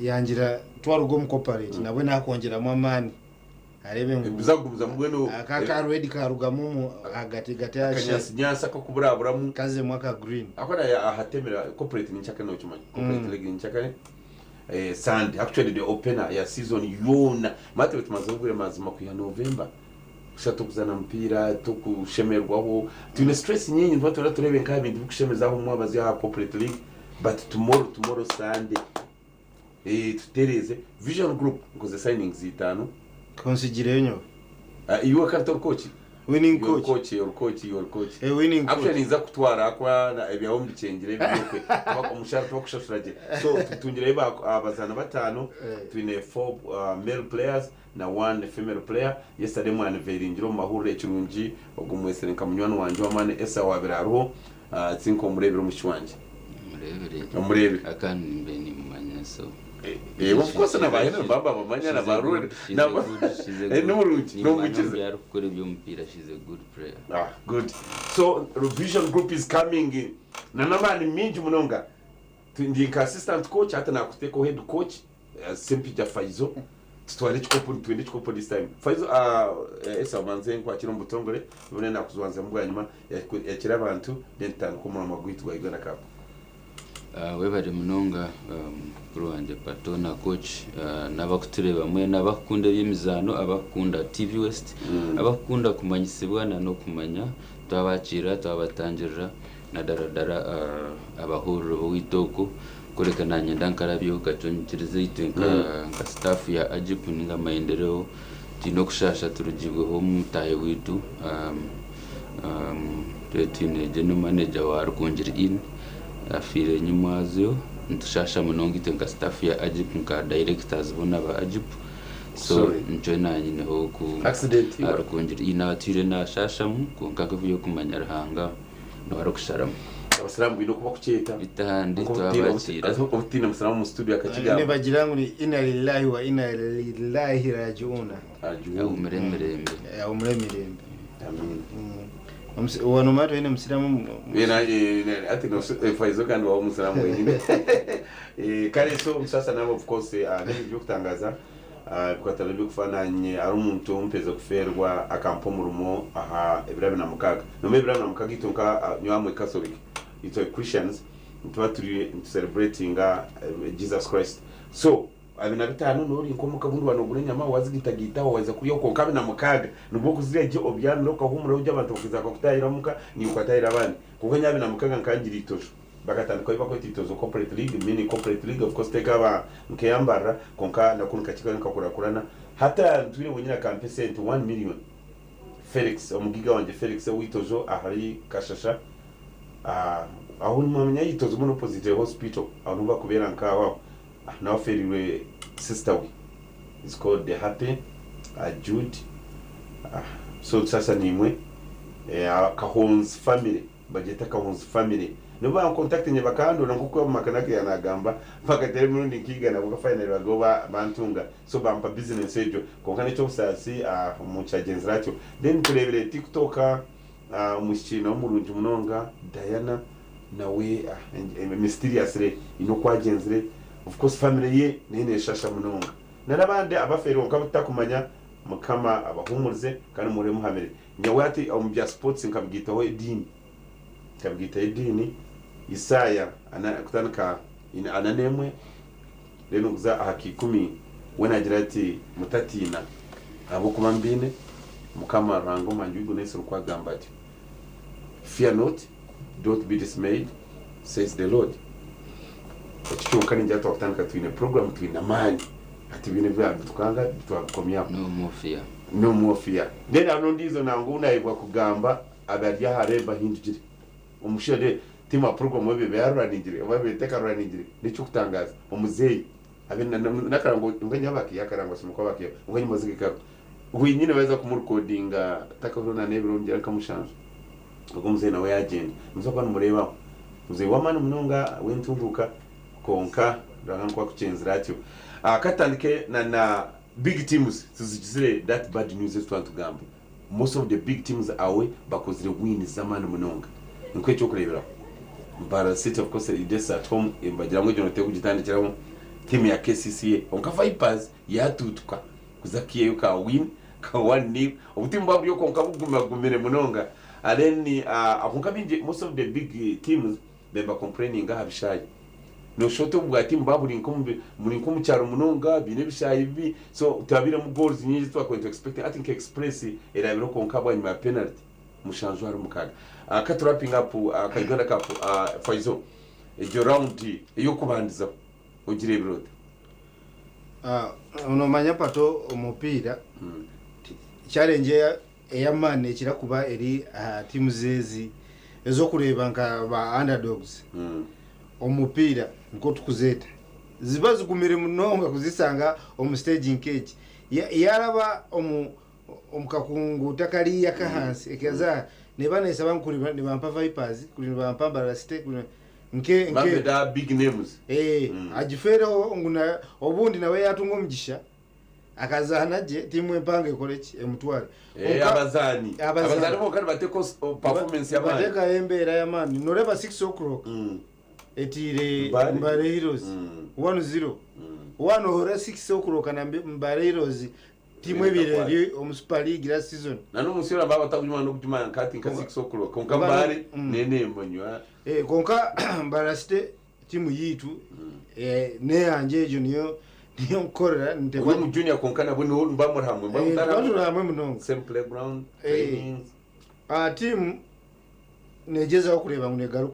yangira twaruga omu corporate nabwe nakwongyeramu amaani. Areebe ngu Biza kugumizamu mbwenu aka ka red karugamu omu ahagati gati akanyansinyansi akakuburaburamu kazemu aka green. Akora ahatemera corporate ninkyakare nokimanya corporate league ninkyakare eh, Sunday actually the opener ya season yoona mate tumaze obwire mazima kwiha November kusha tokuzana mupiira tokushemerwaho twine stress nyingi nituba twenda turebe nka bintu bikushemeza aho mwabazi aha corporate league but tomorrow tomorrow Sunday eh, tutereze Vision Group nkoze signings itano. Konsigireyo nyowe. Iwe kandi tori coach? Winning You're coach. coach, you're coach, you're coach. Eh, winning coach. Actually nza kutwara kwa na ebyawo mbikyengire ebyokwe. Tuba omushara tubakushashura gye. So tutungireyo ba abazana batano, twine four male players na one female player. Yesterday mwanveringire omu mahurire ekirungi ogu mwesere nka munywani wangye w'amaani Esau abire hariho. Tinka omureebire omushiki wangye. Mureebire. Omureebire. Akandi mbe nimumanya so. Eh, of course na ba Henry baba bamanya na ba Ruri. Na ba Eh, n'omurungi, n'omukiza. Nimumanya kukora eby'omupiira, she's a good player. Ah, good. So Revision Group is coming. Na n'amaani mingi munonga. Ndi nka assistant coach hati nakuteekaho head coach Sempija Faizo. Tutware ekikopo nitwenda ekikopo this time. Faizo Esau obanze nkwakire omu butongore nibone nakuzwanzamu bwanyima yakire abantu then tutandike omurimo gwaitu gwa Uganda Cup. Webare munonga mukuru wangye Pato na coach n'abakutureeba mwena abakukunda eby'emizaano, abakukunda TV West, abakukunda kumanyisibwa na n'okumanya twabakiira twabatangirira na daradara abahurire b'owaitu oku kureka nanyenda nkarabyeho kakye onyikirize itwe nka nka staff ya Agip ninga Maendeleo twine okushasha turugibweho omutaahi waitu Twine twine general manager wa Rukungiri Inn afiire nyimwazyo nitushasha munonga itwe nka staff ya Agip nka directors boona ba Agip so Sorry. nikyo nanyineho ku Accident aha Rukungiri Inn abatwire nashashamu kwonka nk'eby'okumanya Ruhanga niwe arikusharamu. Abasiraamu baine oku bakukyeta. Bitahandi Nka obutiina twabakiira. obutiina musiraamu omu studio akakigamba. Nibagira ngu ni ina lillahi wa ina ilaihi rajiuna. Ahumure emirembe. Ahumure emirembe. Amiina. Wano mara twine omusiraamu. Ati no Faizo kandi waaba omusiraamu wenyine. Kare so omusasa nawe of course n'ebintu by'okutangaza ebikwatana n'eby'okufa nanye ari omuntu ompeze kufeerwa akampa omurimo aha ebiro abiri na mukaaga. Nomanya ebiro abiri na mukaaga itwe nka nyowe amwe Catholic itwe Christians nituba turi nitu celebratinga Jesus Christ. So 25 noba ori nk'omuka obundi waaba noogura enyama waazigitagita waaheza kurya kwonka 26 nibwo okuzirya gye obyamire okahuumura gye abantu bakaija bakakutaahira omuka naiwe okataahira abandi. Kwonka nyowe 26 nkaba ngira eitojo. Bakatandikaho ebi barikweta eitojo corporate league, mini corporate league of course tekaba nk'eyambarira kwonka nako nikakye nikakurakurana. Hati ntwire wenyine akampa esente one million. Felix omugiga wangye Felix ow'eitojo ahari Kashasha Aho nimwamanya Itozo mbwenu opposite hospital aho niho bakubeera nkaho aho nawe afeereirwe sister we is called Happy Jude so sasa niimwe Kahonzi family nibagyeta Kahonzi family nibo bancontactinge bakandora nkoku Makanaki yanagamba bakateera emirundi nka igana kwonka finally bagaho bantunga so bampa business egyo kwonka nekyobusaasi omuntu agyenzire atyo then tureebire tiktok Omwishiki nawe murungi munonga Diana nawe mysteriously haine oku agyenzire of course family ye nayo neshasha munonga na nabandi abafeire kwonka abu tutakumanya Mukama abahumurize kandi muhurire muhamire. Nyowe hati omu bya sports nkabigaitaho ediini nkabigaitaho ediini Isaaya ana kutandika ana n'emwe then kuza aha ka ikumi we nagira ati mutatiina ahabw'okuba mbaine Mukama Ruhanga Omuhangi w'eiguru n'ensi nikwo agamba atyo. Fear not, don't be dismayed, says the Lord. Ekyo kyonka ningira twakutandika twine program twine amaani. Hati byona ebi byabitukanga twabikomyaho. No more fear. No more fear. Then hariho n'ondiijo nangwa ou naayebwa kugamba abari aha Reba ahindugire. Omushaija tiimu program obu eba yaruraningire oba eba etakaruraningire n'eky'okutangaaza. Omuzeeyi Abe na nakarango mbwenu yaba akiiha akarango asima kuba akiiha kwonka enyima zigikaba wenyine baza kumurikodinga takahurira na n'ebiro ngira nka mushanju ogwo omuzeeyi nawe yagyenda nimuza kuba nimureebaho muzeeyi w'amaani munonga w'entunguuka kwonka Ruhanga nikwo akukyenzire atyo. Katutandike na na big teams tuzigizire that bad news ezi twaba nitugamba most of the big teams away bakozire wins z'amaani munonga nk'ekyokureeberaho Mbarara City of course eri at home nibagira ngu egyo terikugitandikiraho. Tiimu ya KCCA kwonka Vipers yatuutuka kuza kuihayo ka win Ka 1-0 obutiimu buba buri kwonka bugumagumire munonga. And then kwonka baingi most of the big teams bemba complaininga aha bishaayi. Noshusha oti obu bwa tiimu buba buri muri nk'omu kyaro munonga biine ebishaayi bibi so tihabairemu goals nyingi ezi twakubaire nitu expectinga. Hati nka Express erabireho kwonka bwanyima ya penalty 7 aha 6. Ka tu wrapping up aka Uganda Cup Faizo, egyo round ey'okubandizaho ogireebire ota? Nomanya Pato, omupiira challenge ey'amaani ekira kuba eri aha tiimu zezi ez'okureeba nka ba underdogs omupiira nikwo tukuzeeta, ziba zigumire munonga kuzisanga omu stage nk'egi. Yaraba omu kakungu takariya kahansi ekaza neba nesaba ngu kuri nibampa Vipers, kuri nibampa Mbarara City, kuri nke Bambe big names. Agifereho ngu obundi nawe yatunga omugisha akazaana gye, tiimu empanga ekore ki, emutware. Abazaani. Abazaani bonka nibateeka performance y'amaani. Bateekaho embeera y'amaani. Noreeba 6 o'clock etiire Mbale. Mbale Heroes 1-0. Wanohora 6 o'clock na Mbale Heroes, tiimu ebiri eri omu Super League last season. Na n'omunsi yoona baba batakugimanya n'okugimanya nkati nka 6 o'clock kwonka Mbale nenemanywa. Konka Mbarara City tiimu yiitu, neyangye egyo niyo nkukorera. Uri mu junior konka nabwo niho muba muri hamwe muba Tuba turi hamwe munonga. Same playground, trainings. Tiimu negyezaho kureeba ngu negaruka.